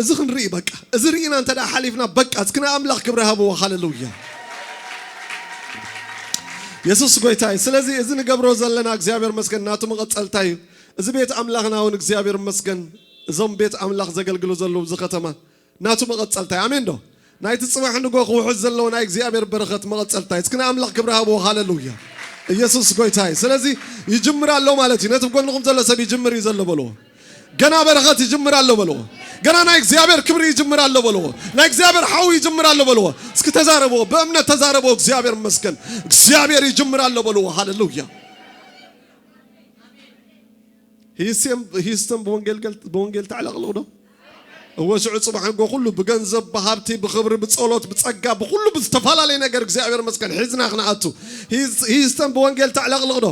እዚ ክንርኢ በቃ። እዚ ርኢና እንተ ደኣ ሓሊፍና በቃ። እስኪ ንኣምላኽ ክብሪ ሃብዎ። ሃሌሉያ። የሱስ ጎይታ እዩ። ስለዚ እዚ ንገብሮ ዘለና እግዚኣብሔር ይመስገን ናቱ መቐጸልታ እዩ። እዚ ቤት ኣምላኽና እውን እግዚኣብሔር ይመስገን። እዞም ቤት ኣምላኽ ዘገልግሉ ዘለዉ እዚ ከተማ ናቱ መቐጸልታ እዩ። ኣሜን ዶ? ናይቲ ጽባሕ ንጎ ክውሕዝ ዘለዎ ናይ እግዚኣብሔር በረኸት መቐጸልታ እዩ። እስኪ ንኣምላኽ ክብሪ ሃብዎ። ሃሌሉያ። ኢየሱስ ጎይታ እዩ። ስለዚ ይጅምር ኣሎ ማለት እዩ። ነቲ ጎንኹም ዘሎ ሰብ ይጅምር እዩ ዘሎ በልዎ። ገና በረኸት ይጅምር ኣሎ በልዎ። ገና ናይ እግዚኣብሔር ክብሪ ይጅምር ኣሎ በልዎ። ናይ እግዚኣብሔር ሓዊ ይጅምር ኣሎ በልዎ። እስኪ ተዛረብዎ፣ ብእምነት ተዛረብዎ። እግዚኣብሔር ይመስገን፣ እግዚኣብሔር ይጅምር ኣሎ በልዎ። ሃሌሉያ። ሂስም ሂስተም ብወንጌል ገል- ብወንጌል ተዕለቕልቕ ዶ? እወ፣ ሽዑ ጽባሕ ንጎ ኩሉ ብገንዘብ፣ ብሃብቲ፣ ብኽብሪ፣ ብጸሎት፣ ብጸጋ፣ ብኩሉ ብዝተፈላለየ ነገር እግዚኣብሔር ይመስገን ሒዝና ክንኣቱ። ሂዝ- ሂዝተም ብወንጌል ተዕለቕልቕ ዶ?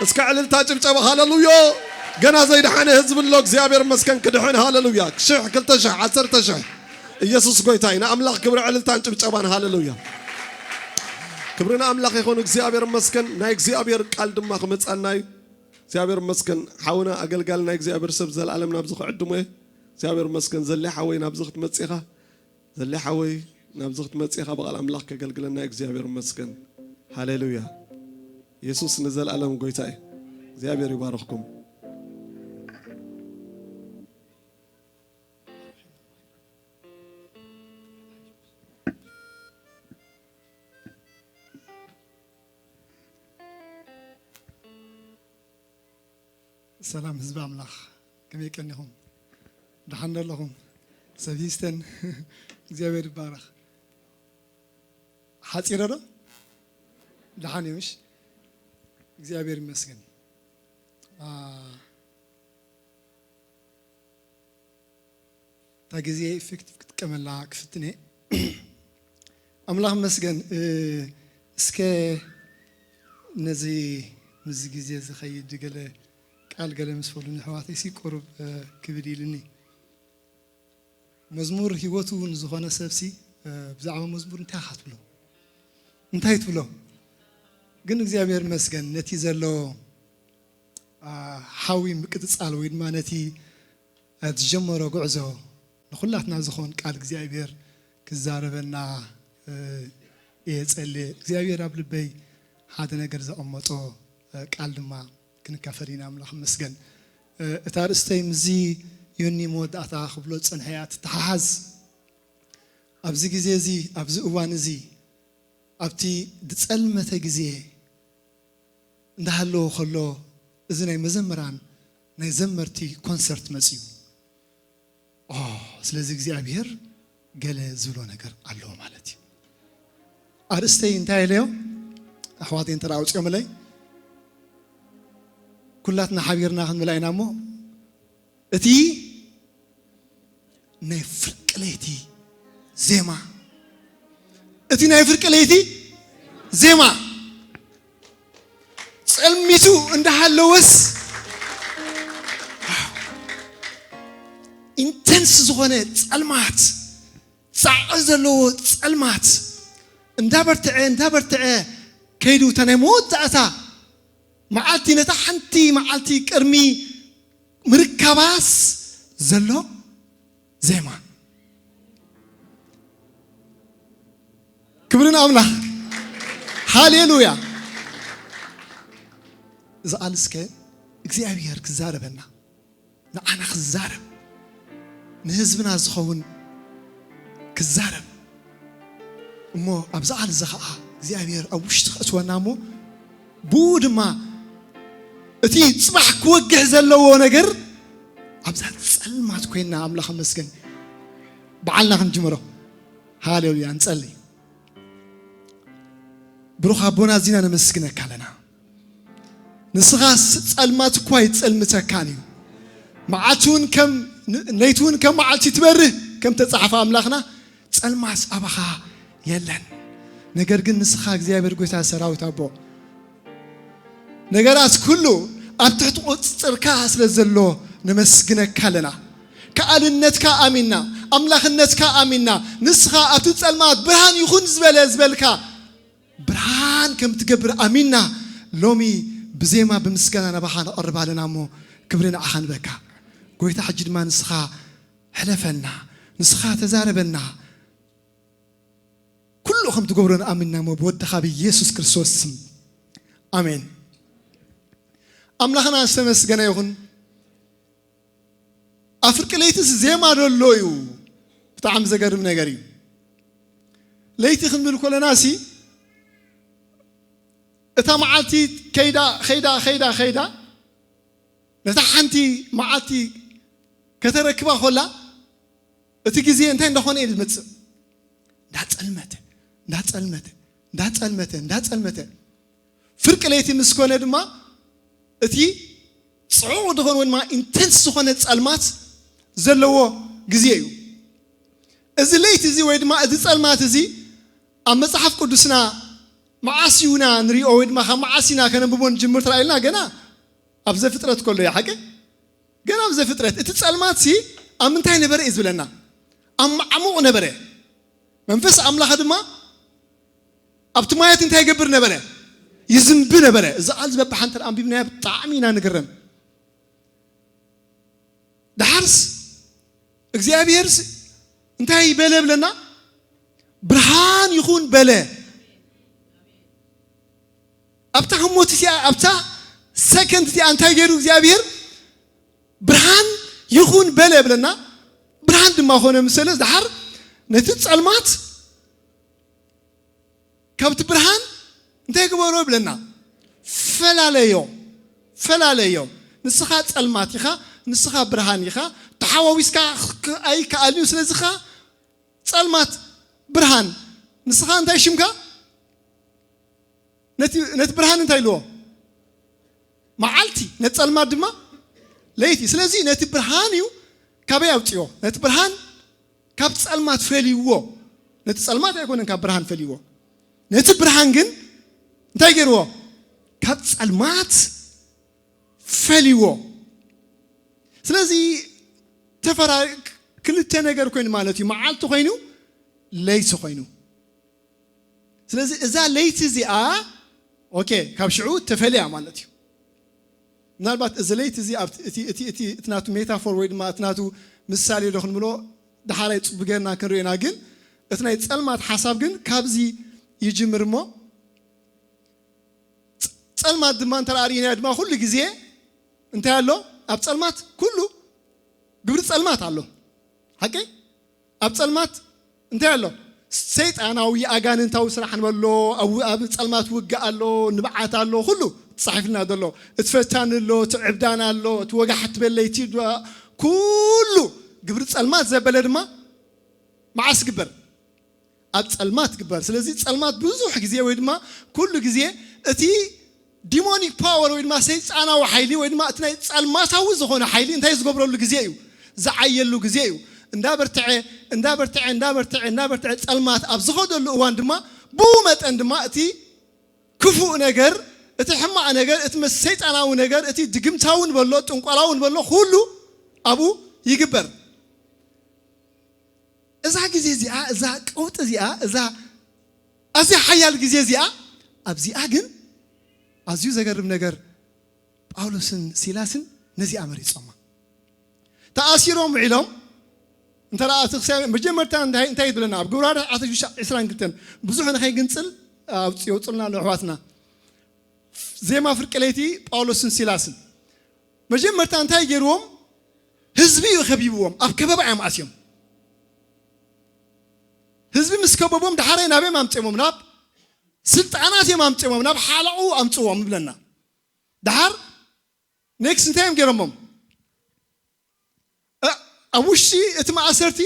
እስከ ዕልልታ ጭብጨባ ሃሌሉዮ። ገና ዘይደሓነ ህዝቢ ኣሎ እግዚኣብሔር ይመስገን ክድሕን። ሃሌሉያ። ሽሕ፣ ክልተ ሽሕ፣ ዓሰርተ ሽሕ። ኢየሱስ ጎይታ እዩ። ንኣምላኽ ክብሪ ዕልልታን ጭብጨባን። ሃሌሉያ። ክብሪ ንኣምላኽ ይኹን። እግዚኣብሔር ይመስገን። ናይ እግዚኣብሔር ቃል ድማ ክመጻና እዩ። እግዚኣብሔር ይመስገን። ሓውና ኣገልጋሊ ናይ እግዚኣብሔር ሰብ ዘላለም ናብዚ ክዕድሞ እየ። እግዚኣብሔር ይመስገን። ዘለ ሓወይ ናብዚ ክትመጽእ ኢኻ። ዘለ ሓወይ ናብዚ ክትመጽእ ኢኻ። ብቓል ኣምላኽ ከገልግለና እዩ። እግዚኣብሔር ይመስገን። ሃሌሉያ። የሱስ ንዘላለም ጎይታ እዩ። እግዚኣብሔር ይባርኽኩም። ሰላም ህዝቢ ኣምላኽ፣ ከመይ ቀኒኹም? ደሓን ዶ ኣለኹም? ሰብ ሂስተን እግዚኣብሔር ይባረኽ። ሓፂረ ዶ? ደሓን እዩ ምሽ? እግዚኣብሔር ይመስገን። አ፣ እታ ግዜ ኢፌክቲቭ ክጥቀመላ ክፍትን እየ። ኣምላኽ ይመስገን። እ፣ እስከ ነዚ ምስዚ ግዜ ዝኸይድ ገለ ቃል ገለ ምስ በሉኒ ኣሕዋተይሲ ቁሩብ፣ እ፣ ክብድ ኢልኒ። መዝሙር ህይወቱ ንዝኾነ ሰብሲ፣ እ፣ ብዛዕባ መዝሙር እንታይ ኢኻ ትብሎ? እንታይ ትብሎ? ግን እግዚኣብሔር ይመስገን ነቲ ዘሎ፣ አ፣ ሓዊ ምቅጽጻል ወይ ድማ ነቲ ዝጀመሮ ጉዕዞ ንኹላትና ዝኾን ቃል እግዚኣብሔር ክዛረበና፣ እ፣ እየ ጸልየ። እግዚኣብሔር ኣብ ልበይ ሓደ ነገር ዘቐመጦ፣ እ፣ ቃል ድማ ክንካፈል ኢና። ኣምላኽ ይመስገን። እ፣ እታ ርእስተይ ምስዚ ዮኒ መወዳእታ ክብሎ ዝጸንሐ እያ ትተሓሓዝ። ኣብዚ ግዜ እዚ፣ ኣብዚ እዋን እዚ፣ ኣብቲ ዝጸልመተ ግዜ እንዳሃለወ ከሎ፣ እዚ ናይ መዘምራን፣ ናይ ዘመርቲ ኮንሰርት መጽዩ። ኦ፣ ስለዚ እግዚኣብሔር ገለ ዝብሎ ነገር ኣለዎ ማለት እዩ። ኣርእስተይ እንታይ ኢለዮ? ኣሕዋተይ እንተ ደኣ ኣውፅኦምለይ፣ ኩላትና ሓቢርና ክንብላ ኢና እሞ፣ እቲ ናይ ፍርቂ ለይቲ ዜማ፣ እቲ ናይ ፍርቂ ለይቲ ዜማ፣ ጸልሚቱ እንዳሃለወስ፣ ኢንተንስ ዝኾነ ጸልማት፣ ጻዕቒ ዘለዎ ጸልማት፣ እንዳበርትዐ፣ እንዳበርትዐ ከይዱ፣ እታ ናይ መወዳእታ መዓልቲ፣ ነታ ሓንቲ መዓልቲ ቅድሚ ምርካባስ ዘሎ ዜማ። ክብሪ ንኣምላኽ። ሃሌሉያ። እዚ ቃል እስከ እግዚኣብሔር ክዛረበና፣ ንዓና ክዛረብ፣ ንህዝብና ዝኸውን ክዛረብ እሞ፣ ኣብዚ ቃል እዚ ኸዓ እግዚኣብሔር ኣብ ውሽጢ ከእትወና እሞ፣ ብኡ ድማ እቲ ጽባሕ ክወግሕ ዘለዎ ነገር ኣብዛ ጸልማት ኮይና፣ ኣምላኽ ይመስገን፣ በዓልና ክንጅምሮ። ሃሌሉያ። ንጸሊ። ብሩኽ ኣቦና፣ ኣዚና ነመስግነካ ኣለና። ንስኻስ ጸልማት እኳ ኣይጸልምተካን እዩ። መዓልቲ እውን ከም፣ ለይቲ እውን ከም መዓልቲ ትበርህ ከም ተጻሕፈ ኣምላኽና፣ ጸልማት ኣባኻ የለን። ነገር ግን ንስኻ እግዚኣብሔር ጐይታ ሰራዊት ኣቦ፣ ነገራት ኩሉ ኣብ ትሕቲ ቁጽጽርካ ስለ ዘሎ ነመስግነካ ኣለና። ከኣልነትካ ኣሚንና፣ ኣምላኽነትካ ኣሚንና፣ ንስኻ ኣብቲ ጸልማት ብርሃን ይኹን ዝበለ፣ ዝበልካ ብርሃን ከም ትገብር ኣሚንና፣ ሎሚ ብዜማ ብምስጋና ናባኻ ነቐርብ ኣለና እሞ፣ ክብሪ ንዓኻ ንበካ። ጐይታ፣ ሕጂ ድማ ንስኻ ሕለፈና፣ ንስኻ ተዛረበና። ኩሉ ከም ትገብሮ ንኣምን ኢና እሞ፣ ብወድኻ ብኢየሱስ ክርስቶስ ስም። ኣሜን። ኣምላኽና ዝተመስገነ ይኹን። ኣብ ፍርቂ ለይትስ ዜማ ዶ ኣሎ እዩ? ብጣዕሚ ዘገርም ነገር እዩ። ለይቲ ክንብል ከለና ሲ፣ እታ መዓልቲ ከይዳ፣ ከይዳ፣ ከይዳ፣ ከይዳ፣ ነታ ሓንቲ መዓልቲ ከተረክባ ከላ፣ እቲ ግዜ እንታይ እንዳኾነ እዩ ዝመጽእ? እንዳጸልመተ፣ እንዳጸልመተ፣ እንዳጸልመተ፣ እንዳጸልመተ። ፍርቂ ለይቲ ምስ ኮነ ድማ፣ እቲ ጽዑቕ ዝኾነ ወይ ድማ ኢንተንስ ዝኾነ ጸልማት ዘለዎ ግዜ እዩ። እዚ ለይቲ እዚ ወይ ድማ እዚ ጸልማት እዚ ኣብ መጽሓፍ ቅዱስና መዓስ ኢና ንሪኦ ወይ ድማ ካብ መዓስ ኢና ከነንብቦ ንጅምር ተራኢልና? ገና ኣብ ዘፍጥረት ከሎ እዩ፣ ሓቂ? ገና ኣብ ዘፍጥረት እቲ ጸልማት ሲ ኣብ ምንታይ ነበረ እዩ ዝብለና? ኣብ ማዕሙቕ ነበረ። መንፈስ ኣምላኽ ድማ ኣብቲ ማያት እንታይ ይገብር ነበረ? ይዝንቢ ነበረ። እዚ ቃል እዚ በብሓንቲ ኣንቢብናዮ ብጣዕሚ ኢና ንግረም። ደሓርስ እግዚኣብሔርስ እንታይ በለ ብለና? ብርሃን ይኹን በለ። ኣብታ ህሞት እቲኣ፣ ኣብታ ሰከንድ እቲኣ እንታይ ገይሩ እግዚኣብሔር? ብርሃን ይኹን በለ ብለና። ብርሃን ድማ ኾነ። ምስ በለ ደሓር ነቲ ጸልማት ካብቲ ብርሃን እንታይ ግበሮ ብለና? ፈላለዮ፣ ፈላለዮ። ንስኻ ጸልማት ኢኻ፣ ንስኻ ብርሃን ኢኻ። ተሓዋዊስካ ክ-፣ ኣይከኣልን እዩ። ስለዚ ኸኣ ጸልማት፣ ብርሃን፣ ንስኻ እንታይ ሽምካ? ነቲ፣ ነቲ ብርሃን እንታይ ኢልዎ? መዓልቲ፣ ነቲ ጸልማት ድማ ለይቲ። ስለዚ ነቲ ብርሃን እዩ ካበይ ኣውጽኦ? ነቲ ብርሃን ካብ ጸልማት ፈልይዎ። ነቲ ጸልማት ኣይኮነን ካብ ብርሃን ፈልይዎ። ነቲ ብርሃን ግን እንታይ ገይርዎ? ካብ ጸልማት ፈልይዎ። ስለዚ ተፈራ-፣ ክልተ ነገር ኮይኑ ማለት እዩ። መዓልቲ ኮይኑ፣ ለይቲ ኮይኑ። ስለዚ እዛ ለይቲ እዚኣ፣ ኦኬ፣ ካብ ሽዑ ተፈልያ ማለት እዩ። ምናልባት እዚ ለይቲ እዚ ኣብ እቲ፣ እቲ፣ እቲ፣ እቲ ናቱ ሜታፎር ወይ ድማ እቲ ናቱ ምሳሌ ዶ ክንብሎ ደሓራይ ጽቡቕ ጌርና ክንርእዮ ኢና። ግን እቲ ናይ ጸልማት ሓሳብ ግን ካብዚ ይጅምር እሞ፣ ጸ-፣ ጸልማት ድማ እንተ ርኢናዮ ድማ ኩሉ ግዜ እንታይ ኣሎ? ኣብ ጸልማት ኩሉ ግብሪ ጸልማት ኣሎ። ሓቀይ? ኣብ ጸልማት እንታይ ኣሎ? ሰይጣናዊ ኣጋንንታዊ ስራሕ ንበሎ፣ ኣብ፣ ኣብ ጸልማት ውግእ ኣሎ፣ ንብዓት ኣሎ፣ ኩሉ ተጻሒፍልና ዘሎ። እቲ ፈታኒ ኣሎ፣ እቲ ዕብዳን ኣሎ፣ እቲ ወጋሕ ትበለይቲ ዶ-፣ ኩሉ ግብሪ ጸልማት ዘበለ ድማ መዓስ ግበር? ኣብ ጸልማት ግበር። ስለዚ ጸልማት ብዙሕ ግዜ ወይ ድማ ኩሉ ግዜ እቲ ዲሞኒክ ፓወር ወይ ድማ ሰይጣናዊ ሓይሊ ወይ ድማ እቲ ናይ ጸልማታዊ ዝኾነ ሓይሊ እንታይ ዝገብረሉ ግዜ እዩ? ዝዓየሉ ግዜ እዩ። እንዳበርትዐ፣ እንዳበርትዐ፣ እንዳበርትዐ፣ እንዳበርትዐ ጸልማት ኣብ ዝኸደሉ እዋን ድማ ብኡ መጠን ድማ እቲ ክፉእ ነገር፣ እቲ ሕማቕ ነገር፣ እቲ መስ-፣ ሰይጣናዊ ነገር፣ እቲ ድግምታዊ ንበሎ፣ ጥንቆላዊ ንበሎ፣ ኩሉ ኣብኡ ይግበር። እዛ ግዜ እዚኣ፣ እዛ ቀውጢ እዚኣ፣ እዛ ኣዝያ ሓያል ግዜ እዚኣ፣ ኣብዚኣ ግን ኣዝዩ ዘገርም ነገር፣ ጳውሎስን ሲላስን ነዚኣ መሪጾማ። ተኣሲሮም ውዒሎም፣ እንተ ደኣ እቲ ክሳብ መጀመርታ እንታይ፣ እንታይ ትብለና? ኣብ ግብረ ሃዋርያት ዓሰርተ ሽዱሽተ ዕስራን ክልተን፣ ብዙሕ ንኸይግንጽል ኣውጽ-፣ የውጽልና ኣለዉ ኣሕዋትና። ዜማ ፍርቂ ለይቲ ጳውሎስን ሲላስን። መጀመርታ እንታይ ገይርዎም? ህዝቢ እዩ ከቢብዎም። ኣብ ከበባ እዮም ኣትዮም። ህዝቢ ምስ ከበቦም፣ ደሓራይ ናበይ ኣምጺኦሞም? ናብ ስልጣናት እዮም ኣምጺኦሞም። ናብ ሓለቑ ኣምጽዎም ይብለና። ደሓር ኔክስት እንታይ እዮም ገይሮሞም? እ፣ ኣብ ውሽጢ እቲ ማእሰርቲ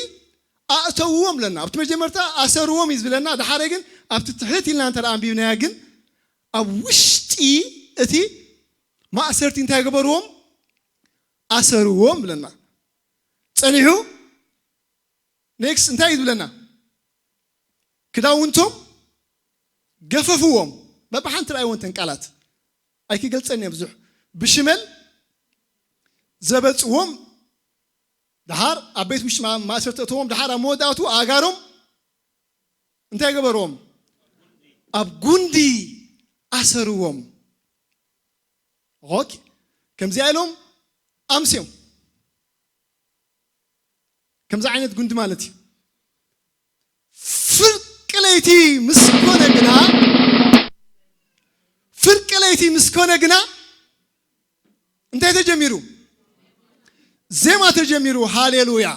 ኣእተውዎም ኣለና። ኣብቲ መጀመርታ ኣሰርዎም እዩ ዝብለና። ደሓረ ግን ኣብቲ ትሕት ኢልና እንተ ደኣ ኣንቢብናያ ግን ኣብ ውሽጢ እቲ ማእሰርቲ እንታይ ገበርዎም? ኣሰርዎም ብለና። ጸኒሑ ኔክስት እንታይ እዩ ዝብለና? ክዳውንቶም ገፈፍዎም። በብሓንቲ ረኣይዎ እንተን ቃላት ኣይክገልጸን እየ ብዙሕ። ብሽመል ዘበጽዎም፣ ደሓር ኣብ ቤት ውሽጢ ማ-፣ ማእሰርቲ እተዎም፣ ደሓር ኣብ መወዳእቱ ኣእጋሮም እንታይ ገበርዎም? ኣብ ጉንዲ ኣሰርዎም። ኦኬ፣ ከምዚኣ ኢሎም ኣምስዮም። ከምዚ ዓይነት ጉንዲ ማለት እዩ። ፍርቂ ለይቲ ምስ ኮነ ግና፣ ፍርቂ ለይቲ ምስ ኮነ ግና እንታይ ተጀሚሩ? ዜማ ተጀሚሩ። ሃሌሉያ!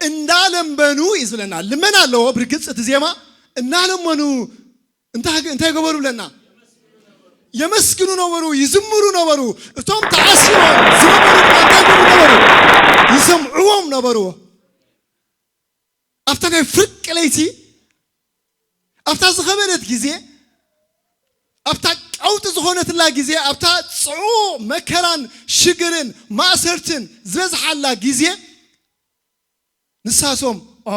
እንዳለመኑ እዩ ዝብለና። ልመና ኣለዎ ብርግጽ እቲ ዜማ። እናለመኑ እንታይ፣ እንታይ ገበሩ ብለና? የመስግኑ ነበሩ፣ ይዝምሩ ነበሩ። እቶም ተኣሲሮም ዝነበሩ ድማ እንታይ ገበሩ ነበሩ? ይሰምዕዎም ነበሩ። ኣብታ ናይ ፍርቂ ለይቲ፣ ኣብታ ዝኸበደት ግዜ፣ ኣብታ ቀውጢ ዝኾነትላ ግዜ፣ ኣብታ ጽዑቕ መከራን ሽግርን ማእሰርትን ዝበዝሓላ ግዜ፣ ንሳቶም፣ ኦ፣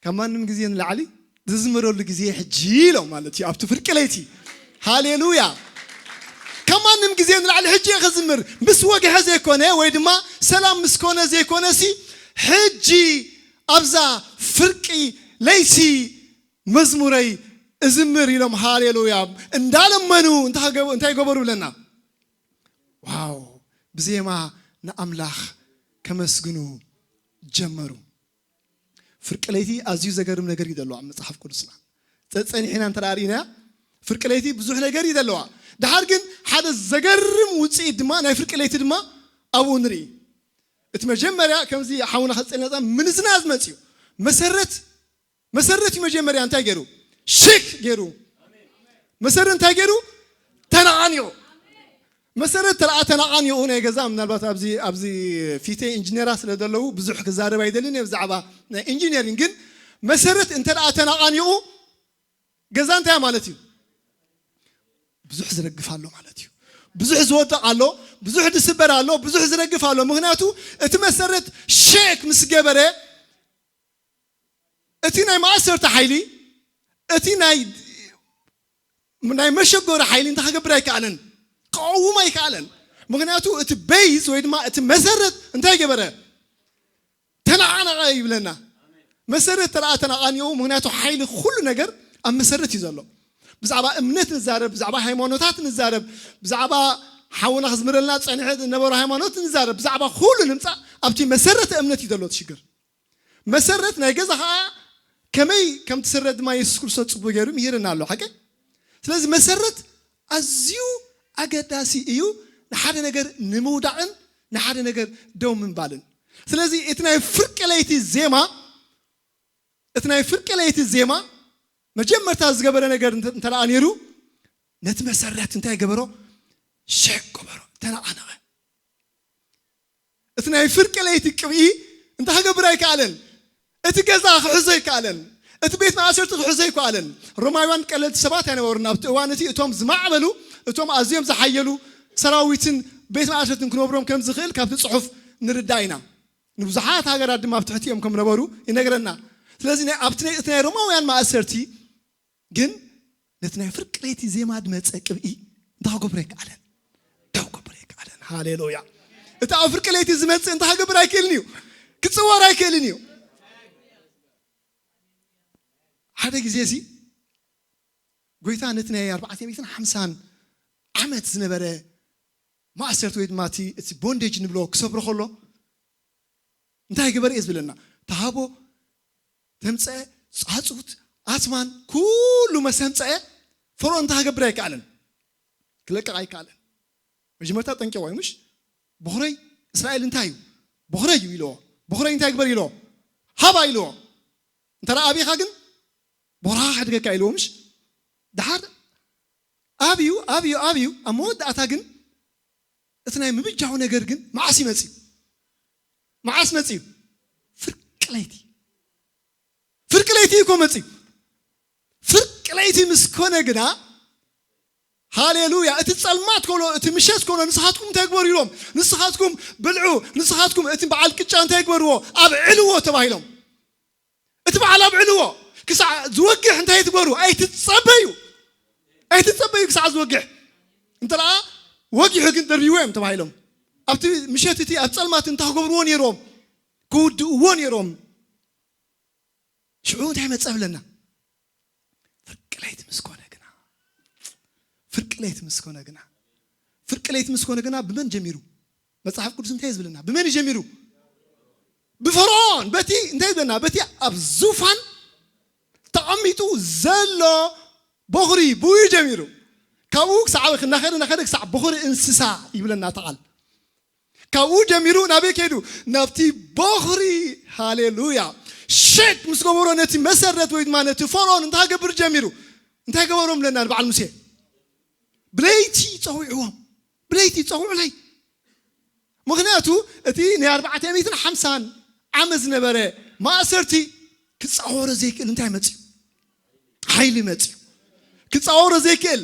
ካብ ማንም ግዜ ንላዕሊ ዝዝመረሉ ግዜ ሕጂ ኢሎም ማለት እዩ። ኣብቲ ፍርቂ ለይቲ። ሃሌሉያ! ካብ ማንም ግዜ ንላዕሊ ሕጂ እየ ክዝምር። ምስ ወግሐ ዘይኮነ ወይ ድማ ሰላም ምስ ኮነ ዘይኮነ ሲ፣ ሕጂ ኣብዛ ፍርቂ ለይቲ መዝሙረይ እዝምር ኢሎም ሃሌሉያ እንዳለመኑ እንታይ ገበ-፣ እንታይ ገበሩ ብለና? ዋው! ብዜማ ንኣምላኽ ከመስግኑ ጀመሩ። ፍርቂ ለይቲ ኣዝዩ ዘገርም ነገር እዩ ዘለዋ ኣብ መጽሓፍ ቅዱስና። ጸ-፣ ጸኒሕና እንተ ደኣ ርኢናያ፣ ፍርቂ ለይቲ ብዙሕ ነገር እዩ ዘለዋ። ደሓር ግን ሓደ ዘገርም ውጽኢት ድማ ናይ ፍርቂ ለይቲ ድማ ኣብኡ ንርኢ። እቲ መጀመርያ ከምዚ ሓውና ከጸልና ጻ ምንዝናዝ መጽዩ። መሰረት፣ መሰረት እዩ መጀመርያ እንታይ ገይሩ? ሽክ ገይሩ። መሰረት እንታይ ገይሩ? ተነቓኒቑ። መሰረት ተረኣ ተናቓኒኡ ናይ ገዛ ምናልባት ኣብዚ ኣብዚ ፊተይ ኢንጂነራ ስለ ዘለዉ ብዙሕ ክዛረብ ኣይደልን እየ ብዛዕባ ናይ ኢንጂነሪንግ ግን መሰረት እንተ ደኣ ተናቓኒኡ ገዛ እንታይ ማለት እዩ? ብዙሕ ዝረግፍ ኣሎ ማለት እዩ። ብዙሕ ዝወድቕ ኣሎ፣ ብዙሕ ዝስበር ኣሎ፣ ብዙሕ ዝረግፍ ኣሎ። ምክንያቱ እቲ መሰረት ሸክ ምስ ገበረ እቲ ናይ ማእሰርቲ ሓይሊ እቲ ናይ ናይ መሸጎሪ ሓይሊ እንታይ ክገብር ኣይከኣለን፣ ክቐውም ኣይከኣለን። ምክንያቱ እቲ ቤዝ ወይ ድማ እቲ መሰረት እንታይ ገበረ? ተነዓነቐ ይብለና። መሰረት ተረኣ ተነቓኒቑ፣ ምክንያቱ ሓይሊ ኩሉ ነገር ኣብ መሰረት እዩ ዘሎ። ብዛዕባ እምነት ንዛረብ፣ ብዛዕባ ሃይማኖታት ንዛረብ፣ ብዛዕባ ሓውና ክዝምረልና ዝጸንሐ ዝነበሩ ሃይማኖት ንዛረብ፣ ብዛዕባ ኩሉ ንምጻእ ኣብቲ መሰረተ እምነት እዩ ዘሎ እቲ ሽግር። መሰረት ናይ ገዛ ኸዓ ከመይ ከም ትስረ ድማ የሱስ ክርስቶስ ጽቡቕ ገይሩ ምሂርና ኣሎ። ሓቂ? ስለዚ መሰረት ኣዝዩ ኣገዳሲ እዩ ንሓደ ነገር ንምውዳቕን ንሓደ ነገር ደው ምንባልን። ስለዚ እቲ ናይ ፍርቂ ለይቲ ዜማ እቲ ናይ ፍርቂ ለይቲ ዜማ መጀመርታ ዝገበረ ነገር እንተ እንተ ደኣ ነይሩ ነቲ መሰረት እንታይ ገበሮ? ሸቅ ገበሮ፣ ተነቓነቐ። እቲ ናይ ፍርቂ ለይቲ ቅብኢ እንታይ ክገብር ኣይከኣለን። እቲ ገዛ ክሕዞ ኣይከኣለን። እቲ ቤት ማእሰርቲ ክሕዞ ኣይከኣለን። ሮማውያን ቀለልቲ ሰባት ኣይነበሩን። ኣብቲ እዋን እቲ እቶም ዝማዕበሉ፣ እቶም ኣዝዮም ዝሓየሉ ሰራዊትን ቤት ማእሰርትን ክነብሮም ከም ዝኽእል ካብቲ ጽሑፍ ንርዳእ ኢና። ንብዙሓት ሃገራት ድማ ኣብ ትሕቲኦም ከም ነበሩ ይነግረና። ስለዚ ናይ ኣብቲ ናይ እቲ ናይ ሮማውያን ማእሰርቲ ግን ነቲ ናይ ፍርቂ ለይቲ ዜማ ዝመጸ ቅብኢ እንታይ ክገብሮ ኣይከኣለን? ደው ክገብሮ ኣይከኣለን። ሃሌሉያ! እቲ ኣብ ፍርቂ ለይቲ ዝመጽእ እንታይ ክገብር ኣይክእልን እዩ? ክጽወር ኣይክእልን እዩ። ሓደ ግዜ እዚ ጎይታ ነቲ ናይ ኣርባዕተ ሚእትን ሓምሳን ዓመት ዝነበረ ማእሰርቲ ወይ ድማ እቲ ቦንዴጅ ንብሎ ክሰብሮ ከሎ እንታይ ግበር እየ ዝብለና ተሃቦ ተምፀአ ፃፁት ኣትማን ኩሉ መሰምፀአ ፈርኦን እንታይ ክገብር ኣይከኣለን ክለቅቕ ኣይከኣለን መጀመርታ ጠንቂቑ እዩ ምሽ ብኹረይ እስራኤል እንታይ እዩ ብኹረይ እዩ ኢልዎ ብኹረይ እንታይ ግበር ኢልዎ ሃባ ኢልዎ እንተ ኣብኻ ግን ቦራ ሕድገካ ኢልዎ ምሽ ድሓር ኣብዩ ኣብዩ ኣብዩ ኣብ መወዳእታ ግን እቲ ናይ ምብጃው ነገር ግን መዓስ ይመጽእ መዓስ መጽእ ፍርቂ ለይቲ ፍርቂ ለይቲ እኮ መጽእ ፍርቂ ለይቲ ምስ ኮነ ግና ሃሌሉያ እቲ ጸልማት ኮሎ እቲ ምሸት ኮሎ ንስኻትኩም እንታይ ግበሩ ኢሎም ንስኻትኩም ብልዑ ንስኻትኩም እቲ በዓል ቅጫ እንታይ ግበርዎ ኣብዕልዎ ተባሂሎም እቲ በዓል ኣብዕልዎ ክሳዕ ዝወግሕ እንታይ ትግበሩ ኣይትጸበዩ ኣይትጸበዩ ክሳዕ ዝወግሕ እንተ ደኣ ወጊሑ ግን ደርብይዎ እዮም ተባሂሎም ኣብቲ ምሸት እቲ ኣብ ጸልማት እንታይ ክገብርዎ ነይሮም ክውድእዎ ነይሮም ሽዑ እንታይ መጸ ብለና ፍርቂ ለይቲ ምስ ኮነ ግና ፍርቂ ለይቲ ምስ ኮነ ግና ፍርቂ ለይቲ ምስ ኮነ ግና ብመን ጀሚሩ መጽሓፍ ቅዱስ እንታይ ዝብለና ብመን ጀሚሩ ብፈርዖን በቲ እንታይ ዝብለና በቲ ኣብ ዙፋን ተቐሚጡ ዘሎ ቦኽሪ ብኡ ጀሚሩ ካብኡ ክሳዕ ናኸደ ናኸደ ክሳዕ ቦኽሪ እንስሳ ይብለና ተቓል ካብኡ ጀሚሩ ናበይ ከይዱ ናብቲ ቦኽሪ ሃሌሉያ ሸክ ምስ ገበሮ ነቲ መሰረት ወይ ድማ ነቲ ፈርዖን እንታይ ገብር ጀሚሩ እንታይ ገበሮም ለና ንበዓል ሙሴ ብለይቲ ጸዊዕዎም ብለይቲ ጸውዑለይ ምኽንያቱ እቲ ናይ ኣርባዕተ ሚእትን ሓምሳን ዓመት ዝነበረ ማእሰርቲ ክጻወሮ ዘይክእል እንታይ መጽዩ ሓይሊ መጽዩ ክጻወሮ ዘይክእል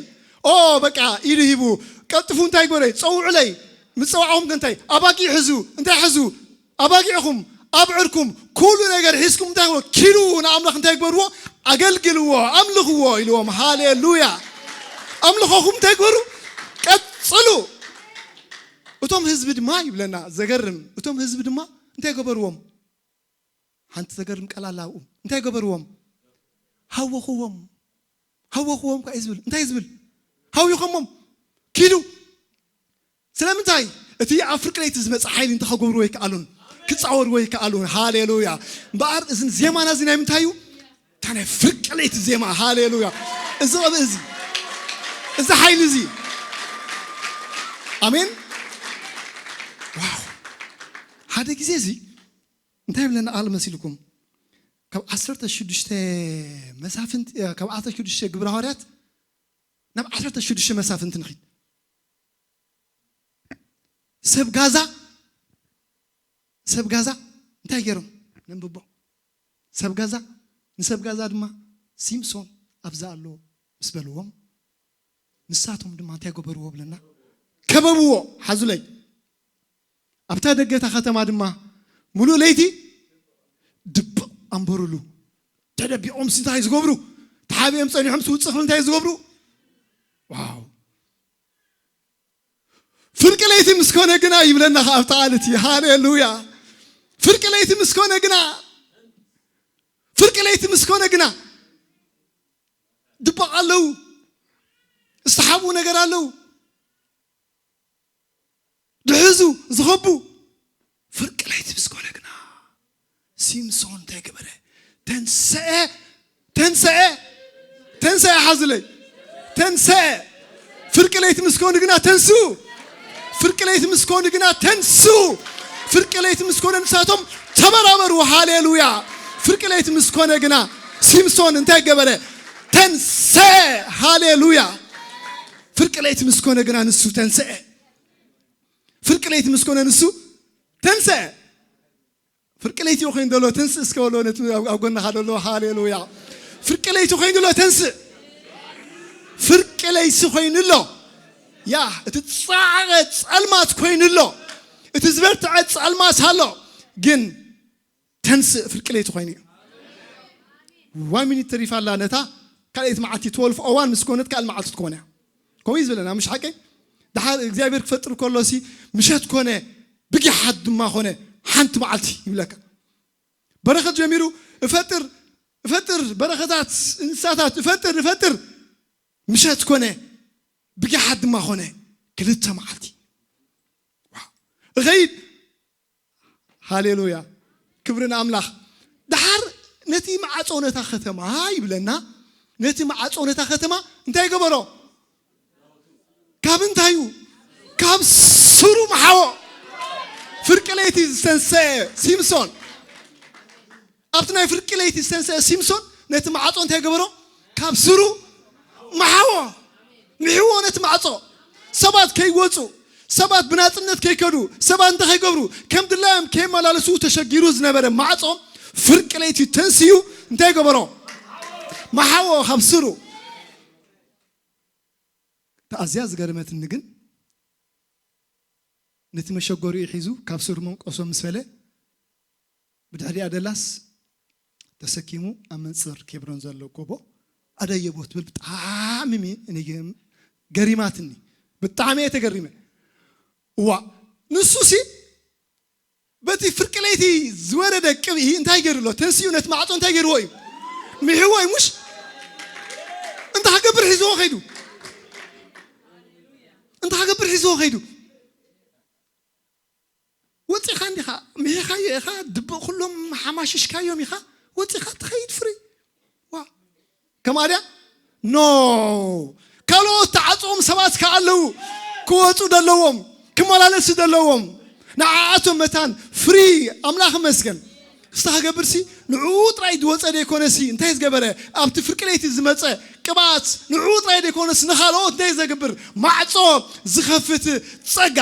ኦ በቃ ኢሉ ሂቡ ቀልጥፉ እንታይ ግበረ ጸውዑለይ ምጸዋዕኹም እንታይ ኣባጊዕ ሕዙ እንታይ ሕዙ ኣባጊዕኹም ኣብዕርኩም ኩሉ ነገር ሒዝኩም እንታይ ግበሩ ኪዱ ንኣምላኽ እንታይ ግበርዎ ኣገልግልዎ ኣምልኽዎ ኢልዎም ሃሌሉያ ኣምልኾኹም እንታይ ግበሩ ቀጽሉ እቶም ህዝቢ ድማ ይብለና ዘገርም እቶም ህዝቢ ድማ እንታይ ገበርዎም ሓንቲ ዘገርም ቃል ኣላ ኣብኡ እንታይ ገበርዎም ሃወኽዎም ሃወኽዎም ካ ዝብል እንታይ ዝብል ሃዊኾሞም ኪዱ ስለምንታይ እቲ ኣብ ፍርቂ ለይቲ ዝመፅእ ሓይሊ እንተ ከገብርዎ ይከኣሉን ክፃወርዎ ይከኣሉን ሃሌሉያ እምበኣር እዚ ዜማና እዚ ናይ ምንታይ እዩ እታ ናይ ፍርቂ ለይቲ ዜማ ሃሌሉያ እዚ ቅብእ እዚ እዚ ሓይሊ እዚ ኣሜን ዋው ሓደ ግዜ እዚ እንታይ ይብለና ቃል መሲልኩም ካብ ዓሰርተ ሽዱሽተ መሳፍንቲ ካብ ዓሰርተ ሽዱሽተ ግብረ ሃዋርያት ናብ ዓሰርተ ሽዱሽተ መሳፍንቲ ንኺድ ሰብ ጋዛ፣ ሰብ ጋዛ እንታይ ገይሮም? ነንብቦ። ሰብ ጋዛ፣ ንሰብ ጋዛ ድማ፣ "ሲምሶን ኣብዛ ኣሎ" ምስ በልዎም፣ ንሳቶም ድማ እንታይ ገበርዎ ብለና? ከበብዎ። ሓዙለይ። ኣብታ ደገ እታ ከተማ ድማ ምሉእ ለይቲ ድብቕ ኣንበሩሉ። ተደቢቖም እንታይ ዝገብሩ? ተሓቢኦም ጸኒሖም ዝውጽእ እንታይ ዝገብሩ? ዋው! ፍርቂ ለይቲ ምስ ኮነ ግና ይብለና ከኣ ኣብቲ ቃል እቲ። ሃሌሉያ! ፍርቂ ለይቲ ምስ ኮነ ግና፣ ፍርቂ ለይቲ ምስ ኮነ ግና ድበቕ ኣለዉ። ዝተሓብኡ ነገር ኣለዉ። ድሕዙ ዝኸቡ። ፍርቂ ለይቲ ምስ ኮነ ግና ሲምሶን እንታይ ገበረ? ተንሰአ፣ ተንሰአ፣ ተንሰአ። ሓዙለይ። ተንሰአ። ፍርቂ ለይቲ ምስ ኮኑ ግና ተንስኡ። ፍርቂ ለይቲ ምስ ኮኑ ግና ተንስኡ። ፍርቂ ለይቲ ምስ ኮነ ንሳቶም ተበራበሩ። ሃሌሉያ። ፍርቂ ለይቲ ምስ ኮነ ግና ሲምሶን እንታይ ገበረ? ተንሰአ። ሃሌሉያ። ፍርቂ ለይቲ ምስ ኮነ ግና ንሱ ተንሰአ። ፍርቂ ለይቲ ምስ ኮነ ንሱ ተንሰአ። ፍርቂ ለይቲ እዩ ኮይኑ ዘሎ፣ ተንስእ እስከ በሎ ነቲ ኣብ፣ ኣብ ጎንኻ ዘሎ። ሃሌሉያ። ፍርቂ ለይቲ ኮይኑ ኣሎ፣ ተንስእ። ፍርቂ ለይቲ ኮይኑ ኣሎ። ያ፣ እቲ ጻዕቐ ጸልማት ኮይኑ ኣሎ። እቲ ዝበርትዐ ጸልማት ኣሎ። ግን ተንስእ፣ ፍርቂ ለይቲ ኮይኑ እዩ። ዋን ሚኒት ተሪፋ ኣላ ነታ ካልኣይቲ መዓልቲ፣ ትወልፍ ኦዋን ምስ ኮነት ካልእ መዓልቲ ትኮነ። ከምኡ እዩ ዝብለና፣ ምሽ ሓቀይ? ደሓር እግዚኣብሔር ክፈጥር ከሎሲ፣ ምሸት ኮነ፣ ብጊሓት ድማ ኮነ፣ ሓንቲ መዓልቲ ይብለካ። በረኸት ጀሚሩ፣ እፈጥር፣ እፈጥር፣ በረኸታት፣ እንስሳታት፣ እፈጥር፣ እፈጥር፣ ምሸት ኮነ፣ ብጊሓት ድማ ኮነ፣ ክልተ መዓልቲ። ዋው። እኸይድ። ሃሌሉያ። ክብሪ ንኣምላኽ። ደሓር ነቲ መዓጾ ነታ ከተማ ይብለና፣ ነቲ መዓጾ ነታ ከተማ እንታይ ገበሮ? ካብ እንታዩ? ካብ ስሩ መሓዎ። ፍርቂ ለይቲ ዝተንሰአ ሲምሶን፣ ኣብቲ ናይ ፍርቂ ለይቲ ዝተንሰአ ሲምሶን ነቲ መዓጾ እንታይ ገበሮ? ካብ ስሩ መሓዎ። ምሕዎ ነቲ ማዕጾ። ሰባት ከይወጹ፣ ሰባት ብናጽነት ከይከዱ፣ ሰባት እንታይ ከይገብሩ፣ ከም ድላዮም ከይመላለሱ ተሸጊሩ ዝነበረ ማዕጾ ፍርቂ ለይቲ ተንስዩ እንታይ ገበሮ? መሓዎ ካብ ስሩ። እታ ኣዝያ ዝገርመትኒ ግን ነቲ መሸጎሪኡ ሒዙ ካብ ስሩ መንቆሶ ምስ በለ ብድሕሪኣ ደላስ ተሰኪሙ ኣብ መንጽር ኬብሮን ዘሎ ጎቦ ኣደየቦ ትብል ብጣዕሚ ሚ-፣ እኔ ገ-፣ ገሪማትኒ። ብጣዕሚ እየ ተገሪመ። እዋ፣ ንሱሲ በቲ ፍርቂ ለይቲ ዝወረደ ቅብኢ እንታይ ገይሩ ኣሎ? ተንሲኡ ነቲ ማዕጾ እንታይ ገይርዎ እዩ? ምሕዎ እዩ፣ ሙሽ? እንታይ ክገብር ሒዝዎ ከይዱ? እንታይ ክገብር ሒዝዎ ከይዱ? ወጺኻ እንዲኻ፣ ምሒኻዮ ኢኻ፣ ድብቕ ኩሎም ሓማሽሽካዮም ኢኻ፣ ወጺኻ ትኸይድ ፍሪ። ዋ። ከምኣ ድያ? ኖ። ካልኦት ተዓጽዎም ሰባት ከኣ ኣለዉ። ክወጹ ደለዎም፣ ክመላለሱ ደለዎም። ንዓኣቶም መታን ፍሪ። ኣምላኽ ይመስገን። እስታ ክገብርሲ ንዕኡ ጥራይ ዝወጸ ደይኮነሲ፣ እንታይ ዝገበረ? ኣብቲ ፍርቂ ለይቲ ዝመጸ ቅብኣት ንዕኡ ጥራይ ደይኮነሲ፣ ንኻልኦት እንታይ ዘግብር? ማዕጾ ዝኸፍት ጸጋ።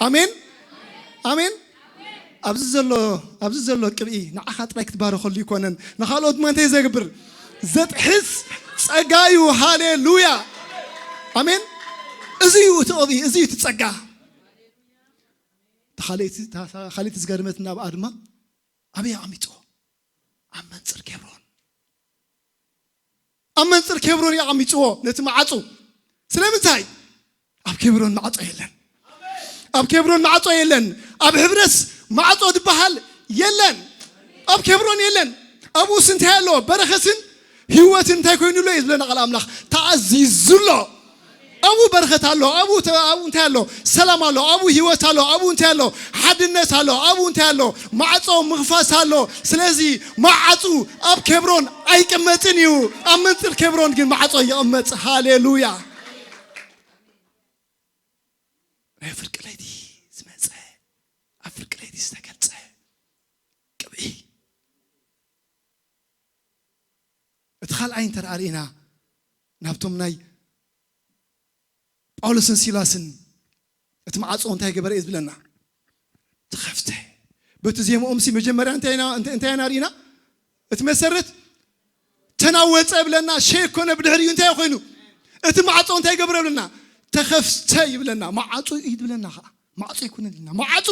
ኣሜን፣ ኣሜን። ኣብዚ ዘሎ፣ ኣብዚ ዘሎ ቅብኢ ንዓኻ ጥራይ ክትባረኸሉ ይኮነን፣ ንኻልኦት ድማ እንታይ ዘግብር? ዘጥሕስ ጸጋ እዩ። ሃሌሉያ፣ ኣሜን። እዚ እዩ እቲ ቅብኢ፣ እዚ እዩ እቲ ጸጋ። እታ ካልኣይቲ፣ እታ ካልኣይቲ ዝገርመትና ኣብኣ ድማ ኣበይ ኣቐሚጥዎ? ኣብ መንጽር ኬብሮን። ኣብ መንጽር ኬብሮን እዩ ኣቐሚጥዎ ነቲ ማዕጾ። ስለምንታይ? ኣብ ኬብሮን ማዕጾ የለን። ኣብ ኬብሮን ማዕጾ የለን። ኣብ ሕብረስ ማዕጾ ዝበሃል የለን። ኣብ ኬብሮን የለን። ኣብኡስ እንታይ ኣሎ? በረኸትን ህይወትን እንታይ ኮይኑ ኣሎ እዩ ዝብለና ቃል ኣምላኽ። ተኣዚዙ ኣሎ። ኣብኡ በረኸት ኣሎ። ኣብኡ ተ-፣ ኣብኡ እንታይ ኣሎ? ሰላም ኣሎ። ኣብኡ ህይወት ኣሎ። ኣብኡ እንታይ ኣሎ? ሓድነት ኣሎ። ኣብኡ እንታይ ኣሎ? ማዕጾ ምኽፋት ኣሎ። ስለዚ ማዕጹ ኣብ ኬብሮን ኣይቅመጥን እዩ። ኣብ መንጽር ኬብሮን ግን ማዕጾ ይቕመጥ። ሃሌሉያ። ናይ ፍርቂ ለይቲ ዝመጸ፣ ኣብ ፍርቂ ለይቲ ዝተገልጸ ቅብኢ። እቲ ካልኣይ እንተ ርኢና ናብቶም ናይ ጳውሎስን ሲላስን እቲ ማዕጾ እንታይ ገበረ እዩ ዝብለና? ተኸፍተ። በቲ ዜማኦም ሲ መጀመርያ እንታይ ኢና፣ እንታይ፣ እንታይ ኢና ርኢና? እቲ መሰረት ተናወጸ ብለና፣ ሸክ ኮነ። ብድሕሪኡ እንታይ ኮይኑ? እቲ ማዕጾ እንታይ ገብረ ብለና? ተኸፍተ ይብለና። ማዕጾ እዩ ዝብለና ኸዓ። ማዕጾ ኣይኮነን ኢልና። ማዕጾ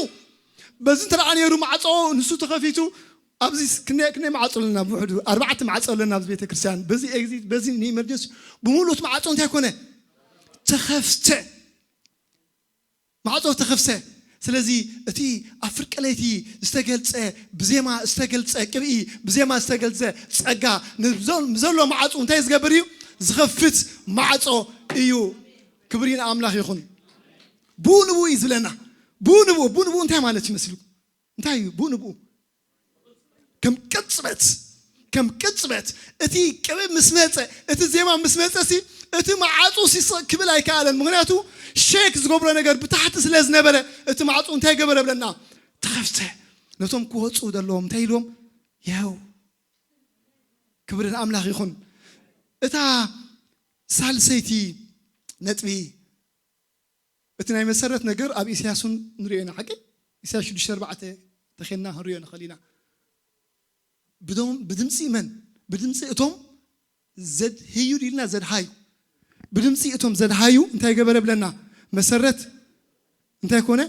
በዚ እንተ ደኣ ነይሩ ማዕጾ ንሱ ተኸፊቱ፣ ኣብዚ ስ-፣ ክንደይ፣ ክንደይ ማዕጾ ኣለና? ብውሕዱ ኣርባዕተ ማዕጾ ኣለና ኣብዚ ቤተ ክርስቲያን። በዚ ኤግዚት፣ በዚ ንኢመርጀንሲ ብምሉእ እቲ ማዕጾ እንታይ ኮነ? ተኸፍተ። ማዕጾ ተኸፍተ። ስለዚ እቲ ኣብ ፍርቂ ለይቲ ዝተገልጸ፣ ብዜማ ዝተገልጸ ቅብኢ፣ ብዜማ ዝተገልጸ ጸጋ፣ ንዞ-፣ ንዘሎ ማዕጾ እንታይ ዝገብር እዩ? ዝኸፍት ማዕጾ እዩ። ክብሪ ንኣምላኽ ይኹን። ብኡ ንብኡ እዩ ዝብለና። ብኡ ንብኡ፣ ብኡ ንብኡ እንታይ ማለት ይመስሉ? እንታይ እዩ ብኡ ንብኡ? ከም ቅጽበት፣ ከም ቅጽበት እቲ ቅብእ ምስ መጸ፣ እቲ ዜማ ምስ መጸ ሲ፣ እቲ መዓጹ ሲ ስቕ ክብል ኣይከኣለን። ምኽንያቱ ሼክ ዝገብሮ ነገር ብታሕቲ ስለ ዝነበረ፣ እቲ ማዕጹ እንታይ ገበረ ብለና? ተኸፍተ። ነቶም ክወጹ ዘለዎም እንታይ ኢልዎም? ይኸው። ክብሪ ንኣምላኽ ይኹን። እታ ሳልሰይቲ ነጥቢ፣ እቲ ናይ መሰረት ነገር ኣብ ኢሳያስ እውን ንሪኦ ኢና፣ ሓቂ? ኢሳያስ ሽዱሽተ ኣርባዕተ ተኼንና ክንሪኦ ንኽእል ኢና። ብዶም-፣ ብድምፂ መን? ብድምፂ እቶም ዘድህዩ ዲልና ዘድሃዩ። ብድምፂ እቶም ዘድሃዩ እንታይ ገበረ ብለና? መሰረት እንታይ ኮነ?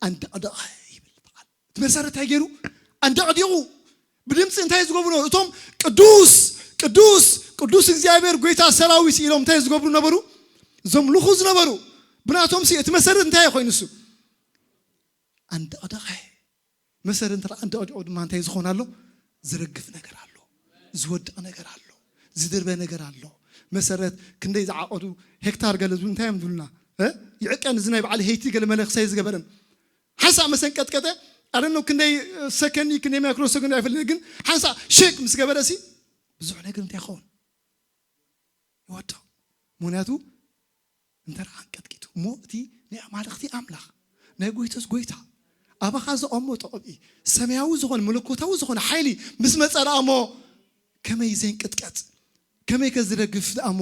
ኣንደቕደቐ ይብል ቃል። እቲ መሰረት እንታይ ገይሩ? ኣንደቕዲቑ። ብድምፂ እንታይ ዝገብሩ ነበሩ? እቶም ቅዱስ፣ ቅዱስ፣ ቅዱስ እግዚኣብሔር ጎይታ ሰራዊት ኢሎም እንታይ ዝገብሩ ነበሩ? ዘምልኹ ዝነበሩ። ብናቶም ሲ እቲ መሰረት እንታይ ኮይኑ እሱ? ኣንደቕደቐ። መሰረት እንተ ኣንደቕዲቑ ድማ እንታይ ዝኸውን ኣሎ? ዝረግፍ ነገር ኣሎ። ዝወድቕ ነገር ኣሎ። ዝድርበ ነገር ኣሎ። መሰረት ክንደይ ዝዓቐዱ ሄክታር ገለ ዝብሉ እንታይ እዮም ዝብሉና? እ? ይዕቀን እዚ ናይ በዓል ሄይቲ ገለ መለኽሰይ ዝገበረን። ሓንሳእ መሰንቀጥቀጠ፣ ኣደኖ ክንደይ ሰከንድ፣ ክንደይ ማይክሮ ሰከንድ ኣይፈልጥን፣ ግን ሓንሳእ ሼክ ምስ ገበረ ሲ ብዙሕ ነገር እንታይ ይኸውን? ይወድቕ። ምኽንያቱ እንተ ደኣ ኣንቀጥቂጡ እሞ እቲ ናይ ኣማልኽቲ ኣምላኽ፣ ናይ ጎይቶስ ጎይታ፣ ኣባኻ ዘቐመጦ ቅብኢ፣ ሰማያዊ ዝኾነ፣ መለኮታዊ ዝኾነ ሓይሊ ምስ መጸ ደኣ እሞ ከመይ ዘይንቅጥቀጥ? ከመይ ከ ዝረግፍ ደኣ እሞ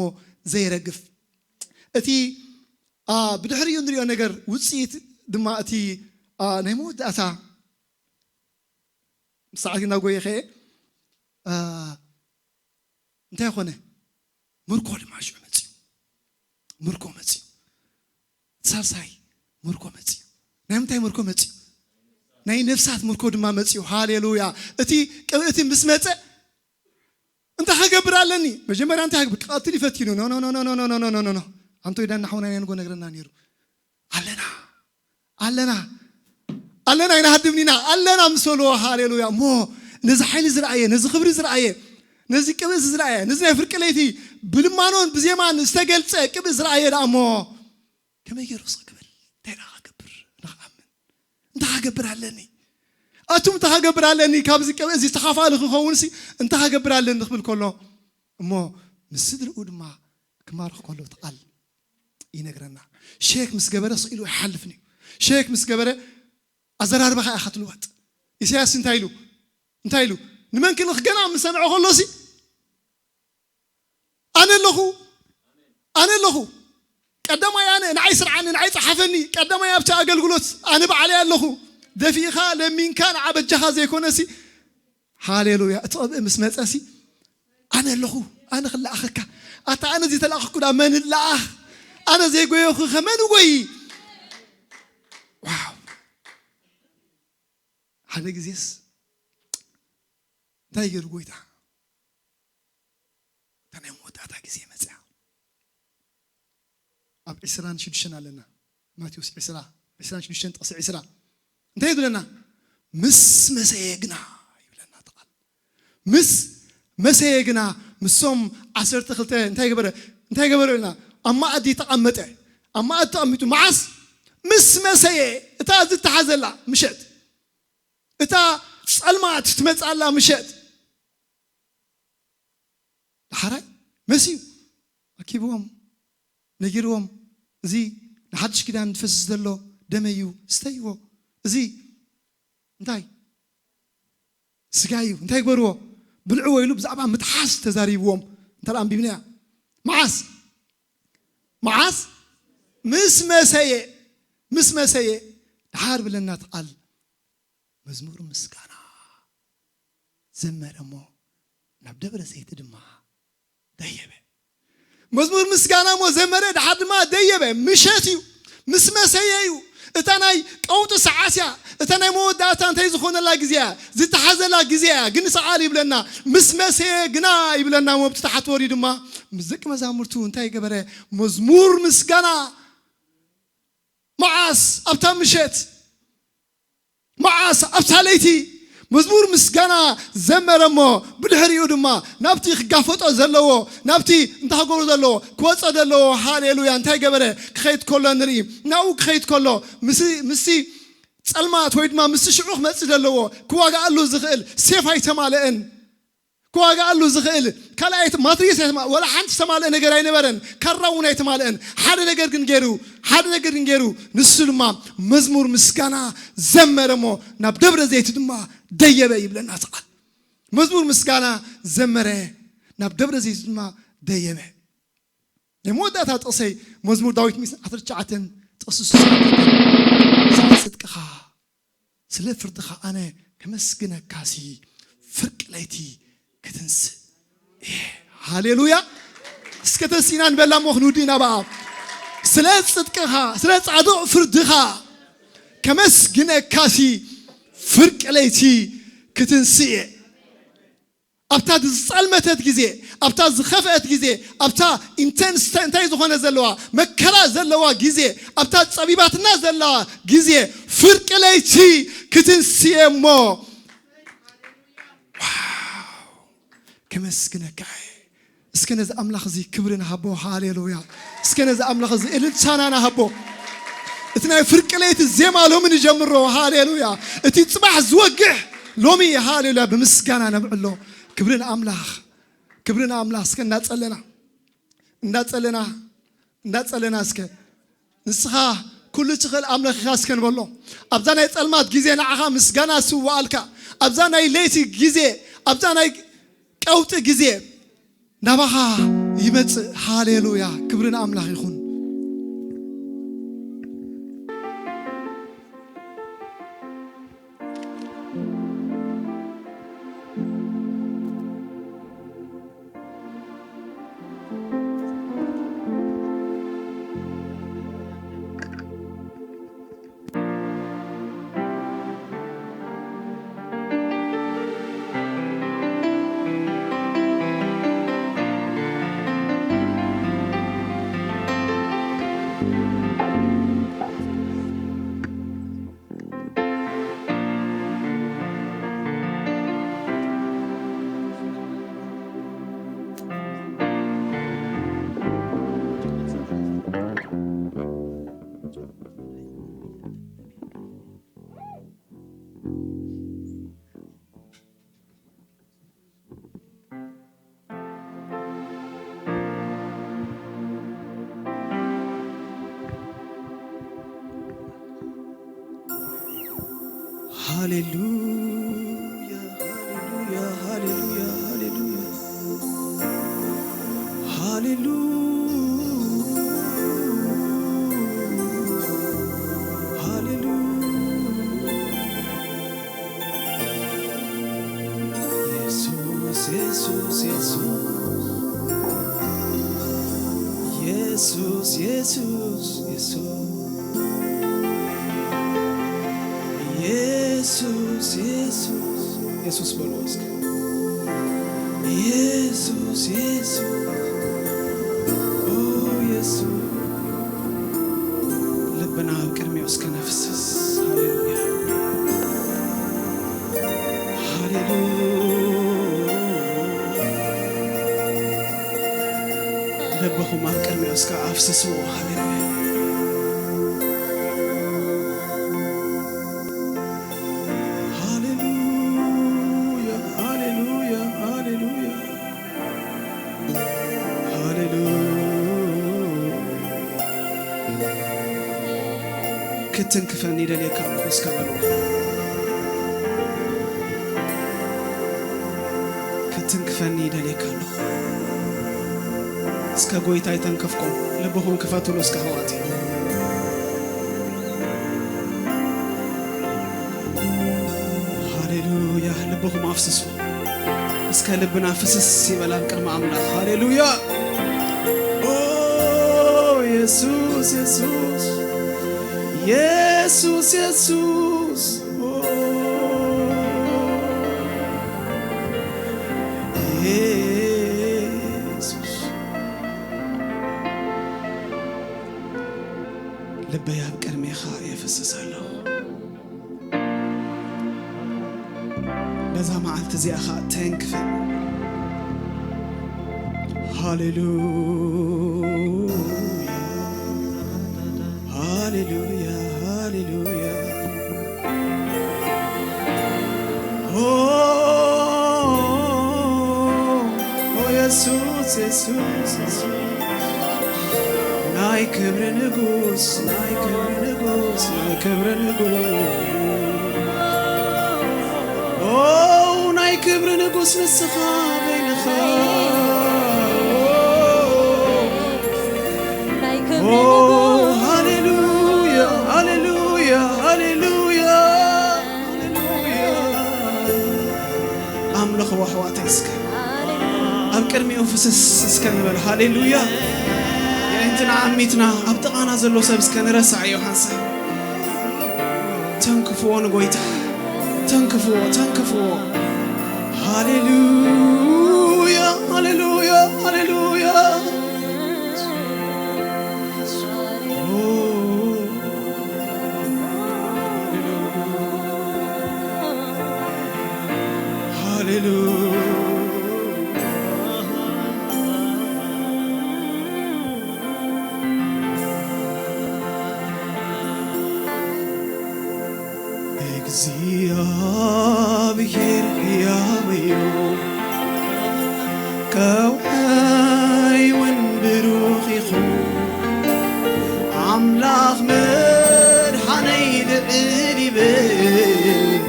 ዘይረግፍ? እቲ፣ ኣ፣ ብድሕሪኡ እንሪኦ ነገር ውጽኢት ድማ እቲ፣ ኣ፣ ናይ መወዳእታ ሰዓት እናጎየ ኸየ፣ ኣ፣ እንታይ ኾነ? ምርኮ ድማ ሽዑ መጽዩ። ምርኮ መጽዩ። እቲ ሳልሳይ ምርኮ መጽዩ። ናይ ምንታይ ምርኮ መጽዩ? ናይ ነፍሳት ምርኮ ድማ መጽዩ። ሃሌሉያ! እቲ ቅብእቲ ምስ መጸ፣ እንታይ ኸገብር ኣለኒ? መጀመርያ እንታይ ኸገብር? ክቐትል ይፈትዩ። ኖ፣ ኖ፣ ኖ። ኣንቶይ ዳና ሓውና ነንጎ ነግረና ነይሩ። ኣለና፣ ኣለና፣ ኣለና፣ ኣይንሃድምን ኢና፣ ኣለና ምስ በልዎ፣ ሃሌሉያ። እሞ ነዚ ሓይሊ ዝረኣየ፣ ነዚ ክብሪ ዝረኣየ፣ ነዚ ቅብእቲ ዝረኣየ፣ ነዚ ናይ ፍርቂ ለይቲ ብልማኖን ብዜማን ዝተገልጸ ቅብእ ዝረኣየ ደኣ እሞ ከመይ ገይሩ ስቕ ክብል? እንታይ ደኣ ክገብር ንኽኣምን? እንታይ ክገብር ኣለኒ? ኣቱም እንታይ ክገብር ኣለኒ? ካብዚ ቅብእ እዚ ተኻፋሊ ክኸውን ሲ እንታይ ክገብር ኣለኒ ክብል ከሎ፣ እሞ ምስ ስድርኡ ድማ ክማርኽ ከሎ እቲ ቃል ይነግረና። ሼክ ምስ ገበረ ስኢሉ ኣይሓልፍን እዩ። ሼክ ምስ ገበረ ኣዘራርባኻ ኢኻ ትልወጥ። ኢሳያስ እንታይ ኢሉ? እንታይ ኢሉ? ንመን ክልኽ ገና ምስ ሰምዐ ከሎ ሲ ኣነ ኣለኹ፣ ኣነ ኣለኹ። ቀዳማይ ኣነ፣ ንዓይ ስርዓኒ፣ ንዓይ ጸሓፈኒ። ቀዳማይ ኣብቲ ኣገልግሎት ኣነ በዓለይ ኣለኹ። ደፊእኻ ለሚንካ ንዓ በጃኻ ዘይኮነሲ፣ ሃሌሉያ። እቲ ቅብእ ምስ መጸሲ፣ ኣነ ኣለኹ፣ ኣነ ክለኣኸካ። ኣታ ኣነ ዘይተላእኽኩ ዳ መን ለኣኽ? ኣነ ዘይጎየኹ ከ መን ጎይ? ዋው። ሓደ ግዜስ እንታይ ገይሩ ጎይታ? እታ ናይ መወዳእታ ግዜ መጽያ። ኣብ ዕስራን ሽዱሽተን ኣለና። ማቴዎስ ዕስራ፣ ዕስራን ሽዱሽተን ጥቕሲ ዕስራ። እንታይ ይብለና? ምስ መሰየ ግና ይብለና እቲ ቃል። ምስ መሰየ ግና፣ ምስቶም ዓሰርተ ክልተ እንታይ ገበረ? እንታይ ገበረ ኢልና? ኣብ መኣዲ ተቐመጠ። ኣብ መኣዲ ተቐሚጡ። መዓስ? ምስ መሰየ። እታ ዝተሓዘላ ምሸት። እታ ጸልማት ትመጽኣላ ምሸት። ደሓራይ መሲዩ ኣኪብዎም፣ ነጊርዎም፣ እዚ ንሓድሽ ኪዳን ዝፈስስ ዘሎ ደመይ እዩ፣ ስተይዎ። እዚ እንታይ? ስጋ እዩ። እንታይ ግበርዎ? ብልዕዎ ኢሉ ብዛዕባ ምጥሓስ ተዛሪብዎም። እንተ ደኣ ኣንቢብናያ። መዓስ? መዓስ? ምስ መሰየ። ምስ መሰየ ደሓር ብለና ትቓል መዝሙር ምስጋና ዘመረ እሞ ናብ ደብረ ዘይት ድማ ደየበ። መዝሙር ምስጋና እሞ ዘመረ ደሓር ድማ ደየበ። ምሸት እዩ፣ ምስ መሰየ እዩ። እታ ናይ ቀውጢ ሰዓት እያ። እታ ናይ መወዳእታ እንታይ ዝኾነላ ግዜ እያ? ዝተሓዘላ ግዜ እያ። ግን ሰዓል ይብለና፣ ምስ መሰየ ግና ይብለና እሞ ብቲ ታሕቲ ወሪዱ ድማ ምስ ደቂ መዛሙርቱ እንታይ ገበረ? መዝሙር ምስጋና። መዓስ ኣብታ ምሸት፣ መዓስ ኣብታ ለይቲ መዝሙር ምስጋና ዘመረ እሞ ብድሕሪኡ ድማ ናብቲ ክጋፈጦ ዘለዎ፣ ናብቲ እንተሃገሩ ዘለዎ ክወፀ ዘለዎ ሃሌሉያ እንታይ ገበረ? ክኸይድ ከሎ ንርኢ። ናብኡ ክኸይድ ከሎ ምስ ምስቲ ፀልማት ወይ ድማ ምስቲ ሽዑ ክመፅእ ዘለዎ ክዋጋኣሉ ዝኽእል ሴፍ ኣይተማለአን። ክዋጋኣሉ ዝኽእል ካልኣይ ማትሪስ ኣይተማ- ወላ ሓንቲ ዝተማልአ ነገር ኣይነበረን። ካራ እውን ኣይተማልአን። ሓደ ነገር ግን ገይሩ፣ ሓደ ነገር ግን ገይሩ፣ ንሱ ድማ መዝሙር ምስጋና ዘመረ እሞ ናብ ደብረ ዘይት ድማ ደየበ ይብለና እቲ ቃል። መዝሙር ምስጋና ዘመረ፣ ናብ ደብረ ዘይት ድማ ደየበ። ናይ መወዳእታ ጥቕሰይ መዝሙር ዳዊት ሚእቲ ዓሰርተ ትሽዓተ ጥቕሲ ስለ ጽድቅኻ ስለ ፍርድኻ ኣነ ከመስግነካሲ ፍርቂ ለይቲ ክትንስእ እየ። ሃሌሉያ። እስከ ተሲእና ንበላ እሞ ክንውድእ ኢና ብኣ። ስለ ጽድቅኻ ስለ ጻድቕ ፍርድኻ ከመስግነካሲ ፍርቂ ለይቲ ክትንስእ እየ። ኣብታ ዝጸልመተት ግዜ፣ ኣብታ ዝኸፍአት ግዜ፣ ኣብታ ኢንተንስ እንታይ ዝኾነ ዘለዋ መከራ ዘለዋ ግዜ፣ ኣብታ ጸቢባትና ዘለዋ ግዜ ፍርቂ ለይቲ ክትንስኤ እሞ ዋው፣ ከመስግነካ እየ። እስከ ነዚ ኣምላኽ እዚ ክብሪ ንሃቦ። ሃሌሉያ። እስከ ነዚ ኣምላኽ እዚ እልልታና ንሃቦ። እቲ ናይ ፍርቂ ለይቲ ዜማ ሎሚ ንጀምሮ። ሃሌሉያ። እቲ ጽባሕ ዝወግሕ ሎሚ ሃሌሉያ ብምስጋና ነብዕሎ። ክብሪ ንኣምላኽ፣ ክብሪ ንኣምላኽ። እስከ እንዳጸለና እንዳጸለና እንዳጸለና እስከ ንስኻ ኩሉ ትኽእል ኣምላኽ ኢኻ እስከ ንበሎ። ኣብዛ ናይ ጸልማት ግዜ ንዓኻ ምስጋና ስዋኣልካ፣ ኣብዛ ናይ ለይቲ ግዜ፣ ኣብዛ ናይ ቀውጢ ግዜ ናባኻ ይመጽእ። ሃሌሉያ ክብሪ ንኣምላኽ ይኹን። ሃሌሉያ፣ ሃሌሉያ፣ ሃሌሉያ፣ ሃሌሉያ። ሃሌሉያ፣ ሃሌሉያ። የሱስ፣ የሱስ፣ የሱስ። የሱስ፣ የሱስ፣ የሱስ። የሱስ፣ የሱስ፣ የሱስ በሉ እስከ። የሱስ፣ የሱስ፣ ኦ የሱስ። ልብና ኣብ ቅድሚኡ እስከ ነፍስስ። ሃሌሉያ፣ ሃሌሉያ። ልብኹም ኣብ ቅድሚኡ እስከ ኣፍስስዎ። ሃሌሉያ፣ ሃሌሉያ፣ ሃሌሉያ፣ ሃሌሉያ፣ ሃሌሉያ። ክትንክፈኒ ይደልየካ ኣለኹ እስከ በልዎ። ክትንክፈኒ ይደልየካ ኣለኹ። እስከ ጎይታ ይተንክፍኩም። ልብኹም ክፈቱሉ እስከ ኣሕዋተይ። ሃሌሉያ። ልብኹም ኣፍስሱ እስከ። ልብና ፍስስ ይበል ኣብ ቅድሚ ኣምላኽ። ሃሌሉያ። ኦ የሱስ፣ የሱስ፣ የሱስ፣ የሱስ። ኦ የሱስ። ልበይ ኣብ ቅድሜኻ የፍስስ ኣለኹ። በዛ መዓልቲ እዚኣ ኸኣ ተንክፈ። ሃሌሉያ፣ ሃሌሉያ፣ ሃሌሉያ። ኦ፣ ኦ፣ የሱስ፣ የሱስ፣ የሱስ። ናይ ክብሪ ንጉስ፣ ናይ ክብሪ ንጉስ፣ ናይ ክብሪ ንጉስ። ኦ፣ ናይ ክብሪ ንጉስ ንስኻ በይንኻ። ናይ ክብሪ ኦ፣ ንጉስ። ሃሌሉያ፣ ሃሌሉያ፣ ሃሌሉያ፣ ሃሌሉያ። ኣምልኽዎ ኣሕዋተይ እስከ። ኣብ ቅድሚኡ ፍስስ እስከ ንበል። ሃሌሉያ። የእንትና ዓሚትና ኣብ ጥቓና ዘሎ ሰብ እስከ ንረሳዕ እዮ ሓንሳብ። ተንክፍዎ ንጎይታ። ተንክፍዎ፣ ተንክፍዎ። ሃሌሉያ፣ ሃሌሉያ፣ ሃሌሉያ። ሃሌሉያ። እግዚኣብሔር ሕያው እዩ፣ ከውሒ እውን ብሩኽ ይኹን። ኣምላኽ መድሓነይ ልዕል ይበል፣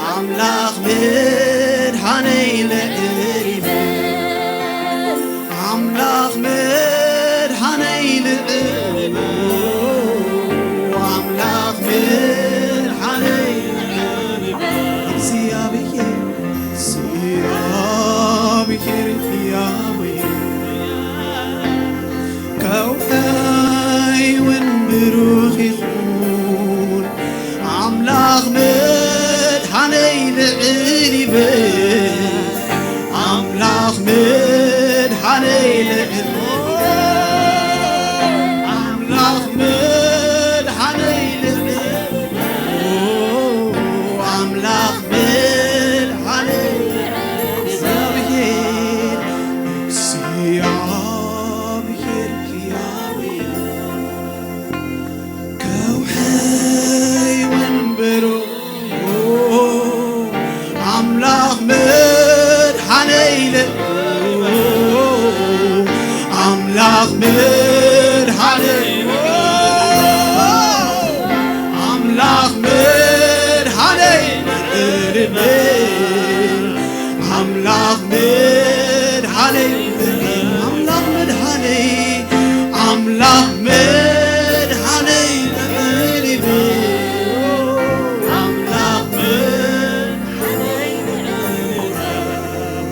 ኣምላኽ መድሓነይ ልዕል ይበል። ኣምላኽ መድሓነይ ልዕል፣ ኣምላኽ መድሓነይ ልዕል፣ እግዚኣብሔር፣ እግዚኣብሔር ሕያው እዩ፣ ከውሒ እውን ብሩኽ ይኹን። ኣምላኽ መድሓነይ ልዕል ይበል፣ ኣምላኽ መድሓነይ ልዕል፣ ኣምላኽ መድሓነይ ልዕል፣ ኣምላኽ መድሓነይ ልዕል፣ እግዚኣብሔር፣ እግዚኣብሔር ሕያው እዩ። ከውሒ እውን ብሩኽ ኣምላኽ መድሓነይ ለ-፣ ኣምላኽ መድሓነይ፣ ኣምላኽ መድሓነይ ልዕል በል። ኣምላኽ መድሓነይ፣ ኣምላኽ መድሓነይ፣ ኣምላኽ መድሓነይ ልዕል ይበል። ኣምላኽ መድሓነይ ልዕል ይበል።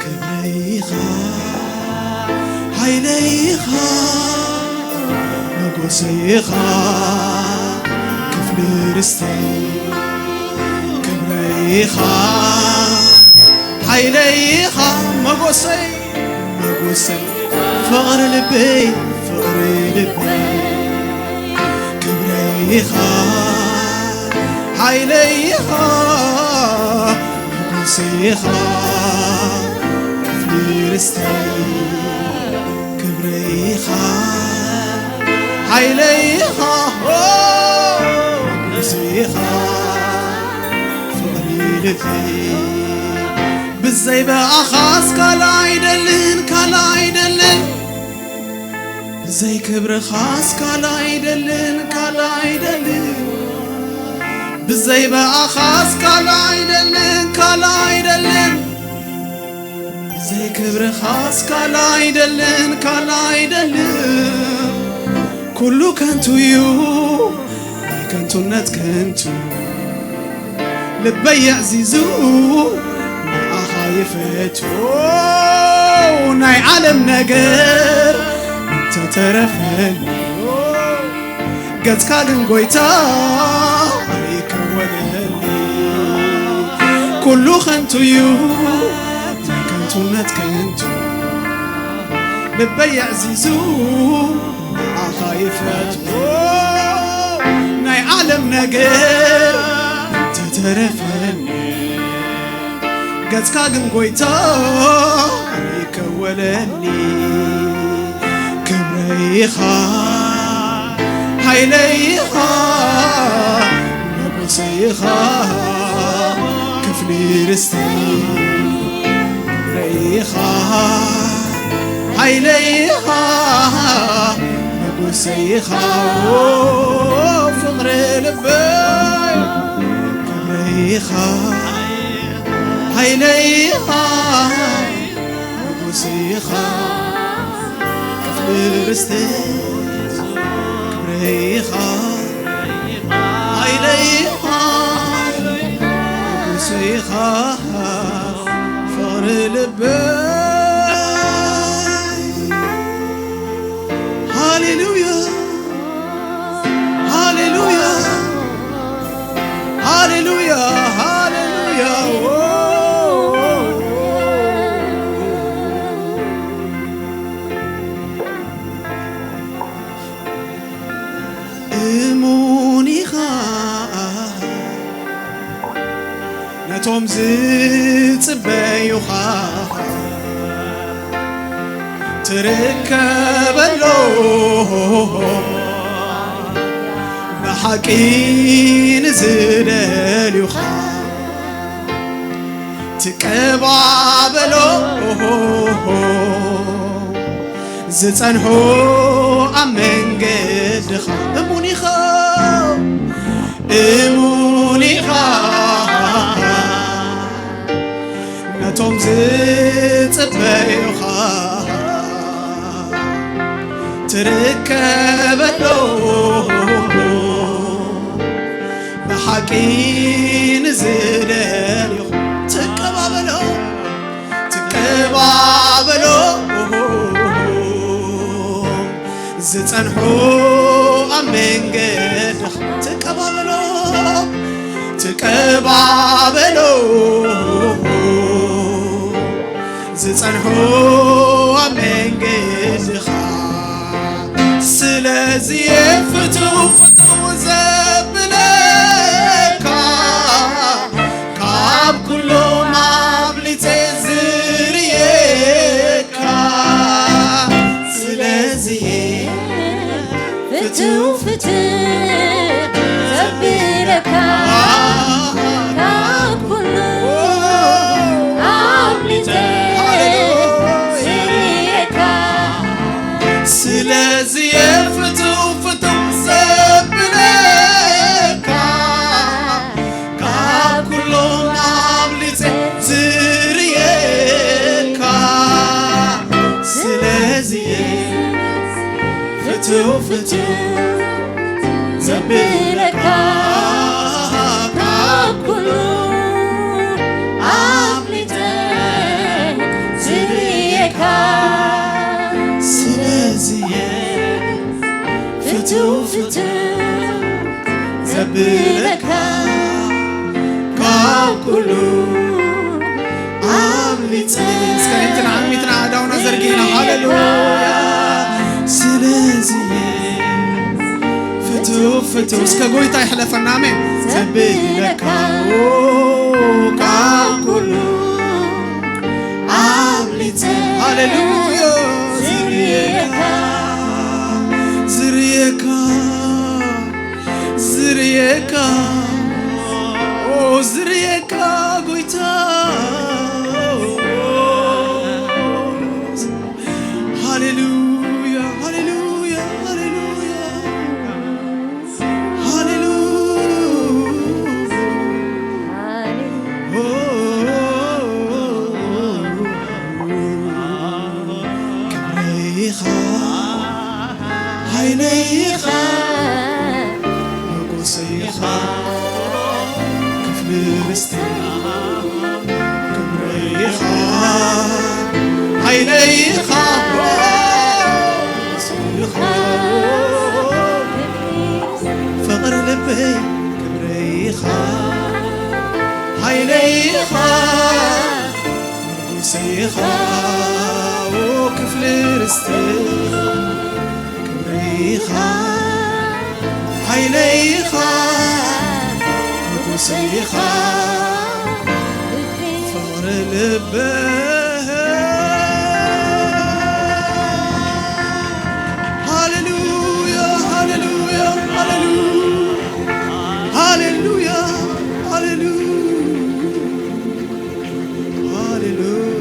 ክብረይ ኢኻ፣ ሓይለይ ኢኻ፣ መጎሰይ ኢኻ፣ ክፍሊ ርስተይ። ክብረይ ኢኻ፣ ሓይለይ ኢኻ፣ መጎሰይ፣ መጎሰይ፣ ፍቕሪ ልበይ፣ ፍቕሪ ልበይ። ክብረይ ኢኻ፣ ሓይለይ ኢኻ፣ መጎሰይ ኢኻ፣ ክፍሊ ርስተይ። ክብረይ ኢኻ፣ ሓይለይ ኢኻ፣ ኦ፣ ንጉሰይ ኢኻ፣ ፍቕሪ ልበይ። ብዘይ ብኣኻስ ካልእ ኣይደልን፣ ካልእ ኣይደልን። ብዘይ ክብርኻስ ካልእ ኣይደልን፣ ካልእ ኣይደልን። ብዘይ ብኣኻስ ካልእ ኣይደልን፣ ካልእ ኣይደልን። ብዘይ ክብርኻስ ካልእ ኣይደልን፣ ካልእ ኣይደልን። ኩሉ ከንቱ እዩ፣ ናይ ከንቱነት ከንቱ። ልበይ ኣዕዚዙ ንኣኻ ይፈቱ። ናይ ዓለም ነገር እንተተረፈኒ፣ ገጽካ ግን ጎይታ ኣይከወለኒ። ኩሉ ከንቱ እዩ፣ ከንቱነት ከንቱ። ልበይ ኣዕዚዙ ንኣኻ ይፈቱ። ናይ ዓለም ነገር እንተተረፈኒ፣ ገጽካ ግን ጎይታ ይከወለኒ። ክብረይ ኢኻ፣ ሓይለይ ኢኻ፣ መጎሰይ ኢኻ፣ ክፍሊ ርስተይ። ክብረይ ኢኻ፣ ሓይለይ ኢኻ፣ መጎሰይ ኢኻ፣ ፍቕሪ ልበይ። ክብረይ ኢኻ፣ ሓይለይ ኢኻ፣ መጎሰይ ኢኻ፣ ክፍሊ ርስተይ። ክብረይ ኢኻ፣ ሓይለይ ኢኻ፣ መጎሰይ ኢኻ፣ ፍቕሪ ልበይ። ሃሌሉያ፣ ሃሌሉያ፣ ሃሌሉያ፣ ሃሌሉያ። እሙን ኢኻ ነቶም ዝጽበዩኻ፣ ትርከበሎም ብሓቂ ንዝደልዩኻ፣ ትቀባበሎም ዝጸንሑ ኣብ መንገድኻ። እሙን ኢኻ፣ እሙን ኢኻ ነቶም ዝጽበዩኻ፣ ትርከበሎም ብሓቂ ንዝደልዩኻ፣ ትቀባበሎም፣ ትቀባበሎም ዝጸንሑ ኣብ መንገድኻ፣ ትቀባበሎም፣ ትቀባበሎም ዝጸንሑ ኣብ መንገድኻ። ስለዚ ፍትው ፍትው ዘብለካ፣ ካብ ኩሎም ኣብሊጸ ዝርየካ። ስለዚ ፍትው ፍትው ዘብለካ፣ ካብ ኩሉ ኣብሊጸ ዝርየካ። ስለዚ ፍትው ፍትው ዘብለካ፣ ካብ ኩሎም ኣብሊጸ ዝርየካ። ስለዚ ፍትው ፍትው ዘብለካ፣ ካብ ኩሉ ኣብሊጸ ዝርየካ። ስለዚ ፍትው ፍትው ዘብለካ፣ ካብ ኩሉ ኣብሊጸ። እስከ እምትና ዓሚትና ኣእዳውና ዘርጊሕና፣ ሃሌሉያ። ስለዚ ፍትው ፍትው፣ እስከ ጎይታ ይሕለፈና፣ ኣሜን። ዘብለካ፣ ኦ፣ ካብ ኩሉ ኣብሊጸ፣ ሃሌሉያ፣ ዝርየካ፣ ዝርየካ፣ ዝርየካ፣ ኦ፣ ዝርየካ ጎይታ። ሃሌሉያ፣ ሃሌሉያ፣ ሃሌሉያ። ሃሌሉያ። ክብረይ ኢኻ፣ ሓይለይ ኢኻ፣ መጎሰይ ኢኻ፣ ክፍሊ ክብረይ ኢኻ፣ ሓይለይ ኢኻ፣ ኢኻ። ፍቕሪ ልበይ ክብረይ ኢኻ፣ ሓይለይ ኢኻ፣ ንጉሰይ ኢኻ፣ ክፍሊ ርስትይ። ክብረይ ኢኻ፣ ሓይለይ ኢኻ፣ ንጉሰይ ኢኻ፣ ፍቕሪ ልበይ። ሃሌሉያ፣ ሃሌሉያ፣ ሃሌሉያ፣ ሃሌሉያ፣ ሃሌሉያ፣ ሃሌሉያ።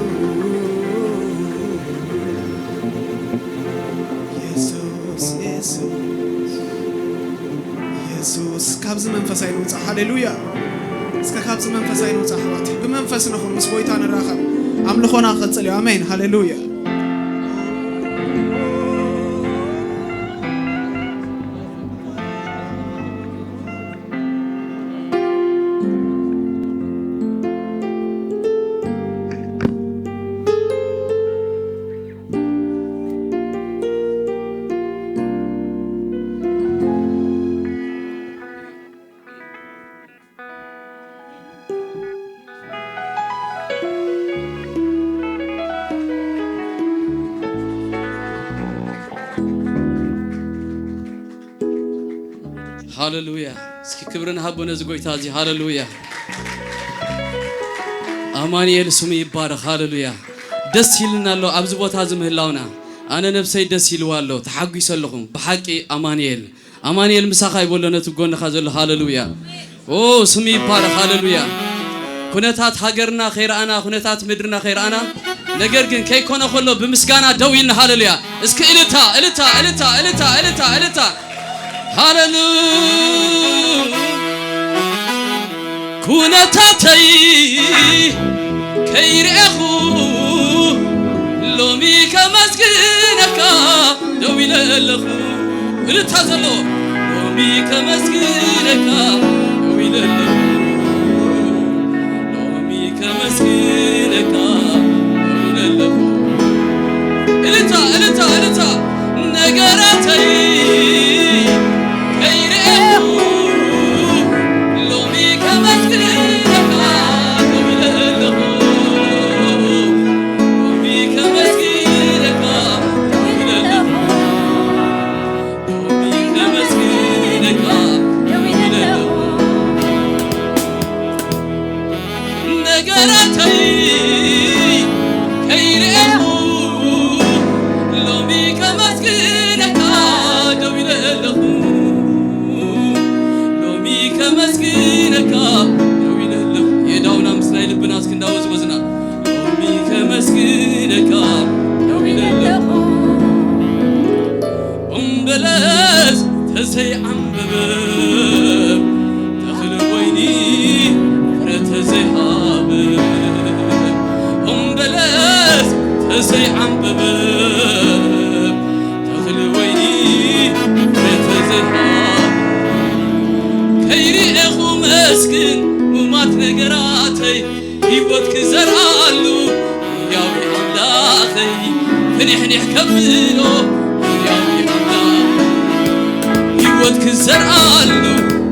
የሱስ፣ የሱስ፣ የሱስ። ካብዚ መንፈስ ኣይንውጻእ። ሃሌሉያ። እስከ ካብዚ መንፈስ ኣይንውጻእ ኣሕዋት። ብመንፈስ ንኹን፣ ምስ ጎይታ ንራኸብ። ኣምልኾና ክቕጽል እዩ። ኣሜን። ሃሌሉያ። ሃሌሉያ። እስኪ ክብሪ ንሃቦ ነዚ ጎይታ እዚ። ሃሌሉያ። ኣማኑኤል ስሙ ይባረኽ። ሃሌሉያ። ደስ ኢልና ኣሎ ኣብዚ ቦታ እዚ ምህላውና። ኣነ ነብሰይ ደስ ኢልዋ ኣሎ። ተሓጒሰ ኣለኹ። ብሓቂ ኣማኑኤል፣ ኣማኑኤል ምሳኻ ይበሎ ነቲ ጎንኻ ዘሎ። ሃሌሉያ። ኦ ስሙ ይባረኽ። ሃሌሉያ። ኩነታት ሃገርና ከይረኣና፣ ኩነታት ምድርና ከይረኣና፣ ነገር ግን ከይኮነ ከሎ ብምስጋና ደው ኢልና። ሃሌሉያ። እስኪ እልልታ፣ እልልታ፣ እልልታ፣ እልልታ፣ እልልታ፣ እልልታ። ሃሌሉያ። ኩነታተይ ከይርኤኹ ሎሚ ከመስግነካ ደው ኢለ ኣለኹ። እልልታ ዘለዎ ሎሚ ከመስግነካ ደው ኢለ ኣለኹ። ሎሚ ከመስግነካ ደው ኢለ ኣለኹ። እልልታ፣ እልልታ፣ እልልታ። ነገራተይ ከይርኤኹ ሎሚ ከመስግነካ ደው ኢለ ኣለኹ። ሎሚ ከመስግነካ ደው ኢለ ኣለኹ። ሎሚ ከመስግነካ ደው ኢለ ኣለኹ። ነገራተይ ከይርኤኹ ሎሚ ከመስግነካ ደው ኢለ ኣለኹ። ሎሚ ከመስግነካ ደው ኢለ ኣለኹ። የእዳውና ምስ ናይ ልብና እስኪ እንዳወዝወዝና ሎሚ ከመስግነካ ደው ኢለ ኣለኹ። ኦም በለስ ተዘይዓምበበ፣ ተኽሊ ወይኒ ፍረ ተዘይሃበ። ኦም በለስ ተዘይዓምበበ፣ ተኽሊ ወይኒ ፍረ ተዘይሃበ። ከይርኤኹ መስግን ሙማት ነገራተይ ህይወት ክዘርኣሉ ህያው ኣምላኸይ ፍንሕንሕ ከብሎ ህያው ኣምላኽ ህይወት ክዘርኣሉ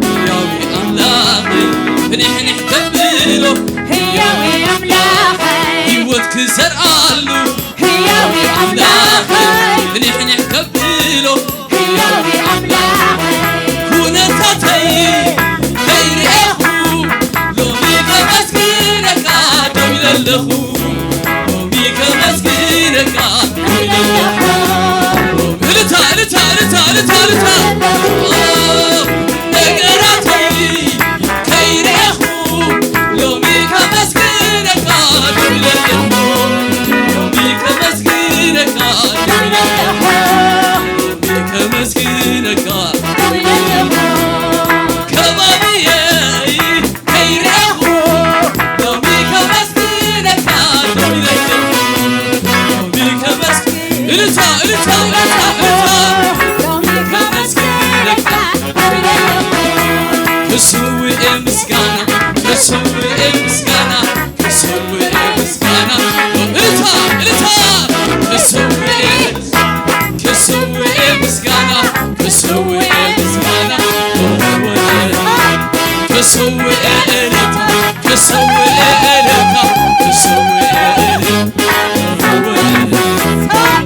ህያው ኣምላኸይ ፍንሕንሕ ከብሎ ህያው ኣምላኸይ ህይወት ክዘርኣሉ ህያው ኣምላኸይ ፍንሕንሕ ከብሎ ህያው ኣምላኸይ ኩነታተይ ከይርኤኹ ሎሚ ከመስግነካ ደው ኢለ ኣለኹ። ሎሚ ከመስግነካ ደው ኢለ ኣለኹ። እልልታ፣ እልልታ፣ እልልታ፣ እልልታ፣ እልልታ። ነገራተይ ከይርኤኹ ሎሚ ከመስግነካ ደው ኢለ ኣለኹ። ሎሚ ከመስግነካ ደው ኢለ ኣለኹ። ተሰውኤ ምስጋና ተሰውኤ እልልታ ተሰውኤ እልልታ ተሰውኤ እልልታ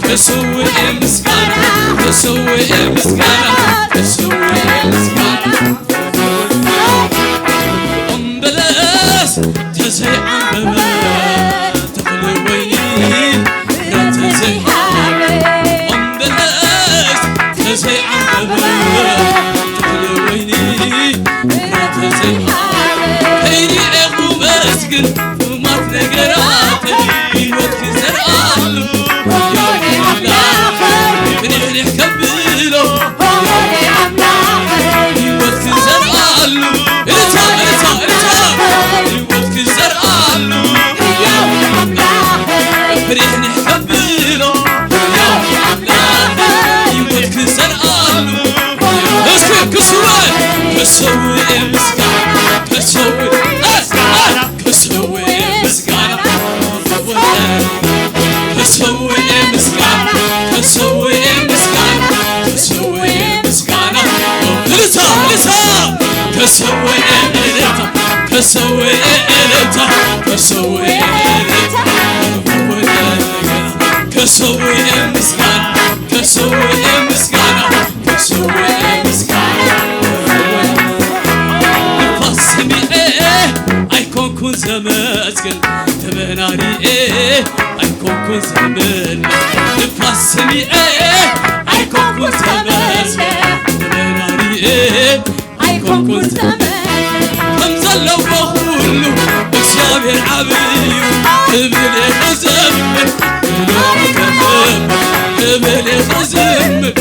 ተሰውኤ ምስጋና ተሰውኤ ምስጋና ተሰውኤ ምስጋና እምበለስ ተዘይዓምበበ ተኽሊ ወይኒ ተዘይሃበ እምበለስ ተዘይዓምበበ ተኽሊ ወይኒ ተዘይሃበ ከይዲ ኤኹ መስግን ሕሙማት ነገራተይ ህይወት ክዘርኣሉ ሕያው ኣምላኽ ንሕንሕ ከብሎ ህይወት ክዘርኣሉ እልልታ እልልታ እልልታ ህይወት ክዘርኣሉ ሕያው ኣምላኽ ንሕንሕ ከብሎ ሕያው ኣምላኽ ህይወት ክዘርኣሉ እስኪ ክስወ ክስውእ ምስጋና ክስውእ ከሰውእ ምስጋና ከሰውእ ምስጋና ከሰውእ ምስጋና ከሰውእ ምስጋና እልልታ እልልታ ከሰውእ እልልታ ከሰውእ እልልታ ከሰውእ እልልታ ከሰውእ ምስጋና ከሰውእ ምስጋና ከሰውእ ምስጋና ንፋስ ሰሚዐ ኣይኮንኩን ዘመስግን ተመናኒኤ ኣይኮንኩን ዘምል ንፋስ ሰሚዐ ኣይኮንኩን ዘመስግን ተመናኒኤ ኣይኮንኩን ዘመስግን ከም ዘለዎ ኩሉ እግዚኣብሔር ዓብዩ ክብል እየ ክዘምር ክብል እየ ክዘምር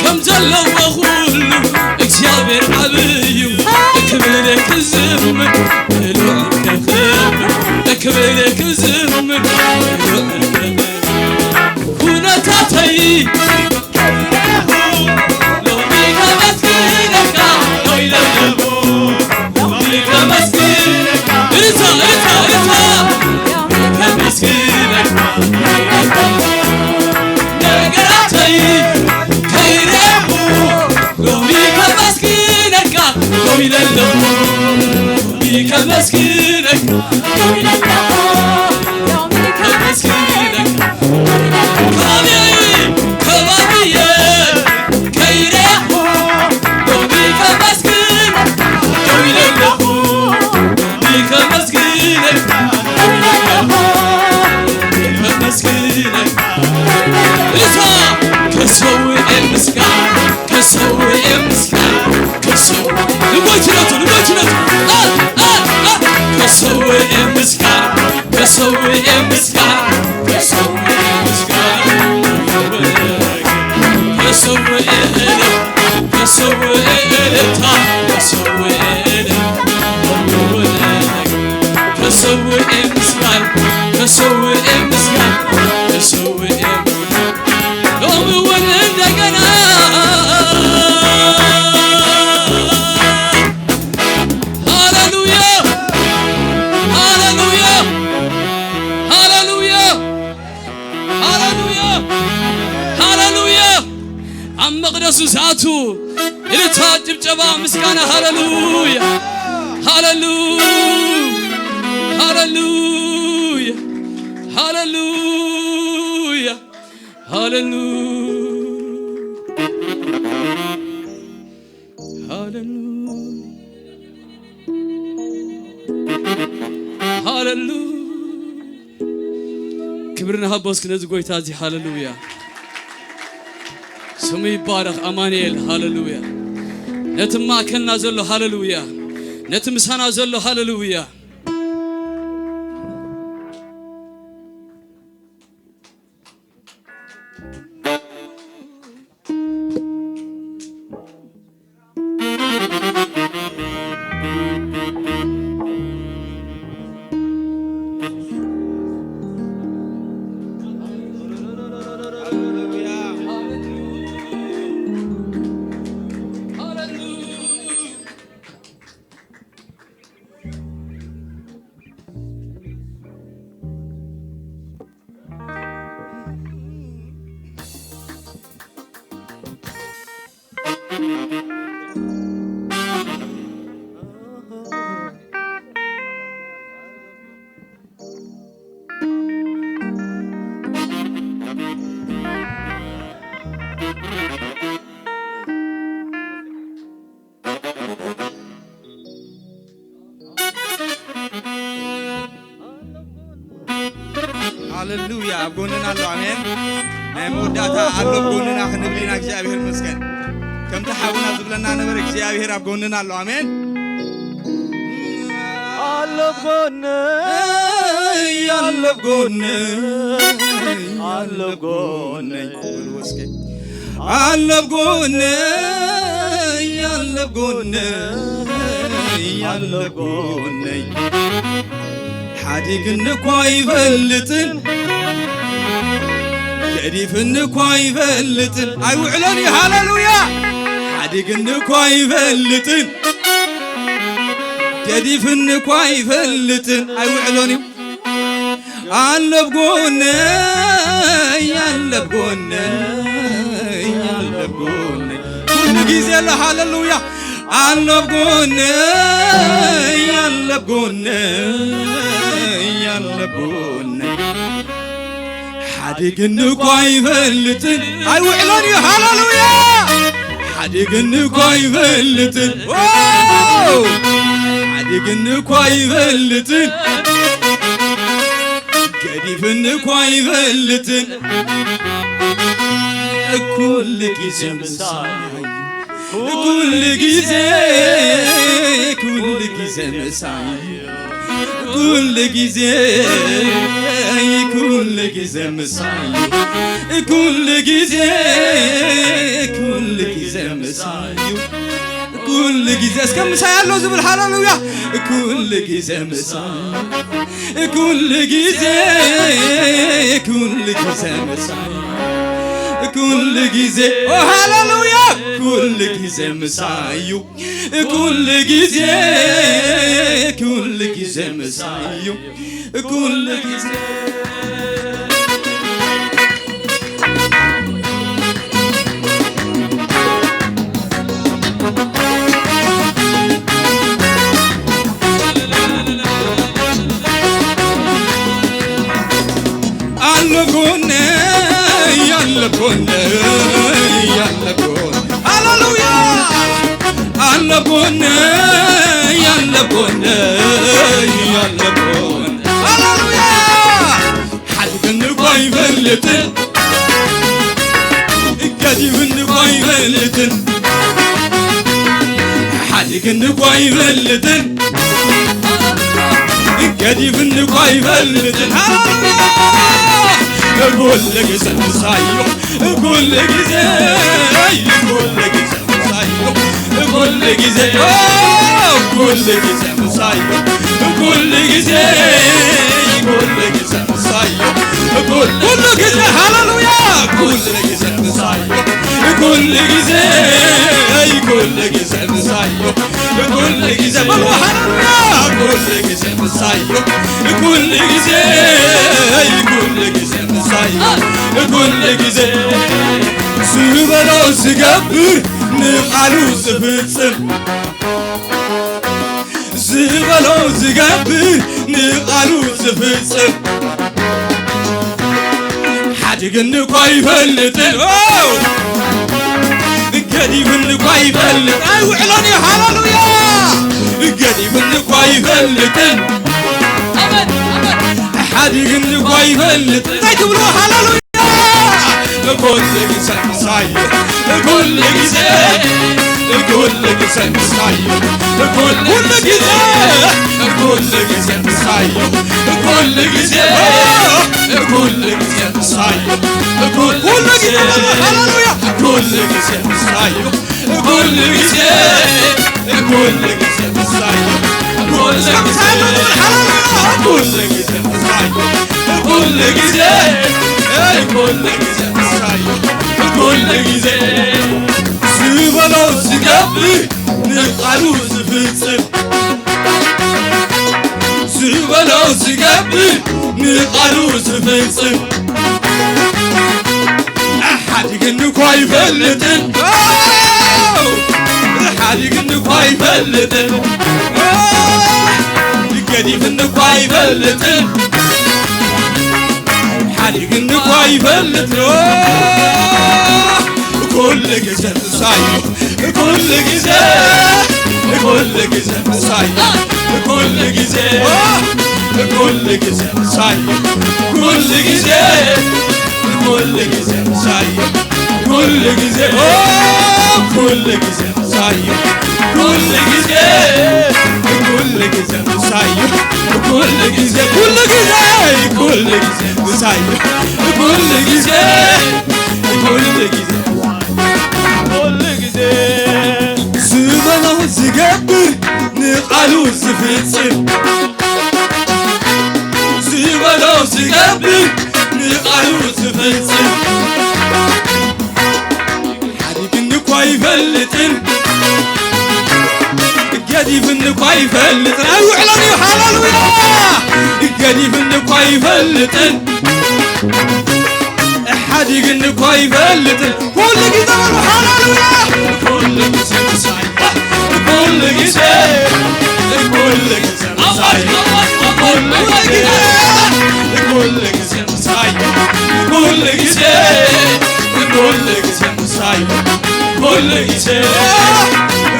ከም ዘለዎ ኩሉ እግዚኣብሔር ዓብዩ ክብል ክዝምር ክብል ክዝምር ክብል ክዝምር ኩነታተይ ሎሚ ከመስግነካ ሎሚ ለለኹ ሎሚ ከመስግነካ እልልታ እልልታ እልልታ ከመስግነካ ነገራተይ ከይረእኹ ሎሚ ከመስግነካ ሎሚ ለለኹ ሎሚ ከመስግነካ ሎሚ ለለኹ ሎሚ ከመስግነካ ከባቢየ ከባቢየ ከይረእኹ ሎሚ ከመስግነካ ሎሚ ለለኹ ሎሚ ከመስግነካ ሎሚ ለለኹ ሎሚ ከመስግነካ እልልታ ከሰውእ ምስጋና ከሰውእ ምስጋና ከሰውእ ልቦችነቱ ልቦችነቱ አ፣ አ፣ አ፣ ከሰውእ ምስጋና ከሰውእ ምስጋና ከሰውእ ምስጋና ከሰውእ እልልታ ከሰውእ እልልታ ከሰውእ እልልታ ከሰውእ ምስጋና ከሰውእ ምስጋና ከሰውእ ሎሚ እውን እንደገና ሃሌሉያ ሃሌሉያ ሃሌሉያ ሃሌሉያ ሃሌሉያ ኣብ መቕደሱ ዝኣቱ እልልታ ጭብጨባ ምስጋና ሃሌሉያ ሃሌሉያ ሃሌሉያ ሃሌሉያ ሃሌሉያ ሃሌሉያ ሃሌሉያ ክብሪ ንሃቦ እስኪ ነዚ ጎይታ እዚ ሃሌሉያ ስሙ ይባረኽ ኣማኑኤል ሃሌሉያ ነቲ ማእከልና ዘሎ ሃሌሉያ ነቲ ምሳና ዘሎ ሃሌሉያ ሃሌሉያ። ኣብ ጎንና ኣሎ። ኣሜን። ናይ መወዳእታ ኣሎ ኣብ ጎንና ክንብል ኢና። እግዚኣብሔር ይመስገን። ከምቲ ሓውና ዝብለና ነበረ፣ እግዚኣብሔር ኣብ ጎንና ኣሎ። ኣሜን። ኣሎ ኣብ ጎነይ፣ ኣሎ ኣብ ጎነይ፣ ኣሎ ኣብ ጎነይ። በልዎ እስከ። ኣሎ ኣብ ጎነይ፣ ኣሎ ኣብ ጎነይ፣ ኣሎ ኣብ ጎነይ። ሓዲግኒ እኳ ኣይፈልጥን፣ ገዲፍኒ እኳ ኣይፈልጥን። ኣይውዕሎን እዩ። ሃሌሉያ። ሓዲግኒ እኳ ኣይፈልጥን፣ ገዲፍኒ እኳ ኣይፈልጥን። ኣይውዕሎን እዩ። ኣሎ ኣብ ጎነይ፣ ኣሎ ኣብ ጎነይ፣ ኣሎ ኣብ ጎነይ። ኩሉ ግዜ ኣሎ። ሃሌሉያ። ኣሎ ኣብ ጎነይ፣ ኣሎ ኣብ ጎነይ፣ ኣሎ ኣብ ጎነይ። ሓዲግኒ እኳ ኣይፈልጥን። ኣይውዕሎን እዩ። ሃሌሉያ። ሓዲግኒ እኳ ኣይፈልጥን። ዋው! ሓዲግኒ እኳ ኣይፈልጥን። ገዲፍኒ እኳ ኣይፈልጥን። ኩሉ ግዜ ምሳይ፣ ኩሉ ግዜ፣ ኩሉ ግዜ ምሳይ፣ ኩሉ ግዜ፣ ኩሉ ግዜ ምሳይ፣ ኩሉ ግዜ፣ ኩሉ ግዜ ምሳይ። ኩሉ ግዜ እስከ ምሳይ ኣሎ ዝብል ሃሌሉያ። ኩሉ ግዜ ምሳይ፣ ኩሉ ግዜ፣ ኩሉ ግዜ ምሳይ፣ ኩሉ ግዜ፣ ኦ ሃሌሉያ። ኩሉ ግዜ ምሳይ እዩ። ኩሉ ግዜ፣ ኩሉ ግዜ ምሳይ እዩ። ኩሉ ግዜ ኣሎ ጎነይ፣ ኣሎ ጎነይ፣ ኣሎ ጎነይ። ሃሌሉያ። ኣሎ ጎነይ፣ ኣሎ ጎነይ፣ ኣሎ ጎነይ። ሃሌሉያ። ሓዲግኒ እኳ ኣይፈልጥን፣ ገዲፍኒ እኳ ኣይፈልጥን፣ ሓዲግኒ እኳ ኣይፈልጥን፣ ገዲፍኒ እኳ ኣይፈልጥን። ሃሌሉያ። ኩሉ ግዜ ምሳይ እዩ፣ ኩሉ ግዜ፣ ኩሉ ግዜ ምሳይ እዩ፣ ኩሉ ግዜ፣ ኩሉ ግዜ ምሳይ እዩ፣ ኩሉ ግዜ፣ ኩሉ ግዜ ምሳይ እዩ፣ ኩሉ ግዜ፣ ሃሌሉያ፣ ኩሉ ግዜ ምሳይ እዩ፣ ኩሉ ግዜ፣ ኩሉ ግዜ ምሳይ እዩ፣ ኩሉ ግዜ በሉ፣ ሃሌሉያ፣ ኩሉ ግዜ ምሳይ እዩ፣ ኩሉ ግዜ፣ ኩሉ ግዜ ምሳይ እዩ፣ ኩሉ ግዜ ዝበሎ ዝገብር ንቓሉ ዝፍጽም፣ ዝበሎ ዝገብር ንቓሉ ዝፍጽም። ሓዲግኒ እኳ ኣይፈልጥን፣ ኦ፣ ገዲፍኒ እኳ ኣይፈልጥ። ኣይውዕሎን እዩ። ሃሌሉያ። ገዲፍኒ እኳ ኣይፈልጥን፣ ሓዲግኒ እኳ ኣይፈልጥ። እንታይ ትብሉ? ሃሌሉያ። ኩሉ ግዜ ምሳይ፣ ኩሉ ግዜ፣ ኩሉ ግዜ ምሳይ፣ ኩሉ ግዜ፣ ኩሉ ግዜ ምሳይ፣ ኩሉ ግዜ፣ ኩሉ ግዜ ምሳይ፣ ኩሉ ግዜ፣ ሃሌሉያ። ኩሉ ግዜ ምሳይ፣ ኩሉ ግዜ፣ ኩሉ ግዜ ምሳይ፣ ኩሉ ግዜ፣ ሃሌሉያ። ኩሉ ግዜ ምሳይ፣ ኩሉ ግዜ፣ ኩሉ ግዜ ምሳይ፣ ኩሉ ግዜ ዝበሎ ዝገብር ንቓሉ ዝፍጽም፣ ዝበሎ ዝገብር ንቓሉ ዝፍጽም። ሓዲግኒ እኳ ኣይፈልጥን፣ ኦ፣ ሓዲግኒ እኳ ይፈልጥን፣ ገዲፍኒ እኳ ይፈልጥን፣ ሓዲግኒ እኳ ይፈልጥን። ኩሉ ግዜ ምሳይ፣ ኩሉ ግዜ፣ ኩሉ ግዜ ምሳይ፣ ኩሉ ግዜ፣ ኩሉ ግዜ ምሳይ፣ ኩሉ ግዜ፣ ኩሉ ግዜ ምሳይ፣ ኩሉ ግዜ፣ ኦ፣ ኩሉ ግዜ ምሳይ፣ ኩሉ ግዜ፣ ኩሉ ግዜ ምሳይ፣ ኩሉ ግዜ፣ ኩሉ ግዜ፣ ኩሉ ግዜ ምሳይ፣ ኩሉ ግዜ፣ ኩሉ ግዜ፣ ኩሉ ግዜ ዝበሎ ዝገብር፣ ንቓሉ ዝፍጽም፣ ዝበሎ ዝገብር፣ ንቓሉ ዝፍጽም። ሓዲግኒ እኳ ይፈልጥን፣ ገዲፍኒ እኳ ይፈልጥን። ኣይውዕሎን እዩ። ሃሌሉያ! ገዲፍኒ እኳ ይፈልጥን፣ ሓዲግኒ እኳ ይፈልጥን። ኩሉ ግዜ በሉ፣ ሃሌሉያ! ኩሉ ግዜ ምሳይ፣ ኩሉ ግዜ፣ ኩሉ ግዜ ምሳይ፣ ኩሉ ግዜ፣ ኩሉ ግዜ ምሳይ፣ ኩሉ ግዜ፣ ኩሉ ግዜ ምሳይ፣ ኩሉ ግዜ፣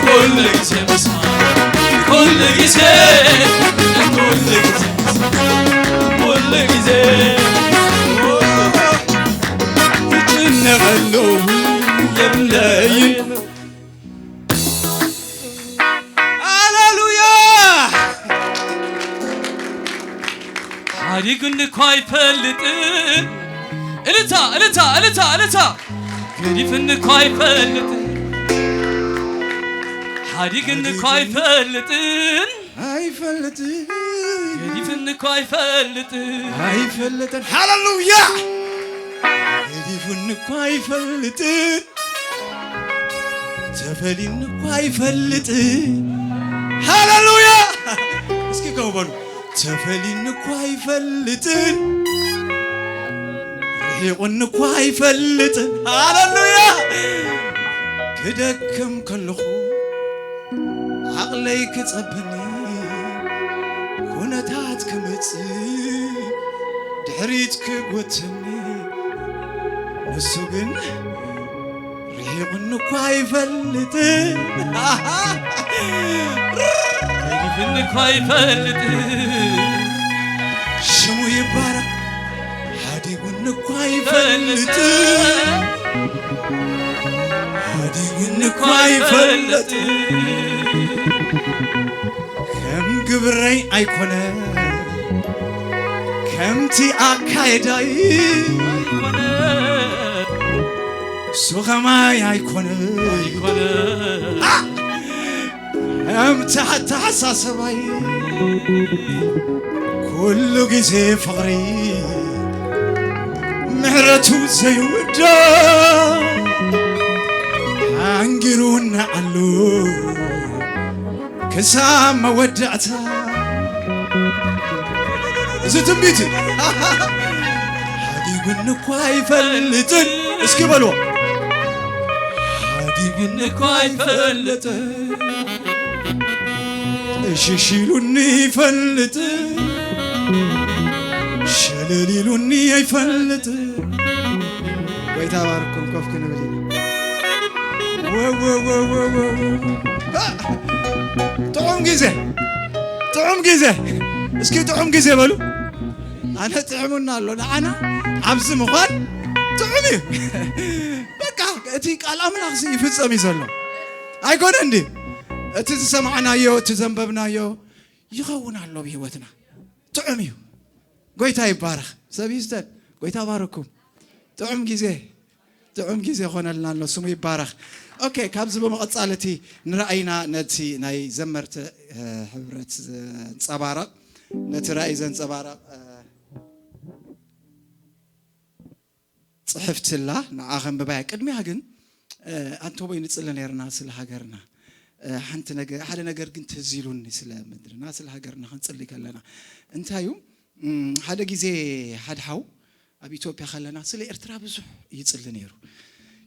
ኩሉ ግዜ ምሳይ፣ ኩሉ ግዜ፣ ኩሉ ግዜ ምሳይ፣ ኩሉ ግዜ ዝጭነቐሉ የብለይን። ሃሌሉያ! ሓዲግኒ እኳ ኣይፈልጥን። እልልታ፣ እልልታ፣ እልልታ፣ እልልታ። ገዲፍኒ እኳ ኣይፈልጥን። ሓዲግኒ እኳ ኣይፈልጥን። ኣይፈልጥን። ገዲፍኒ እኳ ኣይፈልጥን። ኣይፈልጥን። ሃሌሉያ! ገዲፍኒ እኳ ኣይፈልጥን። ተፈሊኒ እኳ ኣይፈልጥን። ሃሌሉያ! እስኪ ከው በሉ። ተፈሊኒ እኳ ኣይፈልጥን። ርሒቑኒ እኳ ኣይፈልጥን። ሃሌሉያ! ክደክም ከለኹ ዓቕለይ ክጸበኒ፣ ኩነታት ክመጽእ ድሕሪት ክጎተኒ፣ ንሱ ግን ርሒቑኒ እኳ ኣይፈልጥን። ገዲፍኒ እኳ ኣይፈልጥን። ሽሙ ይባረክ። ሓዲጉኒ እኳ ኣይፈልጥን። ሓዲጉኒ እኳ ኣይፈልጥን። ከም ግብረይ ኣይኮነ፣ ከምቲ ኣካየዳይ ኣይኮነ። እሱ ኸማይ ኣይኮነ። ኣይኮነ። አ! ከምቲ ኣተሓሳሰባይ ኩሉ ግዜ ፍቕሪ ምሕረቱ ዘይውዳእ ኣንጊሩና ኣሎ ክሳብ መወዳእታ። እዚ ትንቢት እዩ። ሓዲጉኒ እኳ ኣይፈልጥን። እስኪ በልዎ። ሓዲጉኒ እኳ ኣይፈልጥን። እሽሽ ኢሉኒ ይፈልጥ፣ ሸለል ኢሉኒ ኣይፈልጥ። ጎይታ ባርኩም፣ ኮፍ ክንብል ኢና። ወ፣ ወ፣ ወ፣ ወ፣ ወ፣ ወ። አ! ጥዑም ግዜ፣ ጥዑም ግዜ። እስኪ ጥዑም ግዜ በሉ። ኣነ ጥዕሙና ኣሎ። ንዓና ኣብዚ ምዃን ጥዑም እዩ። በቃ እቲ ቃል ኣምላኽ እዚ ይፍጸም እዩ ዘሎ። ኣይኮነ እንዲ? እቲ ዝሰማዕናዮ፣ እቲ ዘንበብናዮ ይኸውን ኣሎ ብህይወትና። ጥዑም እዩ። ጎይታ ይባረኽ። ሰብ ይስደድ። ጎይታ ባረኩም። ጥዑም ግዜ፣ ጥዑም ግዜ ኾነልና ኣሎ። ስሙ ይባረኽ። ኦኬ፣ ካብዚ ብምቕጻል እቲ ንራእይና ነቲ ናይ ዘመርቲ፣ እ፣ ሕብረት ዘንጸባረቕ፣ ነቲ ራእይ ዘንጸባረቕ፣ እ፣ ጽሕፍቲ ኣላ፣ ንዓ ከንብባያ። ቅድሚያ ግን፣ እ፣ ኣንቶቦይ ንጽሊ ነይርና ስለ ሃገርና። እ፣ ሓንቲ ነገ-፣ ሓደ ነገር ግን ትዝ ኢሉኒ ስለ ምድርና፣ ስለ ሃገርና ክንጽሊ ከለና። እንታይ እዩ? እም፣ ሓደ ግዜ ሓደ ሓው ኣብ ኢትዮጵያ ከለና ስለ ኤርትራ ብዙሕ ይጽሊ ነይሩ።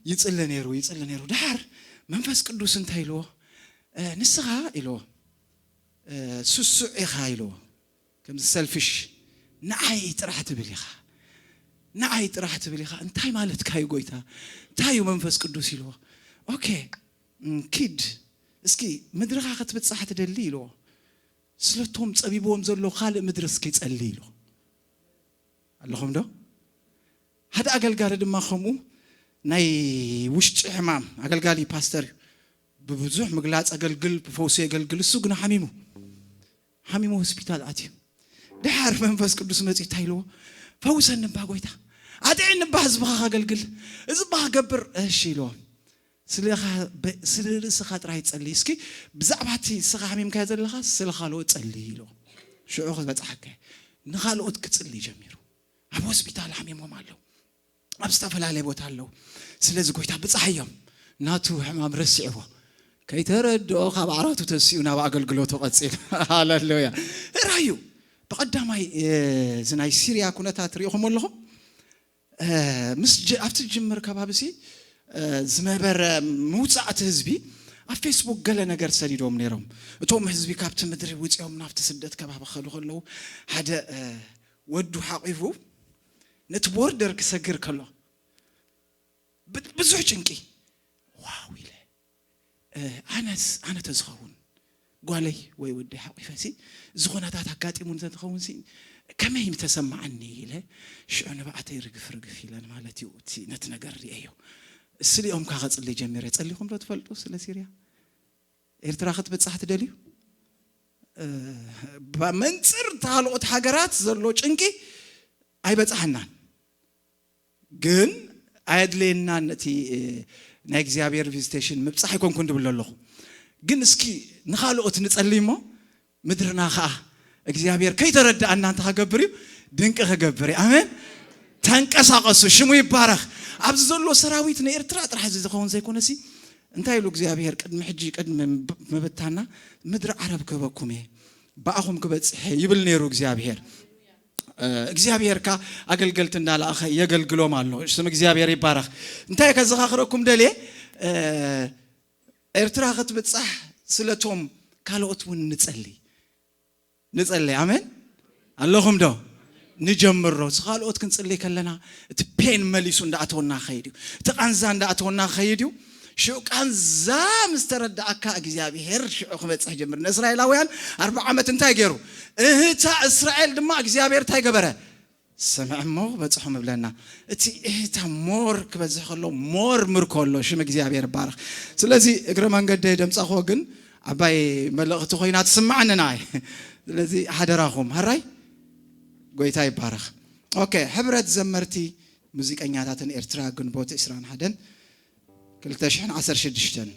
ይጽሊ ነይሩ፣ ይጽሊ ነይሩ። ደሓር መንፈስ ቅዱስ እንታይ ኢልዎ? "እ፣ ንስኻ" ኢልዎ፣ "እ፣ ስሱዕ ኢኻ" ኢልዎ። ከምዚ ሰልፊሽ፣ "ንዓይ ጥራሕ ትብል ኢኻ፣ ንዓይ ጥራሕ ትብል ኢኻ። እንታይ ማለትካ እዩ ጎይታ? እንታይ እዩ መንፈስ ቅዱስ?" ኢልዎ። "ኦኬ፣ እም፣ ኪድ እስኪ ምድርኻ ክትብጻሕ ትደሊ" ኢልዎ። "ስለቶም ጸቢብዎም ዘሎ ካልእ ምድሪ እስኪ ጸሊ" ኢልዎ። ኣለኹም ዶ? ሓደ ኣገልጋሊ ድማ ከምኡ ናይ ውሽጢ ሕማም ኣገልጋሊ ፓስተር እዩ። ብብዙሕ ምግላጽ ኣገልግል፣ ብፈውሲ የገልግል። እሱ ግን ሓሚሙ፣ ሓሚሙ ሆስፒታል ኣትዩ። ድሓር መንፈስ ቅዱስ መጺኡ እንታይ ኢልዎ? "ፈውሰኒ እባ ጎይታ፣ ኣጥዕኒ እባ ህዝብኻ ከገልግል፣ እዚ እባ ክገብር" "እሺ" ኢልዎ። "ስለኻ በ-፣ ስለ ርእስኻ ጥራይ ጸሊ፣ እስኪ ብዛዕባ እቲ ንስኻ ሓሚምካዮ ዘለኻ ስለ ካልኦት ጸሊ" ኢልዎ። ሽዑ ክበጽሓካ እየ። ንኻልኦት ክጽሊ ጀሚሩ። ኣብ ሆስፒታል ሓሚሞም ኣለዉ፣ ኣብ ዝተፈላለየ ቦታ ኣለዉ። ስለዚ ጎይታ ብጽሓዮም፣ ናቱ ሕማም ረሲዕዎ፣ ከይተረድኦ ካብ ዓራቱ ተሲኡ ናብ ኣገልግሎቱ ቀጺሉ። ሃሌሉያ። ራዩ ብቐዳማይ፣ እ፣ እዚ ናይ ሲርያ ኩነታት ርኢኹም ኣለኹም። እ፣ ምስ ጅ-፣ ኣብቲ ዝጅምር ከባቢ ሲ፣ እ፣ ዝነበረ ምውጻእቲ ህዝቢ ኣብ ፌስቡክ ገለ ነገር ሰዲዶም ነይሮም። እቶም ህዝቢ ካብቲ ምድሪ ውጺኦም ናብቲ ስደት ከባቢ ክኸዱ ከለዉ፣ ሓደ፣ እ፣ ወዱ ሓቂፉ ነቲ ቦርደር ክሰግር ከሎ ብ-፣ ብዙሕ ጭንቂ፣ "ዋው" ኢለ፣ "እ፣ ኣነስ፣ ኣነ ተዝኸውን ጓለይ ወይ ወደይ ሓቂፈ ሲ፣ እዚ ኩነታት ኣጋጢሙን ተዝኸውን ሲ፣ ከመይ ምተሰማዓኒ?" ኢለ ሽዑ ንብዓተይ ርግፍ ርግፍ ኢለ ማለት እዩ። እቲ ነቲ ነገር ርእየዮ። ስሊኦም ከጽሊ ጀሚረ። ጸሊኹም ዶ ትፈልጡ ስለ ሲርያ? ኤርትራ ክትብጻሕ ትደልዩ? እ፣ ብ-፣ መንጽር ካልኦት ሃገራት ዘሎ ጭንቂ ኣይበጻሕናን። ግን ኣየድልየናን እቲ፣ እ፣ ናይ እግዚኣብሔር ቪዚቴሽን ምብጻሕ ኣይኮንኩን ድብል ኣለኹ። ግን እስኪ ንኻልኦት ንጸልይ እሞ ምድርና ኸኣ እግዚኣብሔር ከይተረድኣና እንታይ ክገብር እዩ? ድንቂ ክገብር እዩ። ኣሜን። ተንቀሳቐሱ፣ ሽሙ ይባረኽ። ኣብዚ ዘሎ ሰራዊት ንኤርትራ ጥራሕ እዚ ዝኸውን ዘይኮነሲ፣ እንታይ ኢሉ እግዚኣብሔር? "ቅድሚ ሕጂ፣ ቅድሚ ምብ-፣ ምብታና ምድሪ ዓረብ ክህበኩም እየ፣ ብኣኹም ክበጽሕ እየ" ይብል ነይሩ እግዚኣብሔር። እ፣ እግዚኣብሔር ከኣ ኣገልገልቲ እንዳለኣኸ የገልግሎም ኣሎ። ስም እግዚኣብሔር ይባረኽ። እንታይ ከዘኻኽረኩም ደልየ? እ፣ ኤርትራ ክትብጻሕ ስለቶም ካልኦት እውን ንጸሊ። ንጸሊ። ኣሜን። ኣለኹም ዶ? ንጀምሮ። ስኻልኦት ክንጽሊ ከለና፣ እቲ ፔን መሊሱ እንዳኣተወና ኸይድ እዩ። እቲ ቃንዛ እንዳኣተወና ኸይድ እዩ። ሽዑ ቃንዛ ምስ ተረዳእካ፣ እግዚኣብሔር ሽዑ ክበጽሕ ጀምር። ንእስራኤላውያን ኣርብዓ ዓመት እንታይ ገይሩ? እህታ እስራኤል ድማ እግዚኣብሔር እንታይ ገበረ? ስምዕ እሞ በጽሖም እብለና። እቲ እህታ ሞር ክበዝሕ ከሎ፣ ሞር ምርኮ ኣሎ። ሽም እግዚኣብሔር ይባረኽ። ስለዚ እግረ መንገደይ ደምጻኹ ግን ዓባይ መልእኽቲ ኮይና ትስምዓኒ ንዓይ። ስለዚ ሓደራኹም፣ ሃራይ ጎይታ ይባረኽ። ኦኬ፣ ሕብረት ዘመርቲ ሙዚቀኛታትን ኤርትራ ግንቦት ዕስራን ሓደን ክልተ ሽሕን ዓሰርተ ሽዱሽተን።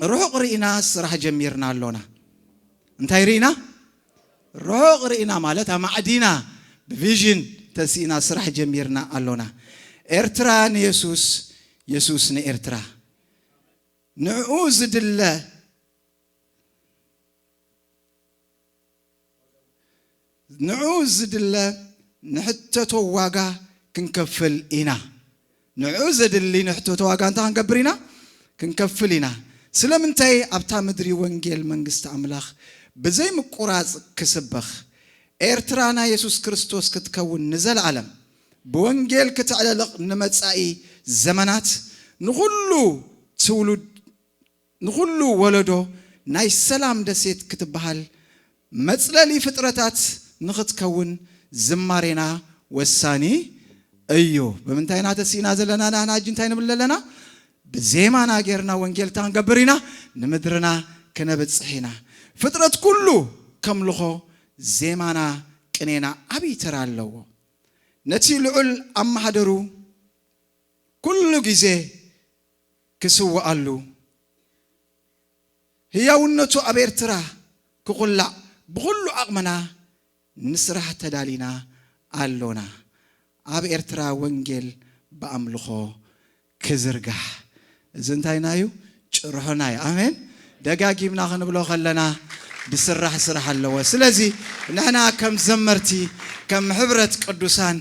ርሑቕ ርኢና ስራሕ ጀሚርና ኣሎና። እንታይ ርኢና? ርሑቕ ርኢና ማለት ኣማዕዲና ብቪዥን ተሲእና ስራሕ ጀሚርና ኣሎና። ኤርትራ ንየሱስ፣ የሱስ ንኤርትራ። ንዕኡ ዝድለ፣ ንዕኡ ዝድለ ንሕተቶ ዋጋ ክንከፍል ኢና። ንዕኡ ዘድሊ ንሕተቶ ዋጋ እንታይ ክንገብር ኢና? ክንከፍል ኢና። ስለምንታይ ኣብታ ምድሪ ወንጌል መንግስቲ ኣምላኽ ብዘይ ምቁራጽ ክስበኽ፣ ኤርትራ ናይ የሱስ ክርስቶስ ክትከውን ንዘለኣለም ብወንጌል ክተዕለልቕ ንመጻኢ ዘመናት ንኹሉ ትውልድ ንኹሉ ወለዶ ናይ ሰላም ደሴት ክትበሃል መጽለሊ ፍጥረታት ንኽትከውን ዝማሬና ወሳኒ እዩ። ብምንታይ ኢና ተሲእና ዘለና? ንሕና ሕጂ እንታይ ንብል ኣለና? ብዜማና ጌርና ወንጌል እንታይ ክንገብር ኢና? ንምድርና ክነብጽሕ ኢና። ፍጥረት ኩሉ ከምልኾ ዜማና ቅኔና ዓብዪ ተራ ኣለዎ። ነቲ ልዑል ኣመሓደሩ ኩሉ ግዜ ክስውኣሉ፣ ህያውነቱ ኣብ ኤርትራ ክኹላዕ ብኹሉ ዓቕምና ንስራሕ ተዳሊና ኣሎና። ኣብ ኤርትራ ወንጌል ብኣምልኾ ክዝርጋሕ። እዚ እንታይና እዩ? ጭርሖና እዩ። ኣሜን። ደጋጊምና ክንብሎ ከለና ዝስራሕ ስራሕ ኣለዎ። ስለዚ ንሕና ከም ዘመርቲ፣ ከም ሕብረት ቅዱሳን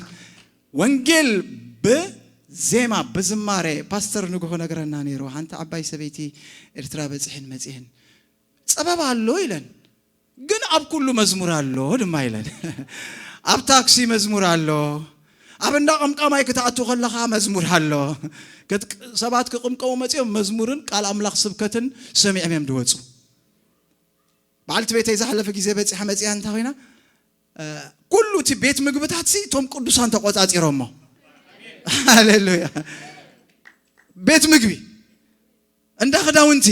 ወንጌል ብ-፣ ዜማ ብዝማሬ ፓስተር ንግሆ ነግረና ነይሩ። ሓንቲ ዓባይ ሰበይቲ ኤርትራ በጺሕን መጺእን ጸበባ ኣሎ ኢለን፣ ግን ኣብ ኩሉ መዝሙር ኣሎ ድማ ኢለን። ኣብ ታክሲ መዝሙር ኣሎ፣ ኣብ እንዳ ቀምቃማይ ክትኣቱ ከለኻ መዝሙር ኣሎ። ከት- ሰባት ክቕምቀሙ መጺኦም መዝሙርን ቃል ኣምላኽ ስብከትን ሰሚዖም እዮም ድወጹ። በዓልቲ ቤተይ ዝሓለፈ ግዜ በጺሓ መጺኣ እንታይ ኮይና፣ ኩሉ እቲ ቤት ምግብታት ሲ እቶም ቅዱሳን ተቆጻጺሮሞ። ሃሌሉያ። ቤት ምግቢ፣ እንዳ ክዳውንቲ፣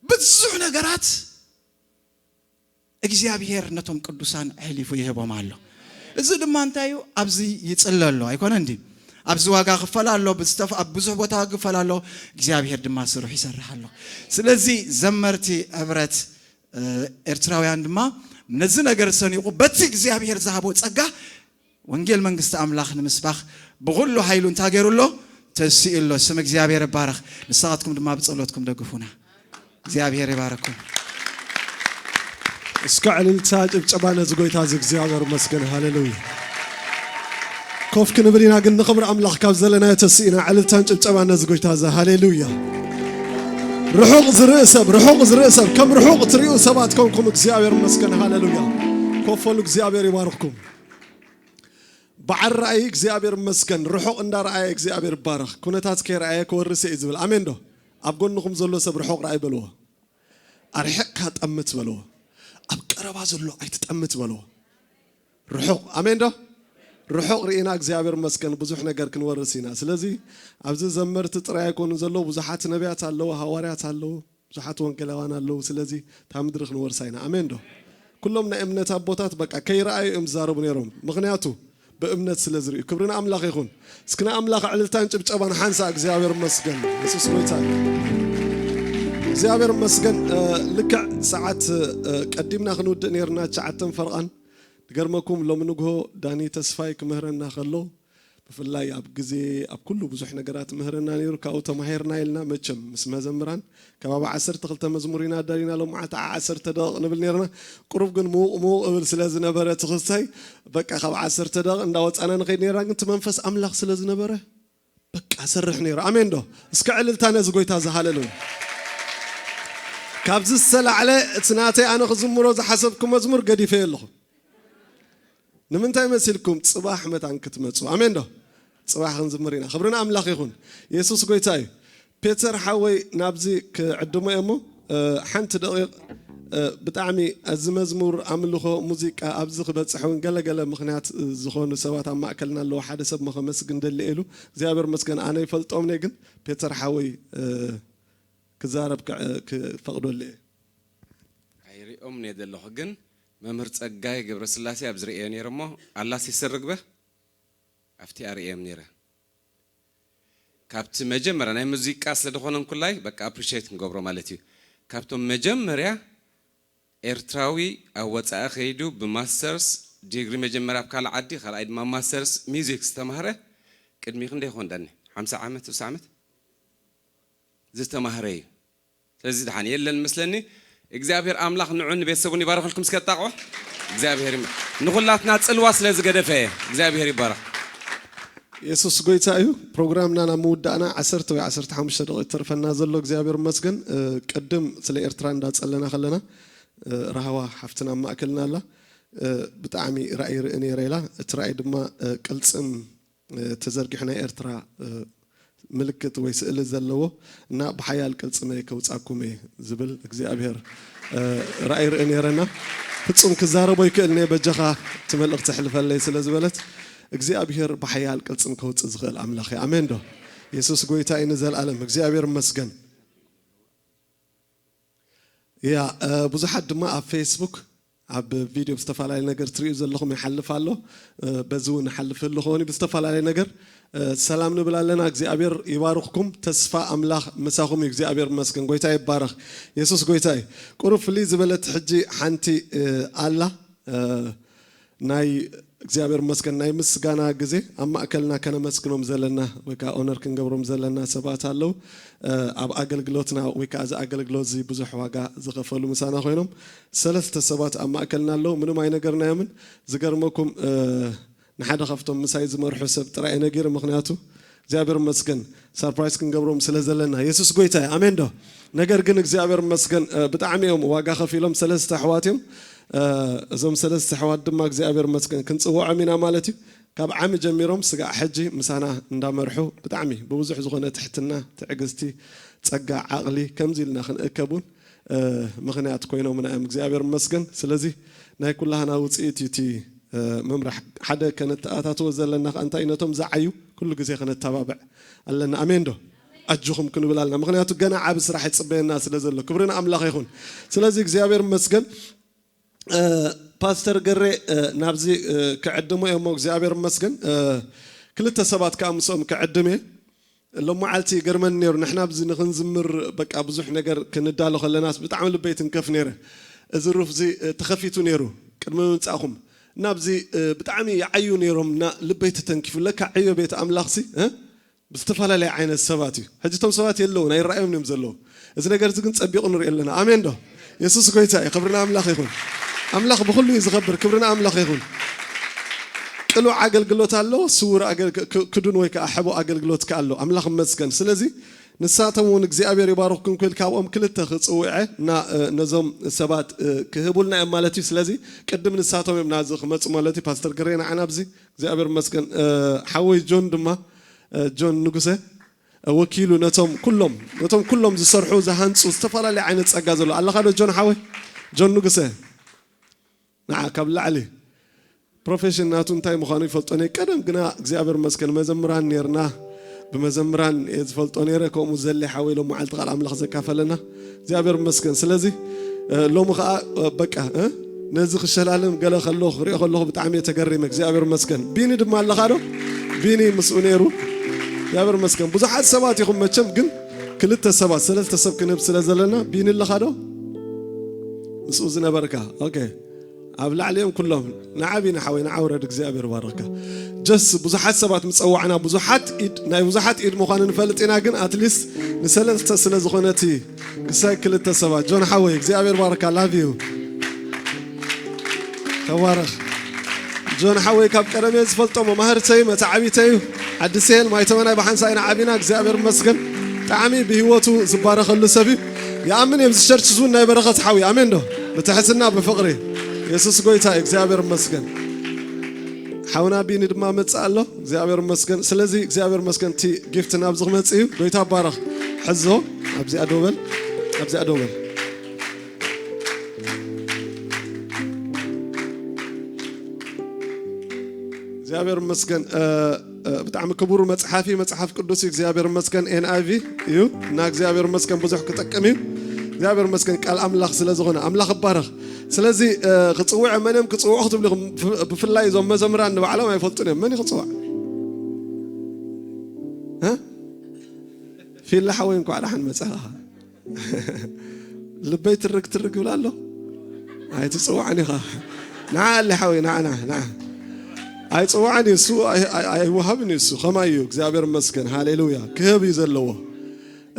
ብዙሕ ነገራት እግዚኣብሔር ነቶም ቅዱሳን ኣሕሊፉ ይህቦም ኣሎ። እዚ ድማ እንታይ እዩ? ኣብዚ ይጽለ ኣሎ ኣይኮነ እንዲ? ኣብዚ ዋጋ ክፈል ኣሎ፣ ብዝተፍ ኣብ ብዙሕ ቦታ ክፈል ኣሎ። እግዚኣብሔር ድማ ስርሑ ይሰርሕ ኣሎ። ስለዚ ዘመርቲ ህብረት ኤርትራውያን ድማ ነዚ ነገር ሰኒቑ በቲ እግዚኣብሔር ዝሃቦ ጸጋ ወንጌል መንግስቲ ኣምላኽ ንምስባኽ ብኹሉ ሓይሉ እንታይ ገይሩ ኣሎ? ተሲኡ ኣሎ። ስም እግዚኣብሔር ይባረኽ። ንስኻትኩም ድማ ብጸሎትኩም ደግፉና። እግዚኣብሔር ይባረኩም። እስከ ዕልልታ ጭብጨባ ነዚ ጎይታ እዚ እግዚኣብሔር ይመስገን። ሃሌሉያ። ኮፍ ክንብል ኢና ግን ንኽብሪ ኣምላኽ ካብ ዘለናዮ ተሲእና ዕልልታን ጭብጨባ ነዚ ጎይታ እዚ። ሃሌሉያ። ርሑቕ ዝርኢ ሰብ፣ ርሑቕ ዝርኢ ሰብ፣ ከም ርሑቕ ትሪኡ ሰባት ኮንኩም እግዚኣብሔር ይመስገን። ሃሌሉያ። ኮፍ በሉ፣ እግዚኣብሔር ይባርኽኩም። በዓል ራእይ እግዚኣብሔር ይመስገን። ርሑቕ እንዳረኣየ እግዚኣብሔር ይባረኽ። ኩነታት ከይረኣየ ክወርስ እየ እዩ ዝብል። ኣሜን ዶ? ኣብ ጎንኹም ዘሎ ሰብ ርሑቕ ራእይ በልዎ። ኣርሒቕካ ጠምት በልዎ። ኣብ ቀረባ ዘሎ ኣይትጠምት በልዎ። ርሑቕ ኣሜን ዶ? ርሑቕ ርኢና እግዚኣብሔር ይመስገን ብዙሕ ነገር ክንወርስ ኢና። ስለዚ ኣብዚ ዘመርቲ ጥራይ ኣይኮኑን ዘለዉ፣ ብዙሓት ነቢያት ኣለዉ፣ ሃዋርያት ኣለዉ፣ ብዙሓት ወንጌላውያን ኣለዉ። ስለዚ እታ ምድሪ ክንወርሳ ኢና። ኣሜን ዶ? ኩሎም ናይ እምነት ኣቦታት በቃ ከይረኣዩ እዮም ዝዛረቡ ነይሮም። ምኽንያቱ ብእምነት ስለ ዝርእዩ። ክብሪ ንኣምላኽ ይኹን። እስኪ ንኣምላኽ ዕልልታን ጭብጨባን ሓንሳ። እግዚኣብሔር ይመስገን። የሱስ ጎይታ እዩ። እግዚኣብሔር ይመስገን። እ፣ ልክዕ ሰዓት እ፣ ቀዲምና ክንውድእ ነይርና ትሽዓተን ፈርቓን። ንገርመኩም ሎሚ ንግሆ ዳኒ ተስፋይ ክምህረና ከሎ ብፍላይ ኣብ ግዜ ኣብ ኩሉ ብዙሕ ነገራት ምህረና ነይሩ። ካብኡ ተማሂርና ኢልና መቸም ምስ መዘምራን ከባቢ ዓሰርተ ክልተ መዝሙር ኢና ኣዳሊና ሎም ዓታ ዓሰርተ ደቂቕ ንብል ነርና። ቁሩብ ግን ምውቕ ምውቕ እብል ስለ ዝነበረ እቲ ክስታይ በቃ ካብ ዓሰርተ ደቂቕ እንዳወፃና ንኸይድ ነርና። ግን እቲ መንፈስ ኣምላኽ ስለ ዝነበረ በቃ ሰርሕ ነይሩ። ኣሜን ዶ? እስከ ዕልልታ ነዚ ጎይታ እዚ ሃለሉያ። ካብዚ ዝተላዕለ እቲ ናተይ ኣነ ክዝምሮ ዝሓሰብኩ መዝሙር ገዲፈዮ ኣለኹ። ንምንታይ መሲልኩም? ፅባሕ መታን ክትመፁ። ኣሜን ዶ? ፅባሕ ክንዝምር ኢና። ክብሪ ንኣምላኽ ይኹን። የሱስ ጎይታ እዩ። ፔተር ሓወይ ናብዚ ክዕድሞ እየ እሞ ሓንቲ ደቂቕ። ብጣዕሚ እዚ መዝሙር ኣምልኾ ሙዚቃ ኣብዚ ክበፅሕ እውን ገለገለ ምኽንያት ዝኾኑ ሰባት ኣብ ማእከልና ኣለዉ። ሓደ ሰብ ሞ ከመስግን ደሊ ኢሉ እግዚኣብሔር መስገን ኣነ ይፈልጦም እየ ግን ፔተር ሓወይ ክዛረብ ክፈቕደሉ እየ። ኣይሪኦም እየ ዘለኹ ግን መምህር ፀጋይ ገብረስላሴ ኣብ ዝርእዮ ነይረ እሞ ኣላስ ይሰርግበ ኣብቲ ኣርእዮም ነይረ ካብቲ መጀመርያ ናይ ሙዚቃ ስለ ዝኾነ እንኩላይ በቃ ኣፕሪሼት ክንገብሮ ማለት እዩ ካብቶም መጀመርያ ኤርትራዊ ኣብ ወፃኢ ከይዱ ብማስተርስ ዲግሪ መጀመርያ ኣብ ካልእ ዓዲ ካልኣይ ድማ ማስተርስ ሚዚክ ዝተማህረ ቅድሚ ክንደይ ይኾን ዳኒ ሓምሳ ዓመት ስሳ ዓመት ዝተማህረ እዩ ስለዚ ድሓን የለን መስለኒ እግዚኣብሔር ኣምላኽ ንዑን ቤተሰቡን ይባርኸልኩም እስከ ጣቕዖ እግዚኣብሔር ይመ ንኹላትና ጽልዋ ስለ ዝገደፈ እየ እግዚኣብሔር ይባረኽ የሱስ ጎይታ እዩ። ፕሮግራምና ናብ ምውዳእና ዓሰርተ ወይ ዓሰርተ ሓሙሽተ ደቂቕ ተርፈና ዘሎ እግዚኣብሔር ይመስገን። ቅድም ስለ ኤርትራ እንዳጸለና ከለና ራህዋ ሓፍትና ኣብ ማእከልና ኣላ። ብጣዕሚ ራእይ ርኢ ነይረ ኢላ። እቲ ራእይ ድማ ቅልጽም ተዘርጊሑ ናይ ኤርትራ ምልክት ወይ ስእሊ ዘለዎ እና ብሓያል ቅልጽመይ ከውጻኩም እየ ዝብል እግዚኣብሔር ራእይ ርኢ ነይረና። ፍጹም ክዛረቦ ይክእል እየ በጃኻ እቲ መልእኽቲ ሕልፈለይ ስለ ዝበለት እግዚኣብሔር ብሓያል ቅልጽም ከውጽእ ዝኽእል ኣምላኽ እዩ። ኣሜን ዶ? የሱስ ጎይታ እዩ ንዘለኣለም። እግዚኣብሔር ይመስገን። ያ ብዙሓት ድማ ኣብ ፌስቡክ ኣብ ቪድዮ ብዝተፈላለየ ነገር ትርእዩ ዘለኹም ይሓልፍ ኣሎ። በዚ እውን ሓልፍ ህሉ ኸውን ብዝተፈላለየ ነገር ሰላም ንብል ኣለና። እግዚኣብሔር ይባርኽኩም። ተስፋ ኣምላኽ ምሳኹም እዩ። እግዚኣብሔር መስገን። ጎይታ ይባረኽ። የሱስ ጎይታ እዩ። ቁሩብ ፍልይ ዝበለት ሕጂ ሓንቲ ኣላ ናይ እግዚኣብሔር መስገን ናይ ምስጋና ግዜ ኣብ ማእከልና ከነመስግኖም ዘለና ወይ ከዓ ኦነር ክንገብሮም ዘለና ሰባት ኣለዉ ኣብ ኣገልግሎትና ወይ ከዓ እዚ ኣገልግሎት እዚ ብዙሕ ዋጋ ዝኸፈሉ ምሳና ኮይኖም ሰለስተ ሰባት ኣብ ማእከልና ኣለዉ ምንም ኣይነገርናዮምን ዝገርመኩም ንሓደ ካብቶም ምሳይ ዝመርሑ ሰብ ጥራይ ነጊር። ምክንያቱ እግዚኣብሔር መስገን፣ ሳርፕራይዝ ክንገብሮም ስለ ዘለና። የሱስ ጎይታ እዩ። ኣሜን ዶ? ነገር ግን እግዚኣብሔር መስገን፣ ብጣዕሚ እዮም ዋጋ ከፊሎም። ሰለስተ ኣሕዋት እዮም። እዞም ሰለስተ ኣሕዋት ድማ እግዚኣብሔር መስገን ክንፅውዖም ኢና ማለት እዩ። ካብ ዓሚ ጀሚሮም ስጋዕ ሕጂ ምሳና እንዳመርሑ፣ ብጣዕሚ ብብዙሕ ዝኾነ ትሕትና፣ ትዕግስቲ፣ ጸጋ፣ ዓቕሊ ከምዚ ኢልና ክንእከብ እውን ምኽንያት ኮይኖምና እዮም። እግዚኣብሔር ይመስገን። ስለዚ ናይ ኩላህና ውፅኢት እዩ እቲ ምምራሕ። ሓደ ከነተኣታትዎ ዘለና ከኣ እንታይ፣ ነቶም ዝዓዩ ኩሉ ግዜ ከነተባብዕ ኣለና። ኣሜን ዶ? ኣጆኹም ክንብል ኣለና። ምኽንያቱ ገና ዓቢ ስራሕ ይጽበየና ስለ ዘሎ። ክብሪ ንኣምላኽ ይኹን። ስለዚ እግዚኣብሔር ይመስገን። ፓስተር ገሬ ናብዚ ክዕድሞ እየ እሞ እግዚኣብሔር ይመስገን። ክልተ ሰባት ከዓ ምስኦም ክዕድም እየ። ሎመዓልቲ ይገርመኒ ነይሩ። ንሕና ኣብዚ ንኽንዝምር በቃ ብዙሕ ነገር ክንዳሎ ከለናስ ብጣዕሚ ልበይ ትንከፍ ነይረ። እዚ ሩፍ እዚ ተኸፊቱ ነይሩ ቅድሚ ምምጻእኹም። እና ኣብዚ ብጣዕሚ ይዓዩ ነይሮም እና ልበይ ተተንኪፉ። ለካ ዕዮ ቤት ኣምላኽሲ ብዝተፈላለየ ዓይነት ሰባት እዩ። ሕጂ እቶም ሰባት የለውን፣ ኣይረኣዮም እዮም ዘለዉ። እዚ ነገር እዚ ግን ጸቢቑ ንሪኦ ኣለና። ኣሜን ዶ? የሱስ ጎይታ እዩ። ክብሪ ንኣምላኽ ይኹን። ኣምላኽ ብኹሉ እዩ ዝኸብር። ክብሪ ንኣምላኽ ይኹን። ቅሉዕ ኣገልግሎት ኣሎ፣ ስውር ኣገል-፣ ክ-፣ ክ-፣ ክዱን ወይ ከዓ ሕቦ ኣገልግሎት ከኣ ኣሎ። ኣምላኽ ይመስገን። ስለዚ ንሳቶም እውን እግዚኣብሔር ይባርኽኩም ክብል ካብኦም ክልተ ክጽውዐ እና ነዞም ሰባት ክህቡልና እዮም ማለት እዩ። ስለዚ ቅድም ንሳቶም እዮም ናዚ ክመጹ ማለት እዩ። ፓስተር ግሬ ንዓና ኣብዚ እግዚኣብሔር ይመስገን። ሓወይ ጆን ድማ ጆን ንጉሰ ወኪሉ ነቶም ኩሎም፣ ነቶም ኩሎም ዝሰርሑ ዝሃንጹ ዝተፈላለየ ዓይነት ጸጋ ዘሎ ኣለኻ ዶ ጆን ሓወይ? ጆን ንጉሰ ንዓ ካብ ላዕሊ ፕሮፌሽን ናቱ እንታይ ምዃኑ ይፈልጦ ነይ ቀደም ግና እግዚኣብሔር መስገን መዘምራን ነርና። ብመዘምራን እየ ዝፈልጦ ነይረ። ከምኡ ዘለ ሓወይ ሎም መዓልቲ ቃል ኣምላኽ ዘካፈለና እግዚኣብሔር መስገን። ስለዚ ሎሚ ከዓ በቃ ነዚ ክሸላለም ገለ ከለኹ ክሪኦ ከለኹ ብጣዕሚ እየ ተገሪመ። እግዚኣብሔር መስገን። ቢኒ ድማ ኣለኻ ዶ? ቢኒ ምስኡ ነይሩ። እግዚኣብሔር መስገን። ብዙሓት ሰባት ኢኹም መቸም፣ ግን ክልተ ሰባት ሰለስተ ሰብ ክንህብ ስለ ዘለና ቢኒ ኣለኻ ዶ? ምስኡ ዝነበርካ። ኦኬ። ኣብ ላዕሊኦም ኩሎም ንዓ ቢኒ ሓወይ ንዓ ውረድ። እግዚኣብሔር ባረኽካ። ጀስ ብዙሓት ሰባት ምጸዋዕና ብዙሓት ኢድ ናይ ብዙሓት ኢድ ምዃኑ ንፈልጥ ኢና፣ ግን ኣትሊስት ንሰለስተ ስለ ዝኾነቲ ክሳይ ክልተ ሰባት። ጆን ሓወይ እግዚኣብሔር ባረካ። ላቭ ዩ። ተባረኽ ጆን ሓወይ። ካብ ቀደም እየ ዝፈልጦ፣ መማህርተይ መተዓቢተይ እዩ። ዓዲ ሴል ማይተመናይ ብሓንሳእ ኢና ዓቢና። እግዚኣብሔር ይመስገን። ብጣዕሚ ብህይወቱ ዝባረኸሉ ሰብ እዩ። ይኣምን እየ፣ ምስ ቸርች እውን ናይ በረኸት ሓው እዩ። ኣሜን ዶ? ብትሕትና ብፍቕሪ። የሱስ ጎይታ እዩ። እግዚኣብሔር ይመስገን። ሓውና ቢኒ ድማ መጽእ ኣሎ። እግዚኣብሔር ይመስገን። ስለዚ እግዚኣብሔር ይመስገን፣ እቲ ጊፍት ናብዚ ክመጽእ እዩ። ጎይታ ባረኽ። ሕዞ ኣብዚኣ ደው በል፣ ኣብዚኣ ደው በል። እግዚኣብሔር ይመስገን። ብጣዕሚ ክቡር መጽሓፍ እዩ፣ መጽሓፍ ቅዱስ እዩ። እግዚኣብሔር ይመስገን። ኤን ኣይ ቪ እዩ እና እግዚኣብሔር ይመስገን ብዙሕ ክጠቅም እዩ። እግዚኣብሔር ይመስገን ቃል ኣምላኽ ስለ ዝኾነ ኣምላኽ ይባረኽ። ስለዚ ክጽውዕ መን እዮም ክጽውዑ ክትብሉ ኢኹም። ብፍላይ እዞም መዘምራን ንባዕሎም ኣይፈልጡን እዮም። መን እዩ ክጽዋዕ? እ? ፊላ ሓወይ እንኳዕ ደሓን መጻኻ። ልበይ ትርግ ትርግ ይብል ኣሎ። ኣይትጽዋዕን ኢኻ። ንዓ ኣለ ሓወይ፣ ንዓ፣ ንዓ፣ ንዓ። ኣይጽዋዕን እዩ እሱ፣ ኣይ-፣ ኣይ-፣ ኣይወሃብን እዩ እሱ። ከማይ እዩ። እግዚኣብሔር ይመስገን። ሃሌሉያ። ክህብ እዩ ዘለዎ።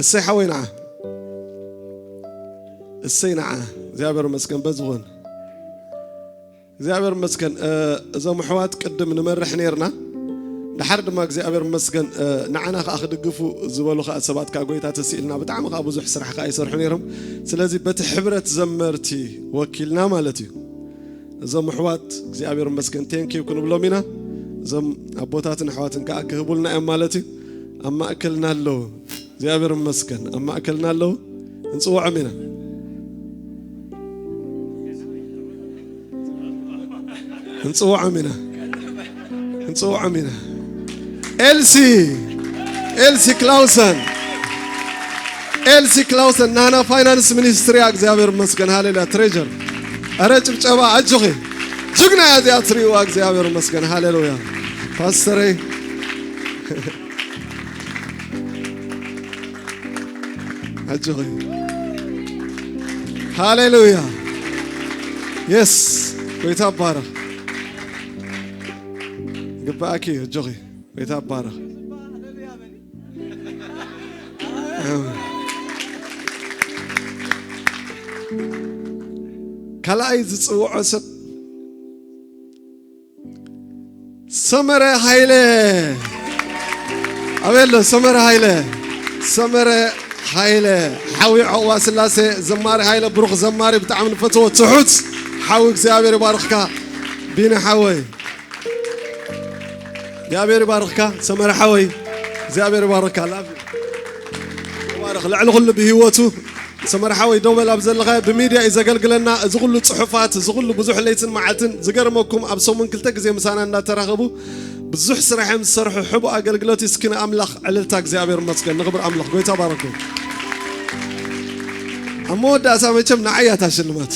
እሰይ ሓወይ፣ ንዓ። እሰይ፣ ንዓ። እግዚኣብሔር ይመስገን። በዚ ኾን። እግዚኣብሔር ይመስገን። እዞም ኣሕዋት ቅድም ንመርሕ ነርና። ደሓር ድማ እግዚኣብሔር ይመስገን፣ ንዓና ከኣ ክድግፉ ዝበሉ ከኣ ሰባት ከኣ ጎይታ ተስኢልና ብጣዕሚ ከኣ ብዙሕ ስራሕ ከኣ ይሰርሑ ነይሮም። ስለዚ በቲ ሕብረት ዘመርቲ ወኪልና ማለት እዩ። እዞም ኣሕዋት እግዚኣብሔር ይመስገን ቴንኪው ክንብሎም ኢና። እዞም ኣቦታትን ኣሕዋትን ከኣ ክህቡልና እዮም ማለት እዩ። ኣብ ማእከልና ኣለዉ። እግዚኣብሔር ይመስገን ኣብ ማእከልና ኣለዉ። እንጽውዖም ኢና። እንጽውዖም ኢና። እንጽውዖም ኢና። ኤልሲ፣ ኤልሲ ክላውሰን፣ ኤልሲ ክላውሰን ናና ፋይናንስ ሚኒስትሪ እግዚኣብሔር ይመስገን። ሃሌሉያ። ትሬጀር። ኣረ ጭብጨባ ኣጆኺ። ጅግና እያ እዚኣ ትሪእዋ። እግዚኣብሔር ይመስገን። ሃሌሉያ። ፓስተረይ ኣጆኺ። ሃሌሉያ። የስ። ጎይታ ይባረኽ። ግባኣኪ ኣጆኺ። ጎይታ ይባረኽ። ካልኣይ ዝጽውዖ ሰብ ሰመረ ሃይለ ኣበሎ ሰመረ ሃይለ ሰመረ ሃይለ ሓዊ ዕቑባ ስላሴ ዘማሪ ሃይለ ብሩኽ ዘማሪ ብጣዕሚ ንፈትዎ ትሑት ሓዊ እግዚኣብሔር ይባርኽካ ቢኒ ሓወይ እግዚኣብሔር ይባርኽካ ሰመረ ሓወይ እግዚኣብሔር ይባርኽካ ላቭ ይባርኽ ልዕሊ ኩሉ ብህይወቱ ሰመረ ሓወይ ደው በል ኣብ ዘለኻ ብሚድያ እዩ ዘገልግለና እዚ ኩሉ ፅሑፋት እዚ ኩሉ ብዙሕ ለይትን መዓልትን ዝገርመኩም ኣብ ሰሙን ክልተ ግዜ ምሳና እንዳተራኸቡ ብዙሕ ስራሕ እዮም ዝሰርሑ ሕቡ ኣገልግሎት እስኪ ንኣምላኽ ዕልልታ እግዚኣብሔር መስገን ንኽብር ኣምላኽ ጎይታ ባረኩም ኣብ መወዳእታ መቸም ንዓያ እታ ሽልማት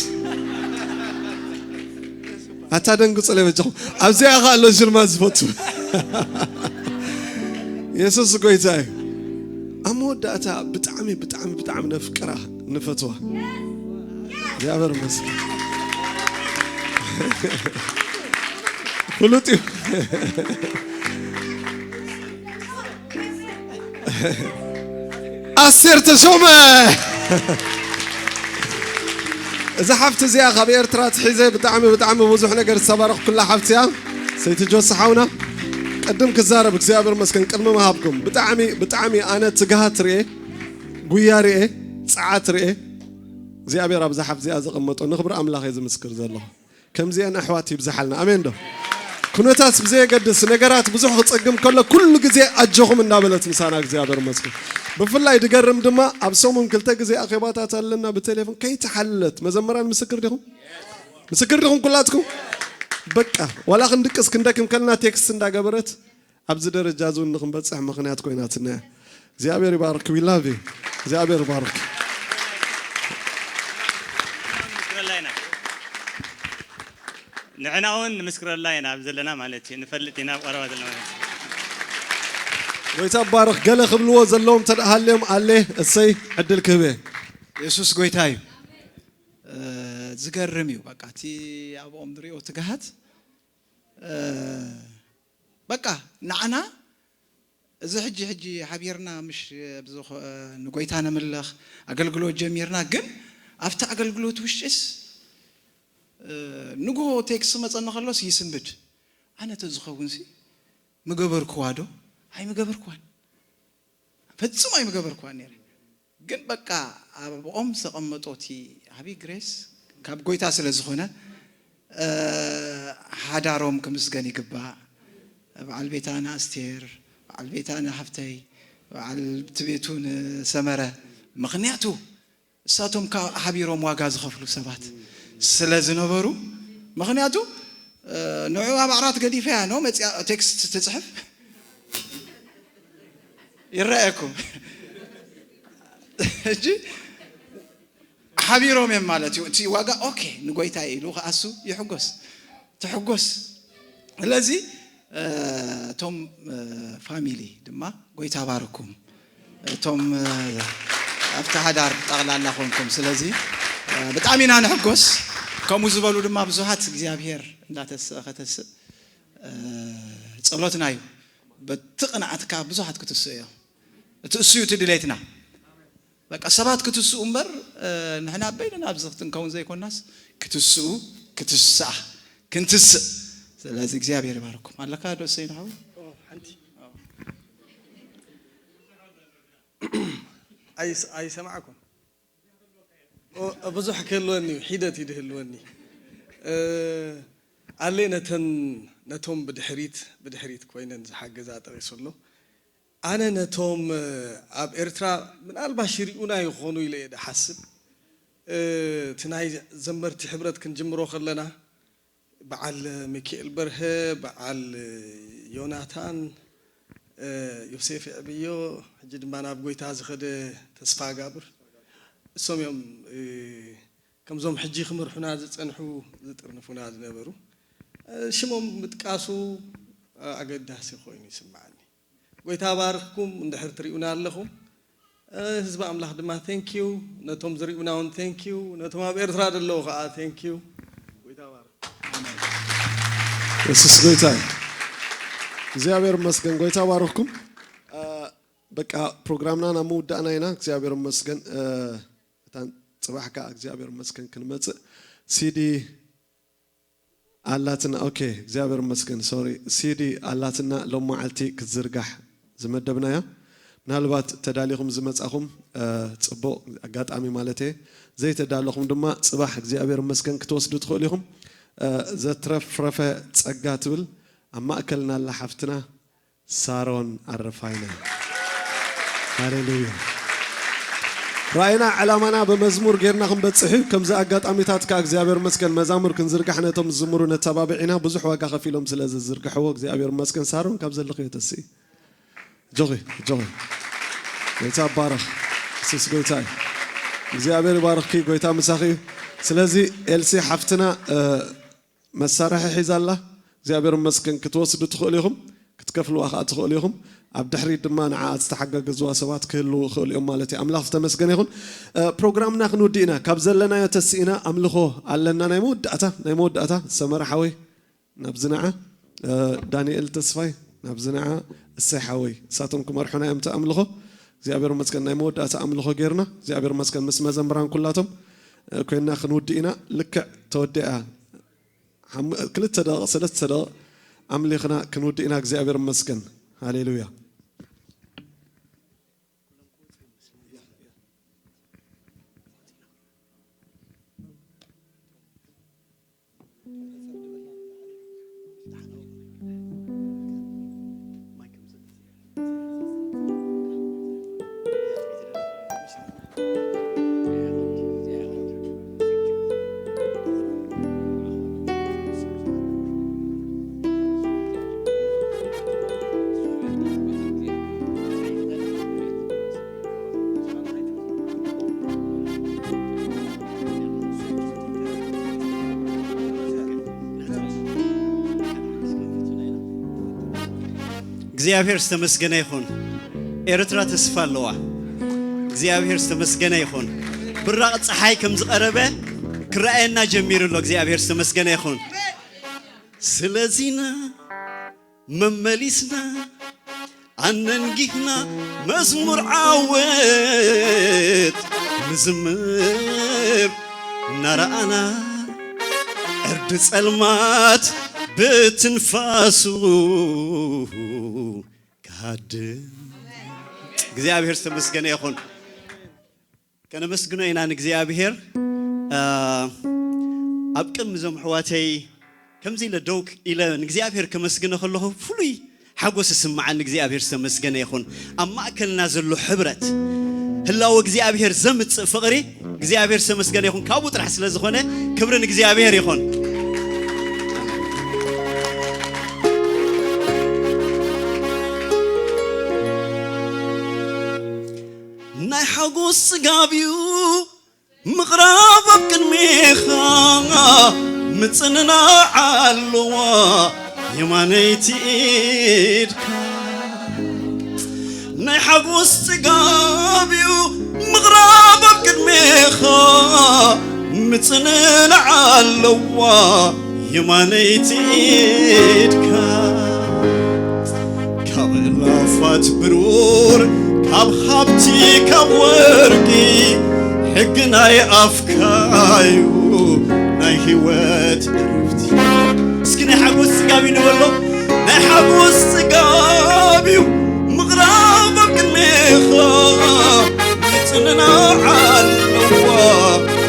ኣታ ደንግጹለይ በጃኹም ኣብዚኣ ኸ ኣሎ ሽልማት ዝፈቱ የሱስ ጎይታ እዩ ኣብ መወዳእታ ብጣዕሚ ብጣዕሚ ብጣዕሚ ነፍቅራ ንፈትዋ እግዚኣብሔር ይመስገን ፍሉጥ እዩ ኣስቴር ተሾመ እዛ ሓፍቲ እዚኣ ካብ ኤርትራ ትሒዘ ብጣዕሚ ብጣዕሚ ብዙሕ ነገር ዝተባረኽኩላ ሓፍቲ እያ ሰይቲ ጆስ ሓውና ቅድም ክዛረብ እግዚኣብሔር መስገን ቅድሚ ምሃብኩም ብጣዕሚ ብጣዕሚ ኣነ ትግሃት ርኤ ጉያ ርኤ ጸዓት ርኤ እግዚኣብሔር ኣብዛ ሓፍቲ እዚኣ ዘቐመጦ ንኽብሪ ኣምላኽ እየ ዝምስክር ዘለኹ ከምዚአን ኣሕዋት ይብዝሓልና ኣሜን ዶ ኩነታት ብዘየገድስ ነገራት ብዙሕ ክፀግም ከሎ ኩሉ ግዜ ኣጆኹም እናበለት ምሳና እግዚኣብሔር መስገን ብፍላይ ድገርም ድማ ኣብ ሰሙን ክልተ ግዜ ኣኼባታት ኣለና ብቴሌፎን ከይተሓለለት መዘመራን ምስክር ዲኹም ምስክር ዲኹም ኩላትኩም በቃ ዋላ ክንድቅስ ክንደክም ከልና ቴክስት እንዳገበረት ኣብዚ ደረጃ እዚ እውን ንክንበፅሕ ምክንያት ኮይናትና እያ እግዚኣብሔር ይባርክ we love you እግዚኣብሔር ይባርክ ንሕና እውን ንምስክረላ ኢና ኣብ ዘለና ማለት እዩ ንፈልጥ ኢና ኣብ ቀረባ ዘለና ማለት እዩ ጎይታ ባርክ ገለ ክብልዎ ዘለዎም ተደሃልዮም ኣለ እሰይ ዕድል ክህበ የሱስ ጎይታ እዩ ዝገርም እዩ በቃ እቲ ኣብኦም ንሪኦ ትግሃት በቃ ንዓና እዚ ሕጂ ሕጂ ሓቢርና ምሽ ንጎይታ ነምልኽ ኣገልግሎት ጀሚርና ግን ኣብቲ ኣገልግሎት ውሽጢስ ንግሆ ቴክስ መፀኒ ከሎስ ይስንብድ ኣነ ተዝኸውን ሲ ምገበርክዋ ዶ ኣይምገበርክዋን ፈጽሞ ኣይምገበርክዋን ነይረ ግን በቃ ኣብኦም ዘቐመጦ እቲ ዓብዪ ግሬስ ካብ ጎይታ ስለ ዝኾነ ሓዳሮም ክምስገን ይግባእ። በዓል ቤታ ንኣስቴር፣ በዓል ቤታ ንሓፍተይ፣ በዓል እቲ ቤቱ ንሰመረ። ምኽንያቱ እሳቶም ካብ ሓቢሮም ዋጋ ዝኸፍሉ ሰባት ስለ ዝነበሩ ምኽንያቱ ንዕኡ ኣብ ዓራት ገዲፈያ ነው መፅያ ቴክስት ትፅሕፍ ይረኣየኩም ሕጂ ሓቢሮም እዮም ማለት እዩ እቲ ዋጋ ኦኬ ንጎይታ ኢሉ ከኣሱ ይሕጎስ ትሕጎስ ስለዚ እቶም ፋሚሊ ድማ ጎይታ ባርኩም እቶም ኣብቲ ሓዳር ጠቕላላ ኮንኩም ስለዚ ብጣዕሚ ኢና ንሕጎስ ከምኡ ዝበሉ ድማ ብዙሃት እግዚኣብሔር እንዳተስእ ከተስእ ጸሎትና እዩ በቲ ቅንዓትካ ብዙሃት ክትስእ እዮም እቲ እሱ እዩ እቲ ድሌትና በቃ ሰባት ክትስኡ እምበር ንሕና በይንና ኣብዚ ክትንከውን ዘይኮናስ ክትስኡ ክትስኣ ክንትስእ ስለዚ እግዚኣብሔር ይባርኩም ኣለካ ዶ እሰይ ንሓው ሓንቲ ኣይሰማዕኩም ብዙሕ ክህልወኒ እዩ ሒደት እዩ ድህልወኒ ኣለ ነተን ነቶም ብድሕሪት ብድሕሪት ኮይነን ዝሓገዛ ጠቂሱ ኣሎ ኣነ ነቶም ኣብ ኤርትራ ምናልባሽ ይሪኡና ይኾኑ ኢለ እየ ድሓስብ እቲ ናይ ዘመርቲ ሕብረት ክንጅምሮ ከለና በዓል ሚኪኤል በርሀ በዓል ዮናታን ዮሴፍ ይዕብዮ ሕጂ ድማ ናብ ጎይታ ዝኸደ ተስፋ ጋብር እሶም እዮም ከምዞም ሕጂ ክምርሑና ዝጸንሑ ዝጥርንፉና ዝነበሩ ሽሞም ምጥቃሱ ኣገዳሲ ኮይኑ ይስምዓኒ። ጎይታ ባርኽኩም እንድሕር ትሪኡና ኣለኹም። ህዝቢ ኣምላኽ ድማ thank you ነቶም ዝሪኡና እውን thank you ነቶም ኣብ ኤርትራ ዘለዉ ከዓ thank you ጎይታ ባርኽ የሱስ ጎይታ እዩ እግዚኣብሔር መስገን ጎይታ ባርኽኩም በቃ ፕሮግራምና ናብ ምውዳእና ኢና እግዚኣብሔር መስገን እታን ፅባሕ ከዓ እግዚኣብሔር መስገን ክንመፅእ ሲዲ ኣላትና። ኦኬ፣ እግዚኣብሔር ይመስገን። ሶሪ፣ ሲዲ ኣላትና፣ ሎም መዓልቲ ክትዝርጋሕ ዝመደብናያ። ምናልባት ተዳሊኹም ዝመጻኹም፣ እ፣ ጽቡቕ ኣጋጣሚ ማለት እየ። ዘይተዳለኹም ድማ ጽባሕ እግዚኣብሔር ይመስገን ክትወስዱ ትኽእሉ ኢኹም። እ፣ ዘትረፍረፈ ጸጋ ትብል ኣብ ማእከልና ኣላ ሓፍትና ሳሮን ኣረፋይነ። ሃሌሉያ። ራእይና ዕላማና ብመዝሙር ጌርና ክንበጽሕ እዩ። ከምዚ ኣጋጣሚታት ከኣ እግዚኣብሔር ይመስገን መዛሙር ክንዝርጋሕ ነቶም ዝዝምሩ ነተባብዕ ኢና። ብዙሕ ዋጋ ከፊሎም ስለ ዝዝርግሕዎ እግዚኣብሔር ይመስገን። ሳሮን ካብ ዘለኽዮ ተስኢ። ጆኺ፣ ጆኺ። ጎይታ ይባረኽ። የሱስ ጎይታ እዩ። እግዚኣብሔር ይባርኽኪ። ጎይታ ምሳኺ እዩ። ስለዚ ኤልሲ ሓፍትና፣ እ፣ መሳርሒ ሒዛ ኣላ። እግዚኣብሔር ይመስገን። ክትወስዱ ትኽእሉ ኢኹም፣ ክትከፍልዋ ከኣ ትኽእሉ ኢኹም። ኣብ ድሕሪት ድማ ንዓኣ ዝተሓጋገዝዋ ሰባት ክህልዉ ይኽእሉ እዮም ማለት እዩ። ኣምላኽ ዝተመስገነ ይኹን። እ፣ ፕሮግራምና ክንውድእ ኢና። ካብ ዘለናዮ ተስኢና ኣምልኾ ኣለና። ናይ መወዳእታ፣ ናይ መወዳእታ ሰመረ ሓወይ ናብዚ ንዓ፣ እ፣ ዳንኤል ተስፋይ ናብዚ ንዓ፣ እሰይ ሓወይ። እሳቶም ክመርሑና እዮም እቲ ኣምልኾ። እግዚኣብሔር ይመስገን ናይ መወዳእታ ኣምልኾ ጌርና። እግዚኣብሔር ይመስገን ምስ መዘምራን ኩላቶም፣ እ፣ ኮይንና ክንውድእ ኢና። ልክዕ ተወዲኣ። ሓሙ-፣ ክልተ ደቂቕ፣ ሰለስተ ደቂቕ ኣምሊኽና ክንውድእ ኢና። እግዚኣብሔር ይመስገን። ሃሌሉያ። እግዚኣብሔር ዝተመስገነ ይኹን። ኤርትራ ተስፋ ኣለዋ። እግዚኣብሔር ዝተመስገነ ይኹን። ብራቕ ጸሓይ ከም ዝቐረበ ክረኣየና ጀሚሩ ኣሎ። እግዚኣብሔር ዝተመስገነ ይኹን። ስለዚና መመሊስና ኣነንጊህና መዝሙር ዓወት ንዝምር እናረኣና ዕርዲ ጸልማት ብትንፋሱ ክሃድም። እግዚኣብሔር ዝተመስገነ ይኹን። ከነመስግኖ ኢና ንእግዚኣብሔር። እ፣ ኣብ ቅድሚ እዞም ኣሕዋተይ ከምዚ ኢለ ደው ኢለ ንእግዚኣብሔር ከመስግኖ ከለኹ ፍሉይ ሓጎስ ይስምዓኒ። እግዚኣብሔር ዝተመስገነ ይኹን። ኣብ ማእከልና ዘሎ ሕብረት፣ ህላወ እግዚኣብሔር ዘምጽእ ፍቕሪ እግዚኣብሔር ዝተመስገነ ይኹን። ካብኡ ጥራሕ ስለ ዝኾነ ክብሪ ንእግዚኣብሔር ይኹን። ናይ ሓጎስ ጽጋብ እዩ ምቕራብ ኣብ ቅድሜኻ፣ ምጽንናዕ ኣለዋ የማነይቲ ኢድካ። ናይ ሓጎስ ጽጋብ እዩ ምቕራብ ኣብ ቅድሜኻ፣ ምጽንናዕ ኣለዋ የማነይቲ ኢድካ። ካብ እላፋት ብሩር፣ ካብ ሃብቲ፣ ካብ ወርቂ፣ ሕጊ ናይ ኣፍካዩ ናይ ህይወት ዕርፍቲ። እስኪ ናይ ሓጎስ ጽጋብ እዩ ንበሎ። ናይ ሓጎስ ጽጋብ እዩ ምቕራብ ኣብ ቅድሜኻ፣ ምጽንናዕ ኣለዋ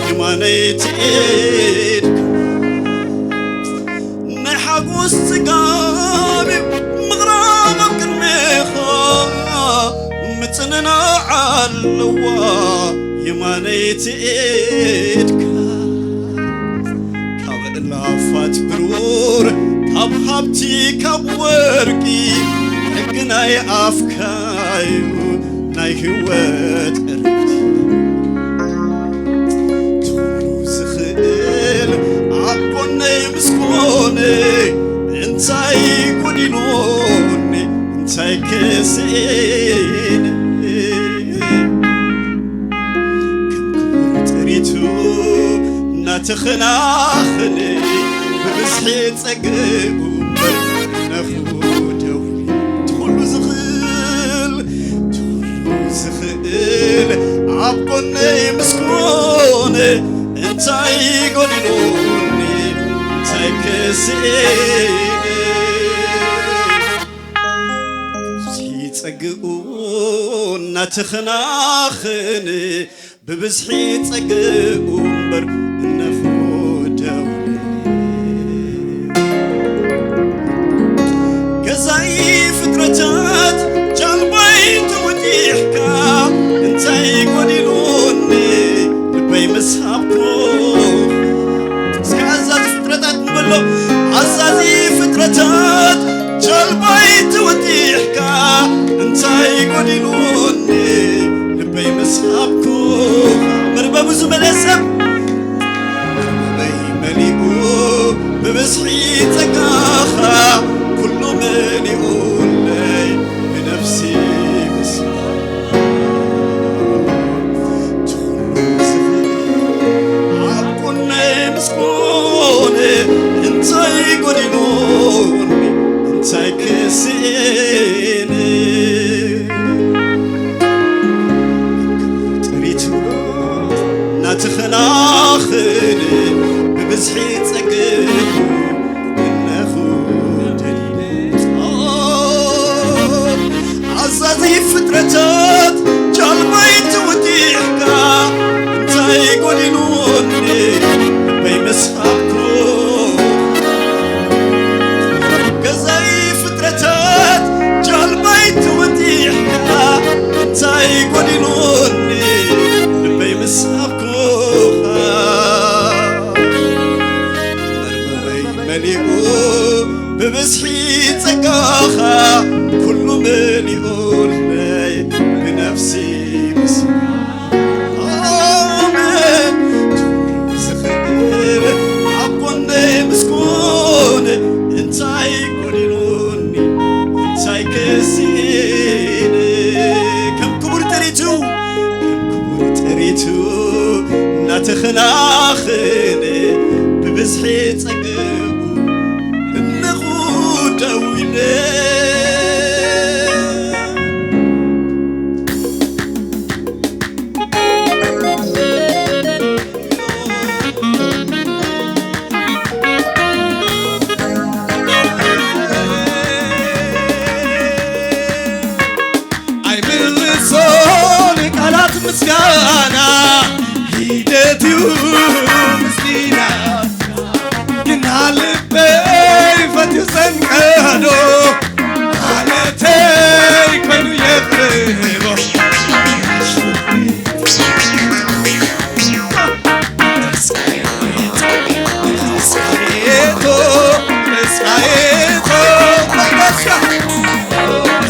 የማነይቲ ኢድካ። ናይ ሓጎስ ጽጋብ እዩ ምቕራብ ኣብ ቅድሜኻ፣ ምጽንናዕ ኣለዋ የማነይቲ ኢድካ። ካብ እላፋት ብሩር፣ ካብ ሃብቲ፣ ካብ ወርቂ፣ ሕጊ ናይ ኣፍካዩ ናይ ህይወት ዕረፍቲ። ትኹሉ ዝኽእል ኣብ ጎነይ ምስ ኮነ፣ እንታይ ጎዲሉኒ፣ እንታይ ከስእን? ከም ክቡር ጥሪቱ እናተኸናኸነ፣ ብብዝሒ ጸግኡ እምበር ነፍኡ ደው። ትኹሉ ዝኽእል፣ ትኹሉ ዝኽእል ኣብ ጎነይ ምስ ኮነ፣ እንታይ ጎዲሉኒ፣ እንታይ ክስእን ብዝሒ ጸግኡ እናተኸናኸነ ብብዝሒ ጸግኡ እምበር እነኹ ደው ገዛኢ ፍጥረታት ጃልባይ ተወጢሕካ እንታይ ጎዲሉኒ ልበይ መስሓብኩ እስከ ኣዛዚ ፍጥረታት ንበሎ ኣዛዚ ፍጥረታት ጃልባይ ተወጢሕካ እንታይ ጎዲሉኒ ልበይ መስሓብኩ መርበቡ ዝመልአ ሰብ መርበበይ መሊኡ ብብዝሒ ጸጋኻ ኩሉ መሊኡለይ ብነፍሲ ምስጋና ትኹሉ ዝኽእል ኣብ ጎነይ ምስ ኮነ እንታይ ጎዲሉኒ እንታይ ክስእን ጥሪቱ እናተኸናኸነ ብብዝሒ ጸግኡ እነኹ ደሊለ ኣዛዚ ፍጥረታት ጃልባይ ተወጢሕካ እንታይ ጎዲሉኒ ልበይ መስሓብኩ ገዛኢ ፍጥረታት ጃልባይ ተወጢሕካ እንታይ ጎዲሉኒ ልበይ ምስሓብኩኻ መርበበይ መሊኡ ብብዝሒ ጸጋኻ ኩሉ መሊኡለይ ብነፍሲ ምስ ኣሜን ዝኽእል ኣብ ጎነይ ምስ ኮነ እንታይ ጎዲሉኒ እንታይ ክስእን ከም ክቡር ጥሪቱ ከም ክቡር ጥሪቱ እናተኸናኸነ ብብዝሒ ጸግኡ እነኹ ደው ኢለ ኣይምልሶን ቃላት ምስጋና ሂደት እዩ ምስኪና ግና ልበይ ፈትዩ ዘንቀዶ ማለተይ ኮይኑ የፍርዶ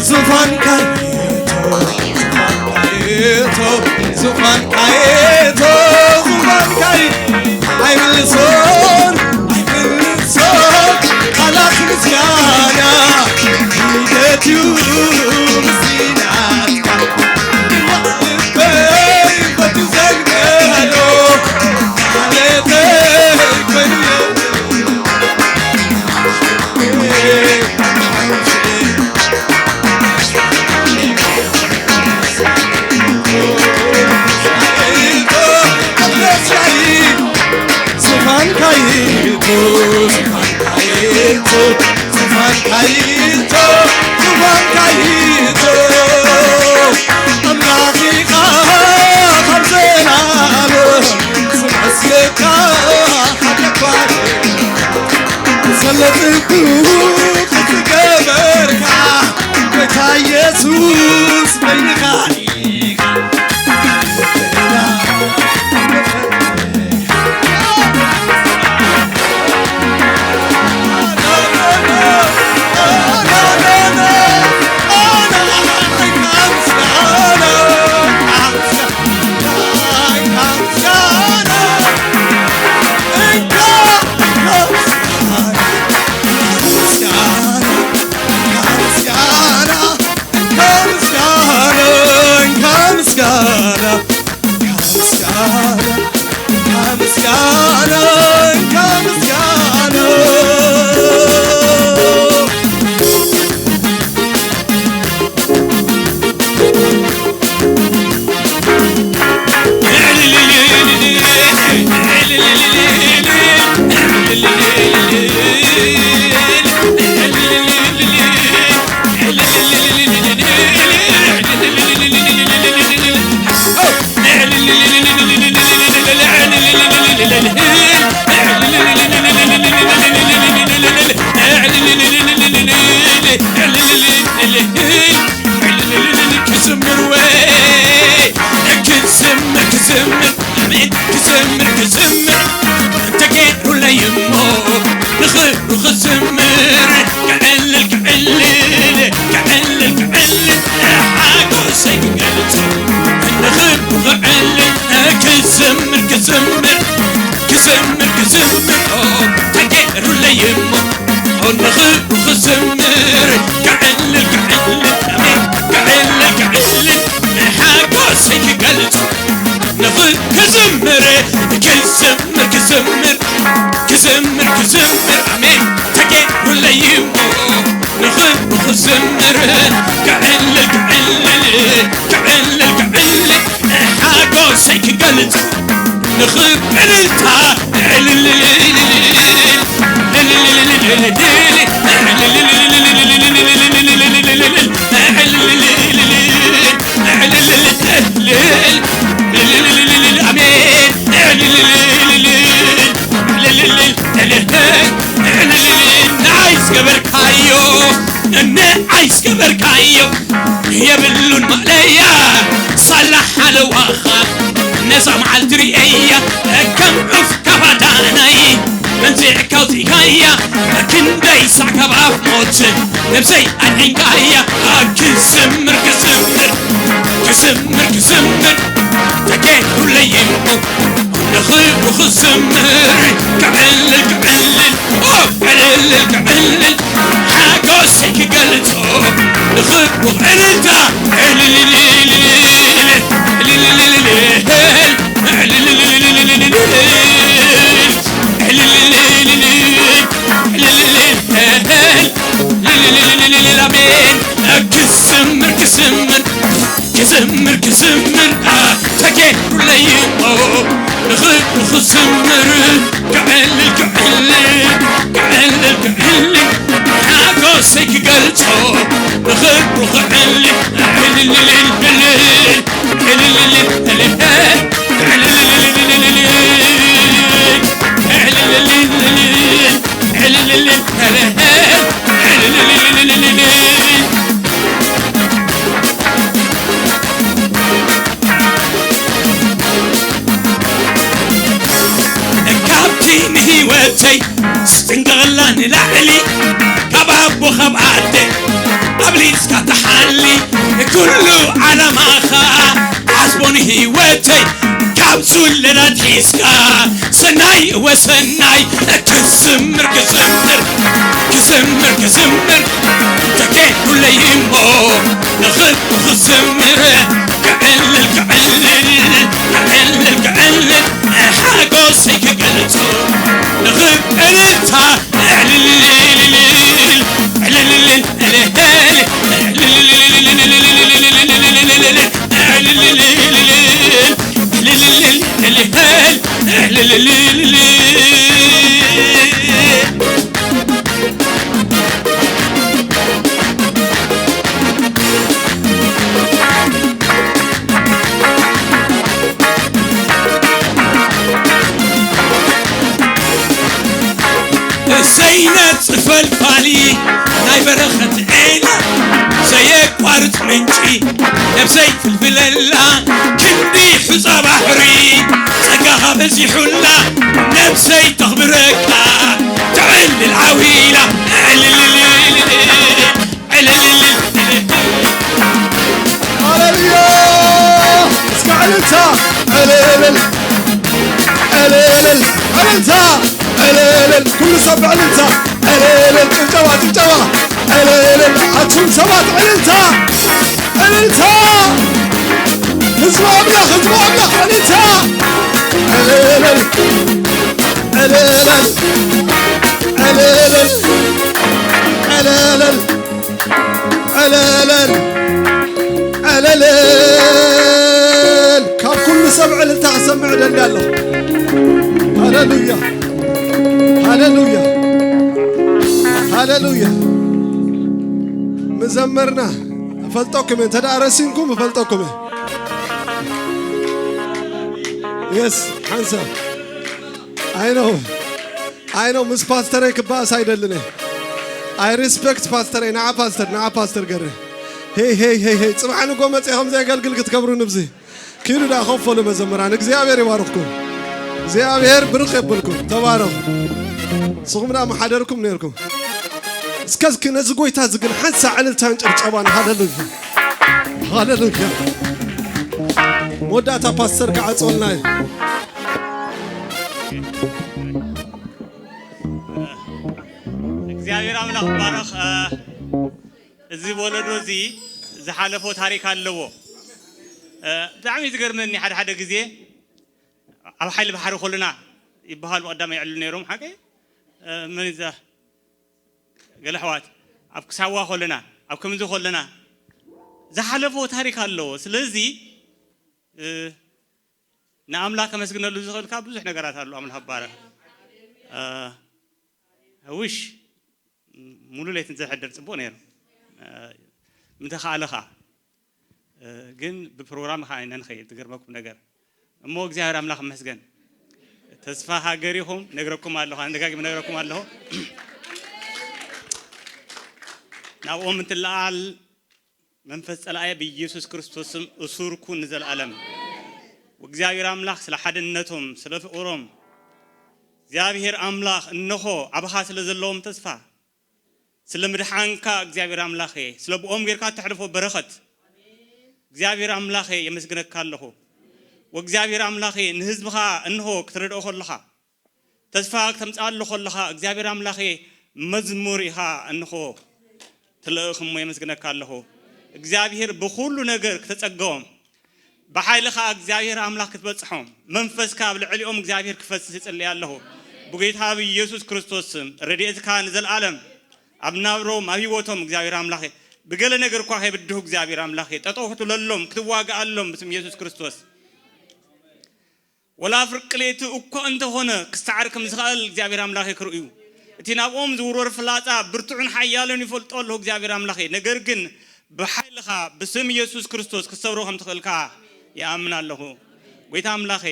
ዙፋንካ ዙፋንካ ዙፋንካ ኣይምልሶን ኣይምልሶን ቃላት ምስጋና ሂደት እዩ ምስጋና ዘለጽጉ ክትገበርካ ጎይታ ኢየሱስ በይንኻ ክዘምር፣ ኣሜን፣ ክዘምር፣ ክዘምር፣ ተገይሩለይ እሞ ንኽብሩ ክዝምር፣ ክዕልል፣ ክዕልል፣ ክዕልል፣ ክዕልል፣ ሓጎሰይ ክገልጾ ንኽብሩ ክዕልል፣ ክዘምር፣ ክዘምር፣ ክዘምር፣ ክዘምር፣ ኦ፣ ተገይሩለይ እሞ ንኽብሩ ክዝምር፣ ክዕልል፣ ክዕልል፣ ኣሜን፣ ክዕልል፣ ክዕልል፣ ሓጎሰይ ክገልጾ ንኽ-፣ ክዝምር፣ ክዝምር፣ ክዝምር፣ ክዝምር፣ ክዝምር፣ ኣሜን፣ ተገይሩለይ እሞ ንኽብሩ ክዝምር፣ ክዕልል፣ ክዕልል፣ ክዕልል፣ ክዕልል፣ ሓጎሰይ ክገልጽ ንኽብእልልታ፣ ዕልልልልል፣ ኣሜን። ንዓይ ዝገበርካዮ፣ ንዓይ ዝገበርካዮ የብሉን ማለያ። ሳላ ሓለዋኻ ነዛ መዓልቲ ርእየያ፣ ከም ዑፍ ካባዳናይ መንዚዕካ ኣውጺእካያ፣ ክንደይ ሳዕ ካብ ኣፍ ሞት ነብሰይ ኣድሒንካያ። ክዝምር ክዝምር ክዝምር ክዝምር ተገይሩለይ እሞ ንኽብሩ ክዝምር፣ ክዕልል ክዕልል፣ ኦ፣ ክዕልል ክዕልል፣ ሓጎሰይ ክገልጾ ንኽብሩ። እልልታ፣ እልልልልልል፣ እልልልልልል፣ እልልልልልል፣ እልልልልልል፣ ኣሜን። ክዝምር ክዝምር ክዝምር ክዝምር ተገይሩለይ እሞ ንኽብሩ ክዝምር፣ ክዕልል ክዕልል፣ ክዕልል ክዕልል፣ ሓጎሰይ ክገልጾ ንኽብሩ ክዕልል፣ ዕልልልልልል፣ ዕልልልልልል፣ ዕልልልልልል፣ ዕልልልልልል፣ ዕልልልልልል፣ ዕልልልልልል። ካብቲ ንህይወተይ ዝጥንቀቐላ ንላዕሊ፣ ካብ ኣቦ ካብ ኣደ ኣብሊጽካ ትሓሊ፣ ኩሉ ዓላማኻ ዓስቦ ንህይወተይ ካብ ዝውለድ ኣትሒዝካ ሰናይ ወሰናይ ክዝምር ክዝምር ክዝምር ክዝምር ተገይሩለይ እሞ ንኽብሩ ክዝምር ክዕልል ክዕልል ክዕልል ክዕልል ሓጎሰይ ክገልጾ ንኽብእልልታ ዕልልልልልል ዕልልልል ዘይነጽፍ ፈልፋሊ ናይ በረኸት ዒላ ዘየቋርጽ ምንጪ ነብሰይ ፍልፍለላ ክንዲ ሑጻ ባሕሪ ጸጋኻ በዚሑላ ነብሰይ ተኽብረካ ተዕልል ዓዊላ ዕልልልልል ዕልልልል ሃሌሉያ! እስከ ዕልልታ! ዕልልል! ዕልልል! ዕልልታ! ዕልልል! ኩሉ ሰብ ብዕልልታ! ዕልልል! ጭብጨባ! ጭብጨባ! ዕልልል! ኣቱም ሰባት ዕልልታ! ዕልልታ! ህዝቢ ኣምላኽ! ህዝቢ ኣምላኽ! ዕልልታ! ዕልልል! ዕልልል! ዕልልል! ዕልልል! ዕልልል! ዕልልል! ካብ ኩሉ ሰብ ዕልልታ ክሰምዕ እደሊ ኣለኹ። ሃሌሉያ! ሃሌሉያ! ሃሌሉያ! ምዘመርና እፈልጠኩም እየ። እንተ ደኣ ረሲንኩም እፈልጠኩም እየ። የስ፣ ሓንሳብ። ኣይ ኖ። ኣይ ኖ፣ ምስ ፓስተረይ ክበኣስ ኣይደልን እየ። ኣይ ሪስፔክት ፓስተረይ። ንዓ ፓስተር፣ ንዓ ፓስተር ገሬ። ሄይ፣ ሄይ፣ ሄይ፣ ሄይ። ጽባሕ ንጎ መጺኤ ከም ዘየገልግል ክትከብሩ ንብዚ። ኪዱ ዳ ከፈሉ መዘምራን። እግዚኣብሔር ይባርኽኩም። እግዚኣብሔር ብርኽ የብልኩም። ተባረኹ። ንስኹም ዳ መሓደርኩም ነርኩም። እስከ እስኪ ነዚ ጎይታ እዚ ግን ሓንሳ ዕልልታን ጭብጨባን። ሃሌሉያ፣ ሃሌሉያ። መወዳእታ ፓስተር ክዓጽወልና እዩ። እግዚኣብሔር ኣምላኽ ይባረኽ። እዚ ወለዶ እዚ ዝሓለፎ ታሪክ ኣለዎ። ብጣዕሚ ዝገርመኒ፣ ሓደ ሓደ ግዜ ኣብ ሓይሊ ባሕሪ ከለና ይበሃሉ ቀዳማይ ይዕሉ ነይሮም። ሓቀይ መን እዛ ገለ ኣሕዋት ኣብ ክሳዋ ከለና፣ ኣብ ከምዚ ከለና ዝሓለፎ ታሪክ ኣለዎ። ስለዚ ንኣምላኽ ከመስግነሉ ዝኽእልካ ብዙሕ ነገራት ኣሎ። ኣምላኽ ይባረኽ። ውሽ ሙሉ ለይትን ዘሕድር ጽቡቕ ነይሩ። ምተኻእለ ኸኣ ግን ብፕሮግራም ኸኣ ኢና ንኸይድ። ዝገርመኩም ነገር እሞ እግዚኣብሔር ኣምላኽ ይመስገን። ተስፋ ሃገር ኢኹም፣ ነግረኩም ኣለኹ፣ ኣነ ደጋጊመ ነግረኩም ኣለኹ። ናብኦም እንትለዓል መንፈስ ጸላኢ ብኢየሱስ ክርስቶስ ስም እሱር ኩን ንዘለኣለም። ወእግዚኣብሔር ኣምላኽ ስለ ሓድነቶም፣ ስለ ፍቕሮም፣ እግዚኣብሔር ኣምላኽ እንሆ ኣብኻ ስለ ዘለዎም ተስፋ፣ ስለ ምድሓንካ እግዚኣብሔር ኣምላኸ፣ ስለ ብኦም ጌርካ እተሕልፎ በረኸት እግዚኣብሔር ኣምላኸ የመስግነካ ኣለኹ። ወእግዚኣብሔር ኣምላኸ ንህዝብኻ እንሆ ክትረድኦ ከለኻ፣ ተስፋ ክተምጽኣሉ ከለኻ እግዚኣብሔር ኣምላኸ መዝሙር ኢኻ እንሆ ትልእኽ እሞ የመስግነካ ኣለኹ። እግዚኣብሔር ብኹሉ ነገር ክተጸገዎም፣ ብሓይልኻ እግዚኣብሔር ኣምላኽ ክትበጽሖም፣ መንፈስካ ኣብ ልዕሊኦም እግዚኣብሔር ክፈስስ ይጽልይ ኣለኹ። ብጎይታ ብኢየሱስ ክርስቶስ ስም ረድኤትካ ንዘለኣለም ኣብ ናብሮም ኣብ ህይወቶም እግዚኣብሔር ኣምላኸ ብገለ ነገር እኳ ከይብድሁ እግዚኣብሔር ኣምላኸ ጠጠው ክትብለሎም ክትዋግኣሎም ብስም ኢየሱስ ክርስቶስ። ወላ ፍርቂ ለይቲ እኳ እንተኾነ ክሰዓር ከም ዝኽእል እግዚኣብሔር ኣምላኸ ክርእዩ፣ እቲ ናብኦም ዝውርወር ፍላጻ ብርቱዕን ሓያልን ይፈልጦ ኣለኹ እግዚኣብሔር ኣምላኸ። ነገር ግን ብሓይልኻ ብስም ኢየሱስ ክርስቶስ ክትሰብሮ ከም ትኽእል ከኣ ይኣምን ኣለኹ። ጎይታ ኣምላኸ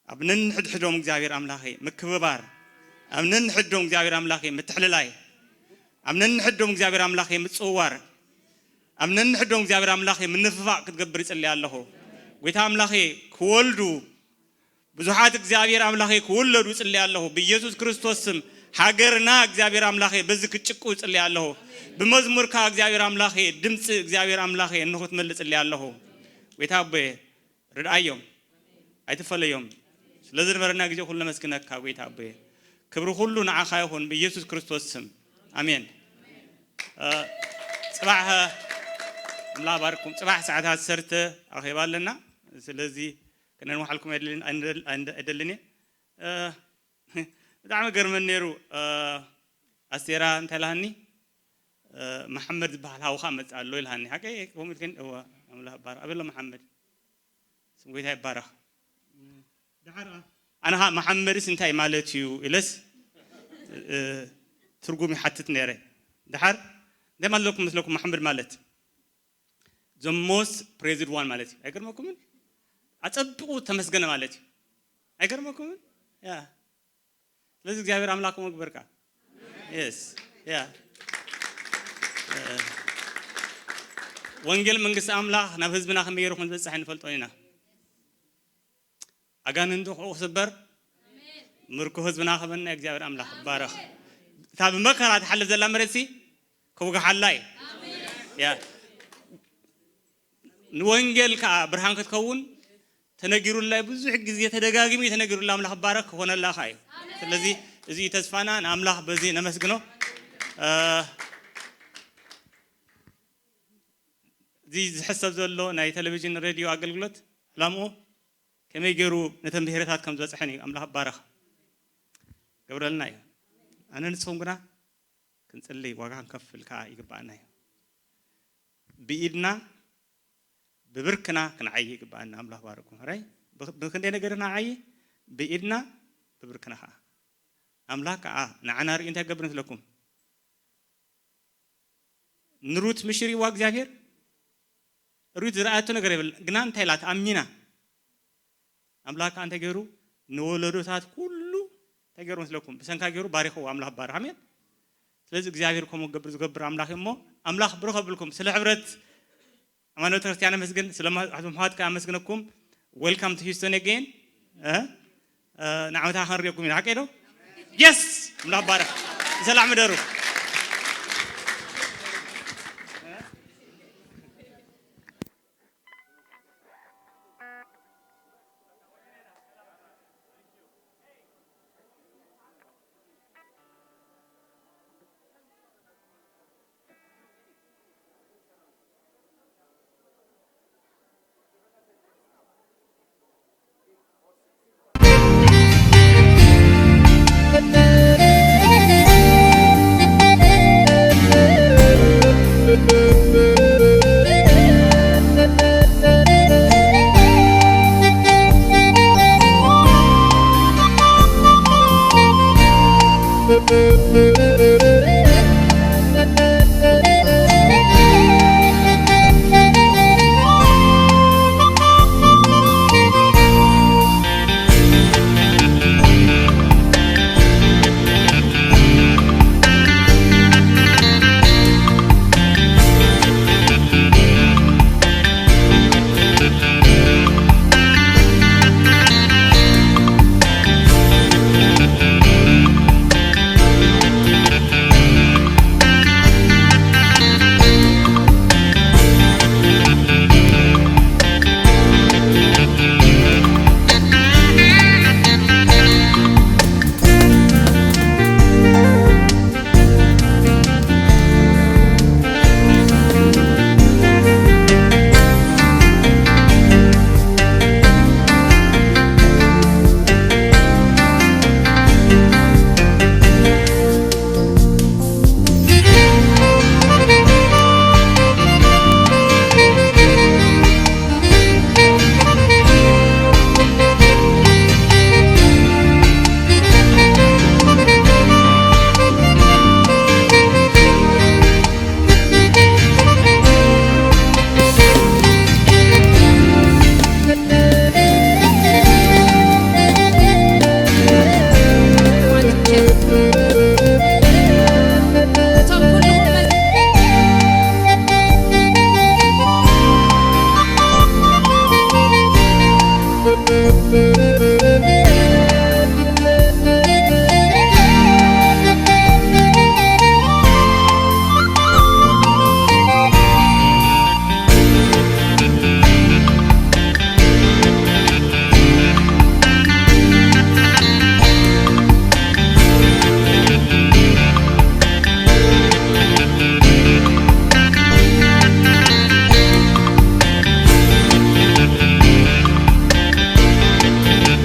ኣብ ነንሕድሕዶም እግዚኣብሔር ኣምላኸ ምክብባር፣ ኣብ ነንሕድዶም እግዚኣብሔር ኣምላኸ ምትሕልላይ፣ ኣብ ነንሕድዶም እግዚኣብሔር ኣምላኸ ምጽውዋር፣ ኣብ ነንሕድዶም እግዚኣብሔር ኣምላኸ ምንፍፋቕ ክትገብር ይጽልይ ኣለኹ። ጎይታ ኣምላኸ ክወልዱ ብዙሓት እግዚኣብሔር ኣምላኸ ክውለዱ እጽልይ ኣለኹ። ብኢየሱስ ክርስቶስ ስም ሃገርና እግዚኣብሔር ኣምላኸ በዚ ክትጭቁ እጽልይ ኣለኹ። ብመዝሙርካ እግዚኣብሔር ኣምላኸ ድምጺ እግዚኣብሔር ኣምላኸ እንኹ ክትመልእ እጽልይ ኣለኹ። ጎይታ ኣቦየ ርድኣዮም፣ ኣይትፈለዮም። ስለ ዝነበረና ግዜ ኩሉ ነመስግነካ ጎይታ ኣቦየ። ክብሪ ኩሉ ንዓኻ ይኹን ብኢየሱስ ክርስቶስ ስም። ኣሜን። እ፣ ጽባሕ፣ እ፣ ኣምላኽ ባርኩም። ጽባሕ ሰዓት ዓሰርተ ኣኼባ ኣለና። ስለዚ ክነንውሓልኩም ኣይደልን፣ ኣይንደል-፣ ኣይንደ-፣ ኣይደልን እየ። እ፣ ብጣዕሚ ገርመን ነይሩ። እ፣ ኣስቴራ እንታይ ኢላሃኒ? እ፣ መሓመድ ዝበሃል ሃውኻ መጽእ ኣሎ ኢልሃኒ። ሓቀይ ከምኡ ኢልክን? እወ፣ ኣምላኽ ይባረኽ። ኣበሎ መሓመድ? ስም ጎይታ ይባረኽ። ደሓር ኣነ ኸዓ መሓመድስ እንታይ ማለት እዩ ኢለስ፣ እ፣ ትርጉም ይሓትት ነይረ። ደሓር እንታይ ማለት ኣለኩም መስለኩም? መሓመድ ማለት the most praised one ማለት እዩ። ኣይገርመኩምን? ኣጸብቑ ተመስገነ ማለት እዩ። ኣይገርመኩምን? ያ። ስለዚ እግዚኣብሔር ኣምላኽ ከምኡ ግበርካ። የስ። ያ። እ፣ ወንጌል መንግስቲ ኣምላኽ ናብ ህዝብና ከመይ ገይሩ ከም ዝበጽሕ ኣይንፈልጦን ኢና። ኣጋንንቲ ክስበር፣ ምርኮ ህዝብና ክበና እግዚኣብሔር ኣምላኽ ይባረኽ። እታ ብመከራ ትሓልፍ ዘላ መሬትሲ ክውግሓላ እዩ። ያ። ንወንጌል ከዓ ብርሃን ክትከውን ተነጊሩላ እዩ። ብዙሕ ግዜ ተደጋጊሙ እዩ ተነጊሩላ። ኣምላኽ ይባረኽ፣ ክኾነላ ከዓ እዩ። ስለዚ እዚ እዩ ተስፋና። ንኣምላኽ በዚ ነመስግኖ። እ፣ እዚ ዝሕሰብ ዘሎ ናይ ቴሌቪዥን ሬድዮ ኣገልግሎት ዕላምኡ ከመይ ገይሩ ነተን ብሄረታት ከም ዝበፅሐን እዩ። ኣምላኽ ይባረኽ፣ ገብረልና እዩ። ኣነ ንስኹም ግና ክንጽልይ፣ ዋጋ ክንከፍል ከዓ ይግባኣና እዩ። ብኢድና ብብርክና ክንዓዪ ይግባኣና። ኣምላኽ ባርኩም። ሕራይ ብ-፣ ብክንደይ ነገር ንዓዪ? ብኢድና ብብርክና ከዓ። ኣምላኽ ከዓ ንዓና ርእዩ እንታይ ክገብር ይመስለኩም? ንሩት ምሽ ርእይዋ እግዚኣብሔር? ሩት ዝረኣየቶ ነገር የብላ፣ ግና እንታይ ኢላ? ተኣሚና። ኣምላኽ ከዓ እንታይ ገይሩ? ንወለዶታት ኩሉ እንታይ ገይሩ መስለኩም? ብሰንካ ገይሩ ባሪኽዎ። ኣምላኽ ባርኽ። ኣሜን። ስለዚ እግዚኣብሔር ከምኡ ክገብር ዝገብር ኣምላኽ እዩ እሞ፣ ኣምላኽ ብሩኽ የብልኩም። ስለ ሕብረት ሃይማኖት ክርስቲያን ኣመስግን። ስለ ኣሕዋትካ ኣመስግነኩም። Welcome to Houston again። ንዓመታ ክንሪኦኩም ኢና። ሓቀይ ዶ? የስ። ምላኽ ባረኽ። ሰላም ምደሩ።